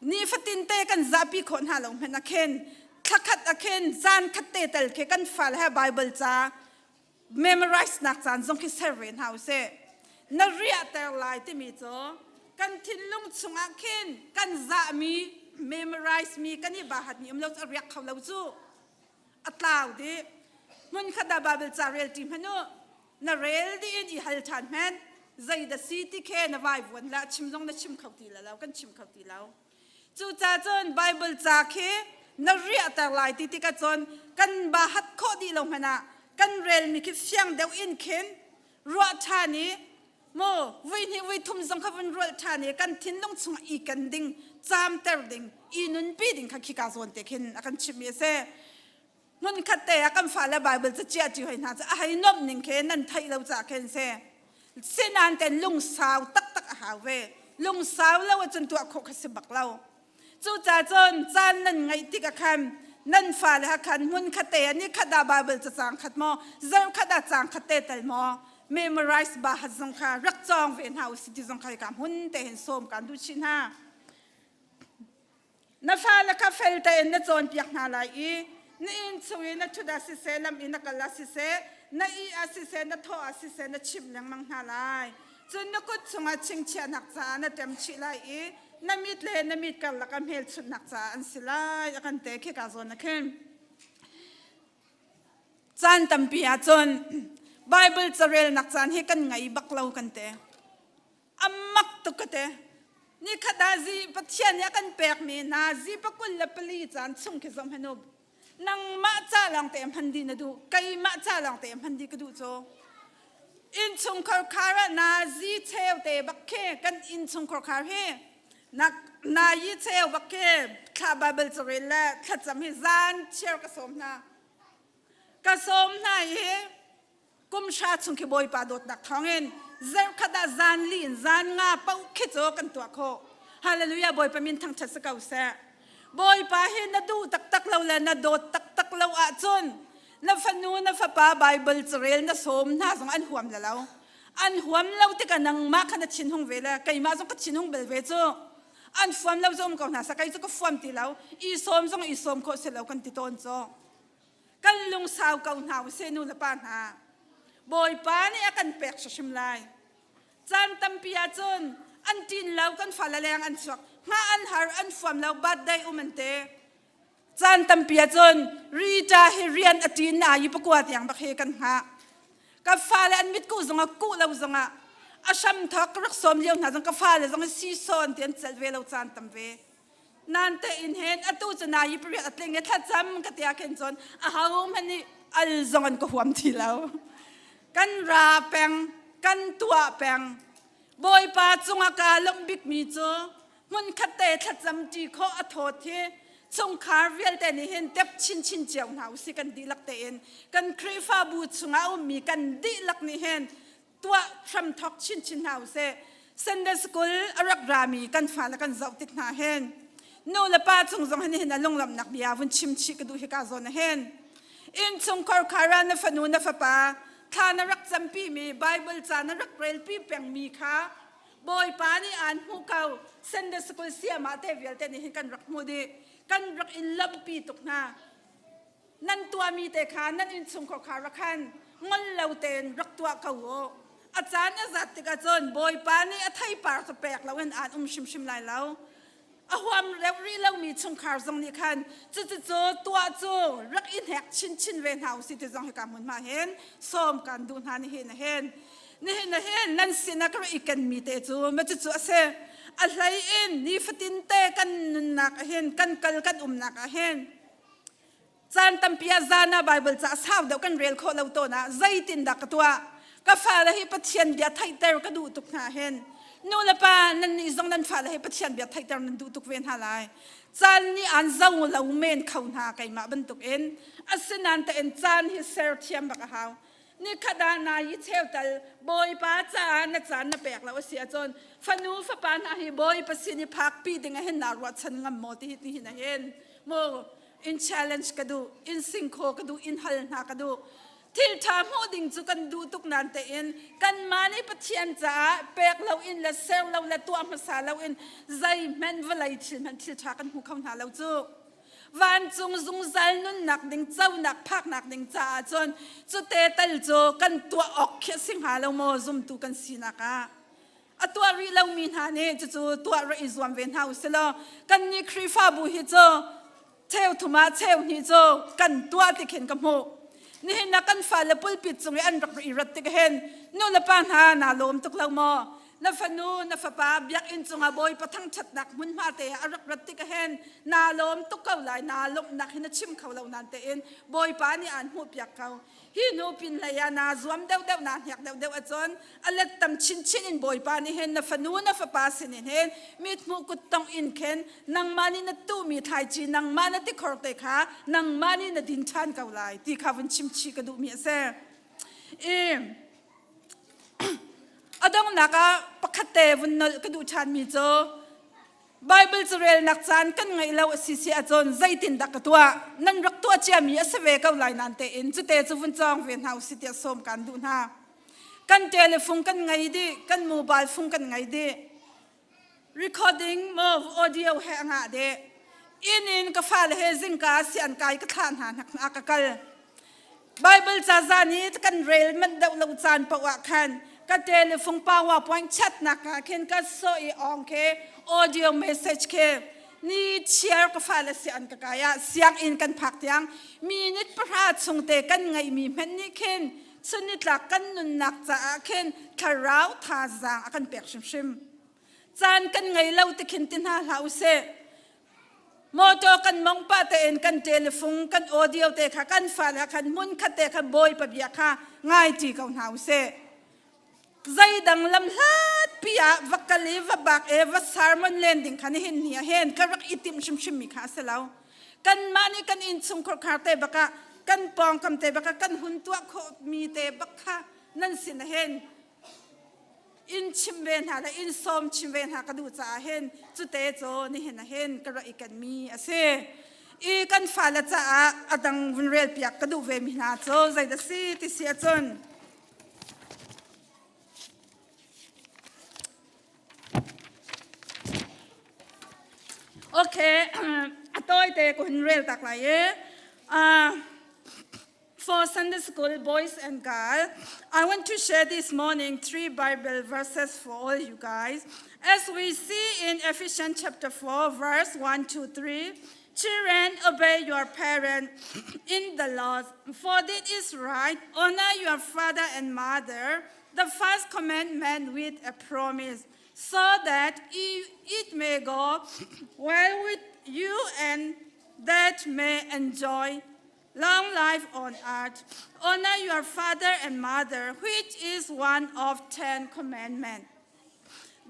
nifatin te kan zahpi khawh hna lo hmanh ah khin thlakhat ah khin zan khat te tal khi kan fale he Bible ca memorize nak caan zong khi ser ve hna usih. Na riahter lai timi cu kan thinlung chungah khin kan zahmi memorize mi kan i bahat mi um lo cu a riak kho lo cu a tlau dih. Hmun khat ah Bible ca rel ṭi hmanh u na rel dih in i hal ṭhan hmanh zei da si ti khe na vai vuan la chim zong na chim kho ti lo kan chim kho ti lo. Cucaah cun Bible ca khi na riahter lai ti tikah cun kan ba hat khawh dih lo hmanh ah kan relmi khi fiang deuh in khin ruah ṭhan i mu vui hnih vui thum zong kha vun rual ṭhan i kan thinlung chungah i ken ding caamter ding i nunpi ding kha khika zawn te khin a kan chimhmi a si. Hmunkhat te ah kan fale Bible ca cia ṭi hoi hna cu a hei nuamh ning khi nan theih lo caah khin si. Sinain ten lungsau taktak a hau ve. Lungsau lo ahcun tuah khawh kha si bak lo. Cucaah cun caan nan ngeih tik ah khan nan fale ha khan hmunkhat te ah nikhat ah Bible ca caang khat maw, zarhkhat ah caang khat te tal maw memorize ba hat zong kha rak cawng ve hna usih ti zong kha hika hmun te hin sawm kaan duh chih hna. Na fale kha fel tein na cawnpiak hna lai i na inn chung i na ṭhut ah siseh, lam i na kal ah siseh, na ih ah siseh, na thawh ah siseh, na chimh lengmang hna lai. Cun na kut chungah chingchiahnak caah na ṭem chih lai i na mit le na mit karlak ah hmelchunhnak caah an si lai, a kan te. Khika zawn ah khin. Caan tampi ah cun Baibal carelnak caan hi kan ngei bak lo kan ti. Amak tuk ka ti. Nikhat ah zi Pathian nih a kan pekmi hna zi pakul le pali caan chung khi zong hanu nangmah ca lawng te hman dih na duh keimah ca lawng te hman dih ka duh cu innchungkhar khar ah na zi cheu te bak khi kan innchungkhar khar hi na na yi cheu bak khi thla Bible carel le thlacam hi zan chiar ka sawm hna ka sawm hna i kum hra chung khi Bawipa dawtnak thawngin zarhkhat ah zan li in zan nga paoh khi cu kan tuah khawh. Hallelujah Bawipa min thangṭhat si ko seh. Bawipa hi na duh taktak lo le na dawt taktak lo ahcun na fanu na fapa Bible carel na sawm hna zong an huam le lo. An huam lo tikah nangmah kha na thinhung ve le keimah zong ka thinhung bel ve cu. An fuam lo cu um ko hna seh kei cu ka fuam ti lo. I sawm zong i sawm khawh si lo kan ti tawn cu. Kan lungsau ko hna usih nu le pa hna. Bawipa nih a kan pek hrim lai. Caan tampi ahcun an ṭin lo kan fale leng an chuak. Hngah an har an fuam lo birthday um an te. Caan tampi ahcun Rita hi rian a ṭin na yi pakua tiang bak hi kan hngah. Ka fale an mitkuh zongah kuh lo zongah a hram thawk ka rak sawm lio hna zong ka fale zong hi sisawn ti an celh ve lo caan tam ve. Nan te in hen atu cu na yi pariat a tling i thlacam ka tia khin cun a ho hmanh nih al zong an ka huam ti lo. Kan ra peng, kan tuah peng. Bawipa cungah kaa lawmh bikmi cu hmunkhat te thlacam ṭi khawh a thawt hi chungkhar vialte nih hin tep chinchin cio hna usih kan dihlak tein kan Khrihfabu chungah a ummi kan dihlak nih hin tuah hramthok chinchin hna usih. Sunday school a rak rami kan fale kan zoh tik hna hin nu le pa cung zong hin hin a lunglamnak bia vun chim chih ka duh hika zawn ah hin innchungkhar khar ah na fanu na fapa thla na rak campi mi Bible ca na rak relpi pengmi kha Bawipa nih aan hmuh ko Sunday school siamah te vialte nih hin kan rak hmuh dih kan rak in lampi tuk hna Nan tuahmi te kha nan innchungkhar kha rak khan ngol lo tein rak tuah ko u. A caan a zat tikah cun Bawipa nih a theipar cu pek loin aan um hrimhrim lai lo. A huam reuh rih lomi chungkhar zong nih khan cucucu tuah cu rak i hnek chinchin ve hna usih ti zong hika hmunhma hin sawm kan duh hna nihin ah hin. Nihin ah hin nan sinah ka rak i kenmi te cu ma cucu a si. A hlei in nifatin te kan nunnak ah hin kan kal kan umnak ah hin Caan tampi ah zan ah Baibal ca sau deuh kan rel khawh lo tawn ah zeitindah ka tuah? Ka fale hi Pathian bia theihter ka duh tuk hna hin. Nu le pa nan nih zong nan fale hi Pathian bia theihter nan duh tuk ve hna lai. Caan nih an zo lo men kho hna keimah bantuk in. Asinain tein caan hi ser thiam bak a hau. Nikhat ah na i cheutal Bawipa caah na caan na pek lo a si ahcun fanu fapa hna hi Bawipa sin i phakpi ding ah hin naa ruahchan ngam maw ti hi ti hin ahin mu in challenge ka duh in singkhaw ka duh in hal hna ka duh thil ṭha hmuh ding cu kan duh tuk nain tein kanmah nih Pathian caah pek lo in le ser lo le tuah hmasa lo in zeihmanh vawlei thil hmanh thil ṭha kan hmu kho hna lo cu. Vancung zungzal nunnak ding conak phaknak ding caah cun cute tal cu kan tuah awk khi a si hnga lo maw zumtu kan sinak ah a tuah rih lomi hna nih cucu tuah rak i zuam ve hna u si law kan nih Khrihfabu hi cu cheu thum ah cheu hnih cu kan tuah ti khin ka hmuh nihin ah kan fale pulpit cung i an rak i rat tik hin nu le pa hna naa lawm tuk lo maw na fanu na fapa biakinn cungah Bawipa thangṭhatnak hmunhma te ah a rak rat tik ahhin naa lawm tuk ko lai naa lawmhnak hi na chim kho lo nan tein Bawipa nih aan hmuhpiak ko hi hnu pin hlei ah naa zuam deuhdeuh naa hnek deuhdeuh ahcun a let tam chinchin in Bawipa nih hin na fanu na fapa sinin hin mithmuh kuttong in khin nangmah nih na tuhmi thlaici nangmah na tikhor te kha nangmah nih na din ṭhan ko lai ti kha vun chim chih ka duhmi a si. I A donghnak ah pakhat te vun nolh ka duh ṭhanmi cu Baibal carelnak caan kan ngeih lo a si si ahcun zeitindah ka tuah? Nan rak tuah ciami a si ve ko lai nain tein cute cu vun cawng ve hna usih tiah sawm kaan duh hna. Kan telephone kan ngei dih, kan mobile phone kan ngei dih. Recording maw audio he a ngah dih. Inn in ka fale he zingka sian kai ka thlah hna hnak ka kal. Bible ca zan i kan rel manh deuh lo caan paoh ah khan ka telephone powerpoint chatnak ah khin ka sawh i ong ke audio message ke ni chiar ka fale si an ka kai ah sianginn kan phak tiang minute pahra chung te kan ngeihmi hmenh nih khin chunnitlak kan nunnak caah khin thlarau thazaang a kan pek hrimhrim caan kan ngei lo ti khin ti hna hlah usih Motor kan mong pah tein kan telephone kan audio te kha kan fale khan hmun khat te khan Bawipa bia kha ngai ṭi ko hna usih. Zeidang lam hlat pi ah va kal i va bak e va sermon len ding kha nihin ni ah hin ka rak i timh hrimhrim mi kha a si lo. Kanmah nih kan innchung khurkhar te bak ah kan pawngkam te bak ah kan hun tuah khawh mi te bak kha nan sin ah hin in chim ve hna le in sawm chim ve hna ka duh caah hin cute cu nihin ah hin ka rak i kenmi a si i kan fale caah a dang vun rel piak ka duh ve mi hna cu zeidah si ti si ahcun Okay, a tawi te ko hin rel tak lai i For Sunday school boys and girls, I want to share this morning three Bible verses for all you guys. As we see in Ephesians chapter 4, verse 1 to 3, Children, obey your parents in the Lord, for this is right. Honor your father and mother, the first commandment with a promise, so that it may go well with you and that may enjoy long life on earth. Honor your father and mother, which is one of ten commandments.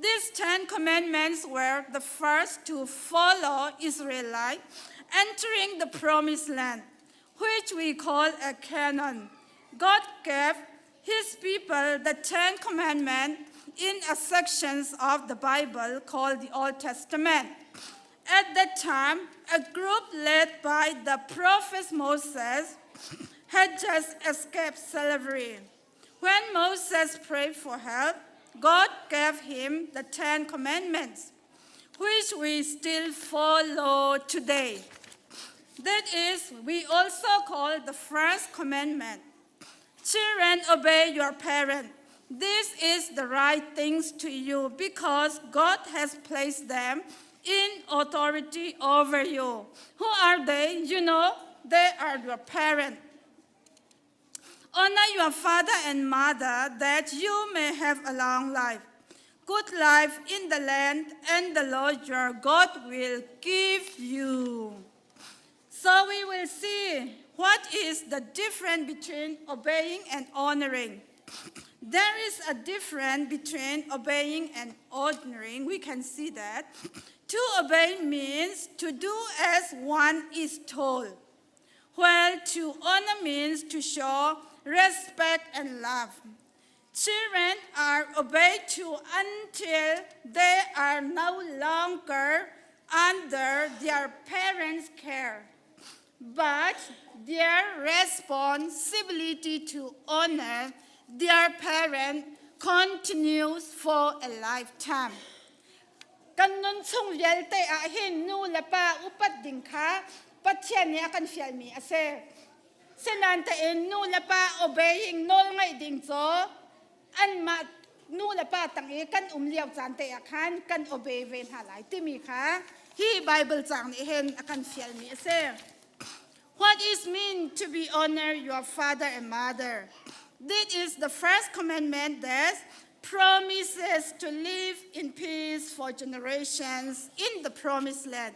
These ten commandments were the first to follow Israelite entering the promised land, which we call a Canaan. God gave his people the Ten Commandments in a sections of the Bible called the Old Testament. At that time, a group led by the prophet Moses had just escaped slavery. When Moses prayed for help, God gave him the Ten Commandments, which we still follow today. That is, we also call the first commandment. Children, obey your parents. This is the right things to you because God has placed them in authority over you. Who are they? You know, they are your parents. Honor your father and mother that you may have a long life, good life in the land, and the Lord your God will give you. So we will see what is the difference between obeying and honoring. There is a difference between obeying and honoring. We can see that. To obey means to do as one is told, while to honor means to show respect and love. Children are obeyed to until they are no longer under their parents' care. But their responsibility to honor their parent continues for a lifetime. Kan nun chung vialte ah hin nu le pa upat ding kha Pathian nih a kan fialmi a si. Sinan tein nu le pa obeying nawl ngaih ding cu anmah nu le pa tang i kan um lio caan te ah khan kan obey ve hna lai timi kha hi Bible caang nih hin a kan fialmi a si. What is mean to be honor your father and mother? This is the first commandment that promises to live in peace for generations in the promised land.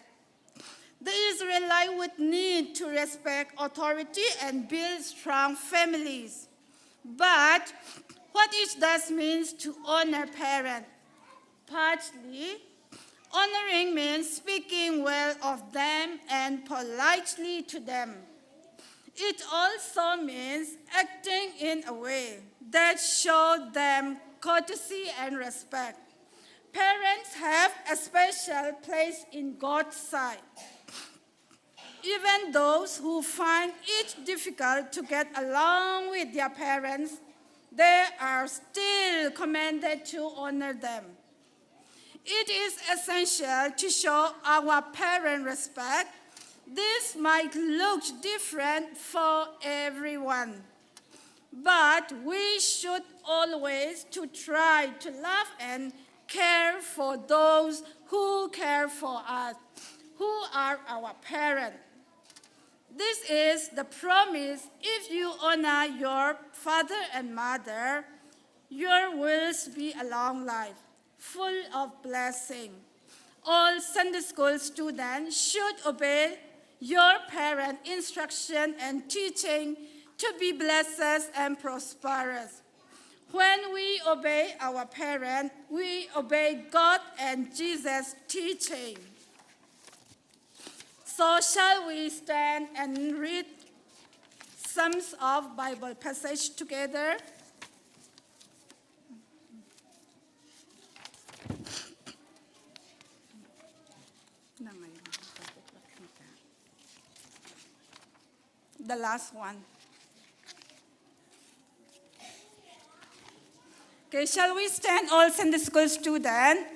The Israelite would need to respect authority and build strong families. But what it does means to honor parents? Partly, honoring means speaking well of them and politely to them. It also means acting in a way that shows them courtesy and respect. Parents have a special place in God's sight. Even those who find it difficult to get along with their parents, they are still commanded to honor them. It is essential to show our parent respect. This might look different for everyone. But we should always to try to love and care for those who care for us, who are our parents. This is the promise if you honor your father and mother, your will be a long life, full of blessing. All Sunday school students should obey your parent instruction and teaching to be blessed and prosperous. When we obey our parent, we obey God and Jesus' teaching. So shall we stand and read some of Bible passage together? The last one. Okay, shall we stand all Sunday school student?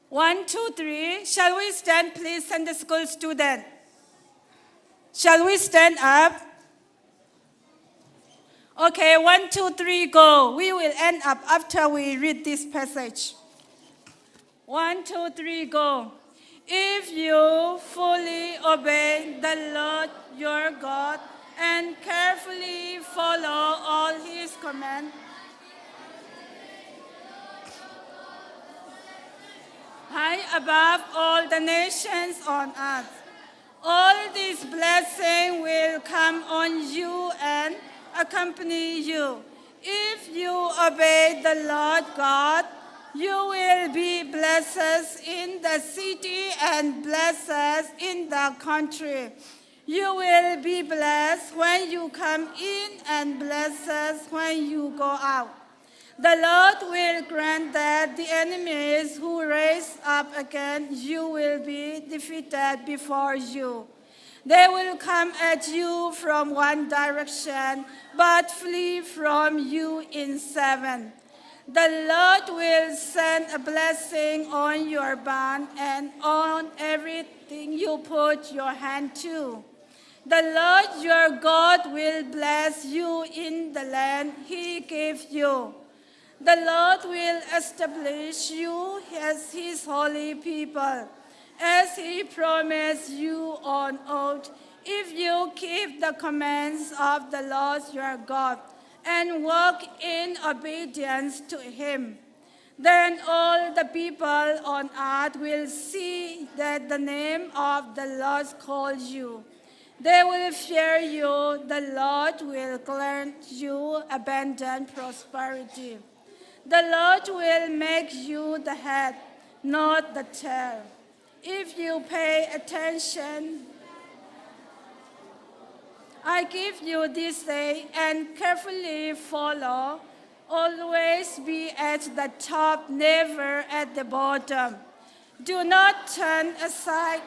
One, two, three. Shall we stand, please, Sunday school student? Shall we stand up? Okay, one, two, three, go. We will end up after we read this passage. One, two, three, go. If you fully obey the Lord your God and carefully follow all his commands, high above all the nations on earth. All these blessings will come on you and accompany you. If you obey the Lord God, you will be blessed in the city and blessed in the country. You will be blessed when you come in and blessed when you go out. The Lord will grant that the enemies who raise up against you will be defeated before you. They will come at you from one direction, but flee from you in seven. The Lord will send a blessing on your barn and on everything you put your hand to. The Lord your God will bless you in the land he gave you. The Lord will establish you as his holy people, as he promised you on oath, if you keep the commands of the Lord your God and walk in obedience to him. Then all the people on earth will see that the name of the Lord calls you. They will fear you. The Lord will grant you abundant prosperity. The Lord will make you the head, not the tail. If you pay attention, I give you this day and carefully follow. Always be at the top, never at the bottom. Do not turn aside.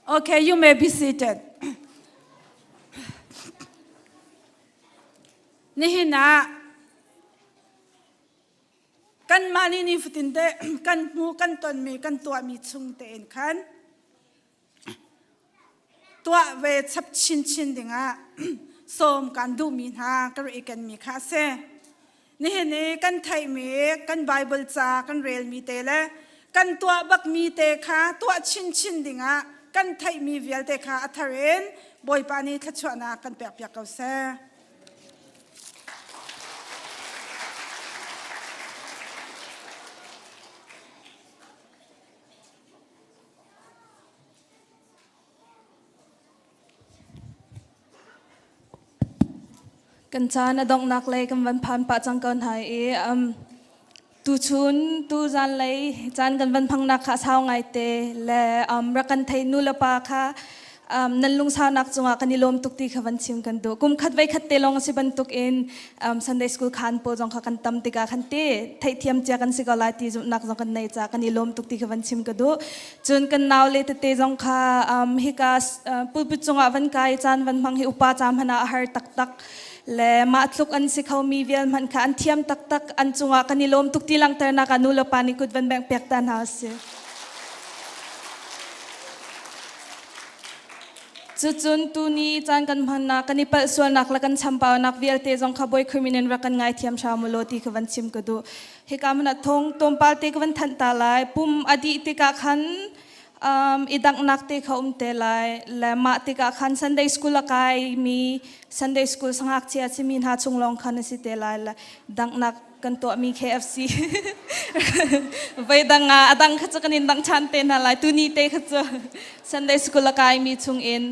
Okay, you may be seated. Nihin ah kanmah nih nifatin te kan hmu kan tonmi kan tuahmi chung tein khan tuah ve chap chinchin dingah sawm kan duhmi hna ka rak i kenmi kha a si. Nihin i kan theihmi kan Bible ca kan relmi te le kan tuah bakmi te kha tuah chinchin dingah kan theihmi vialte kha a thar in Bawipa nih thluachuahnak kan pekpiak ko seh. Kan caan a donghnak lei kan van phan pah cang ko hna i tuchun tuzan lei caan kan van phangnak kha sau ngai te le rak kan thei nu le pa kha nan lungsaunak cungah kan i lawm tuk ti kha van chim kan duh. Kum khat voi khat te lawng a si bantuk in Sunday school khan pawl zong kha kan tam tikah khan te theihthiam cia kan si ko lai ti zumhnak zong kan nei ca kan i lawm tuk ti kha van chim ka duh. Cun kan nau le tete zong kha hika pulpit cungah van kai caan van hmang hi upa ca hmanh ah a har taktak le mah tluk an si khomi vial hmanh kha an thiam taktak an cungah kan i lawm tuk ti langhternak ah nu le pa nih kut van bengh piak ta hna usih. Cucun tuni caan kan hmannak kan i palh sualnak le kan champaunak vialte zong kha Bawi Khrih min in rak kan ngaithiam hram u law ti kha van chim ka duh. Hika hmun ah thong tlawmpal te ka van thanh ta lai. Pum a dih tikah khan i danghnak te kha um te lai. Le mah tikah khan Sunday school a kai mi Sunday school sangakchia simi hna chung lawng khan a si te lai. Le danghnak kan tuahmi KFC voi dang ah a dang kha cu kan in dang ṭhan te hna lai tuni te kha cu Sunday school a kaimi chung in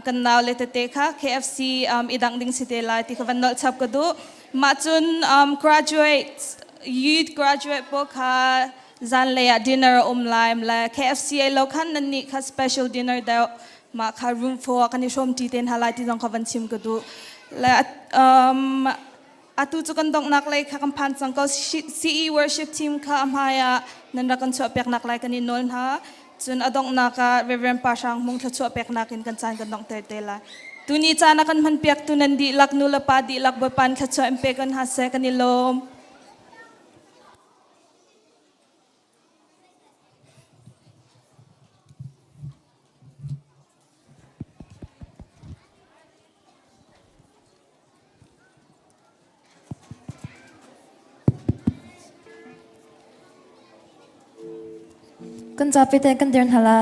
kan nau le tete kha KFC i dang ding si te lai ti kha van nolh chap ka duh mah cun graduate youth graduate pawl kha zanlei ah dinner a um lai le KFC ai lo khan nan nih kha special dinner deuh mah kha room 4 ah kan i hrawm ṭi te hna lai ti zong kha van chim ka duh le Atu cu kan donghnak lei kha kan phan cang ko. CE worship team kha a hmai ah nan rak kan chuahpiaknak lai kan in nawl hna. Cun a donghnak ah Reverend Pa Hrang Hmung thluachuah peknak in kan caan kan donghter te lai. Tuni caan a kan hmanpiaktu nan dihlak nu le pa dihlak Bawipa in thluachuah in pe kan hna seh kan i lawm. Kan zapi te kan dir hna la.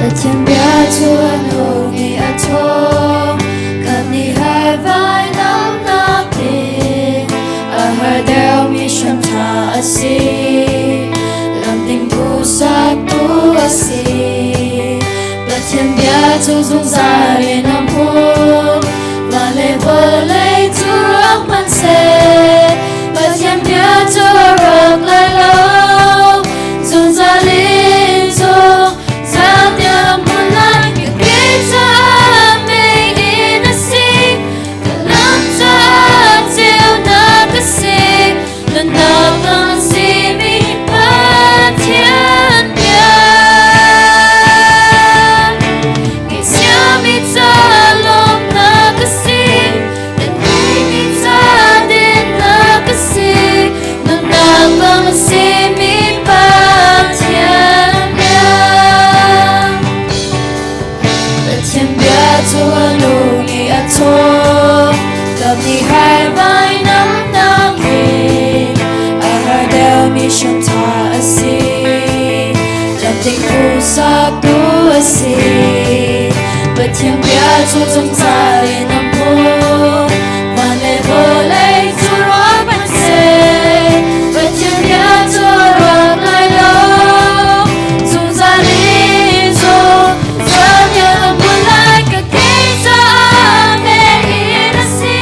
Pathian bia cu a nung i a ṭhawng, kan i har vainamnak in a har deuhmi hramṭha a si. Lamding hmuhsaktu a si. Pathian bia cu zungzal in a hmun, van le vawlei cu rak hmanhseh. Pathian bia cu a rak lai lo, zungzal in zungzal tiang a hmun lai. Ka ke caah mei in a si, ka lam caah ceunak a si. Nunnak an simi Pathian bia. Ngei siami ca lawng. Hmuhsaktu a si. Pathian bia cu zungzal in a hmun. Van le vawlei cu ruak hmanhseh, Pathian bia cu a rawk lai lo. Zungzal in zungzal tiang a hmun lai. Ka ke caah meiinn a si,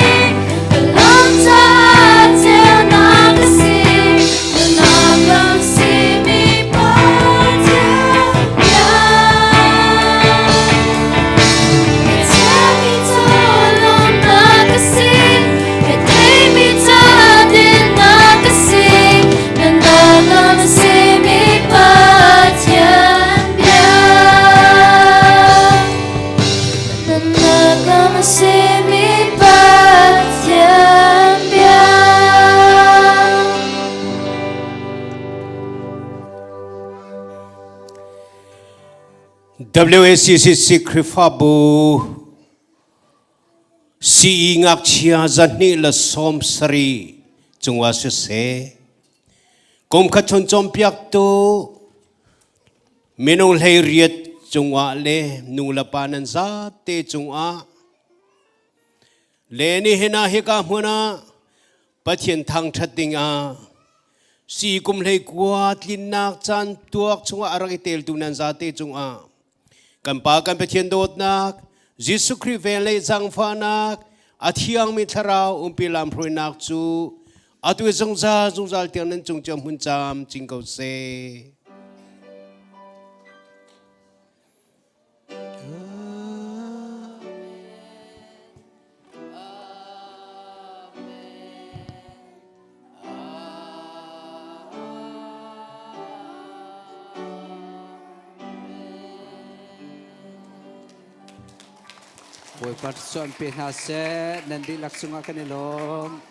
ka lam caah ceunak a si. Nunnak lam simi Pathian bia. Thiangmi ca lawmnak a si, retheimi ca dinnak a si, nunnak lam simi Pathian bia. Nunnak lam simi Pathian bia. WACCC Khrihfabu CE ngakchia 270 cungah siseh kum khat chung cawnpiaktu minung 18 cungah le nu le pa nan zate cungah le nihin ah hika hmun ah Pathian thangṭhat dingah si kum 19 tlinnak caan tuak chungah a rak i teltu nan zate cungah kan Pa kan Pathian dawtnak Jesuh Khrih vel le zaangfahnak a thiangmi thlarau umpi lamhruainak cu atu i zungzal zungzal tiang nan cung cio hmun cam cing ko seh. Bawipa chuan pe hna seh nan dihlak cungah kan i lawm.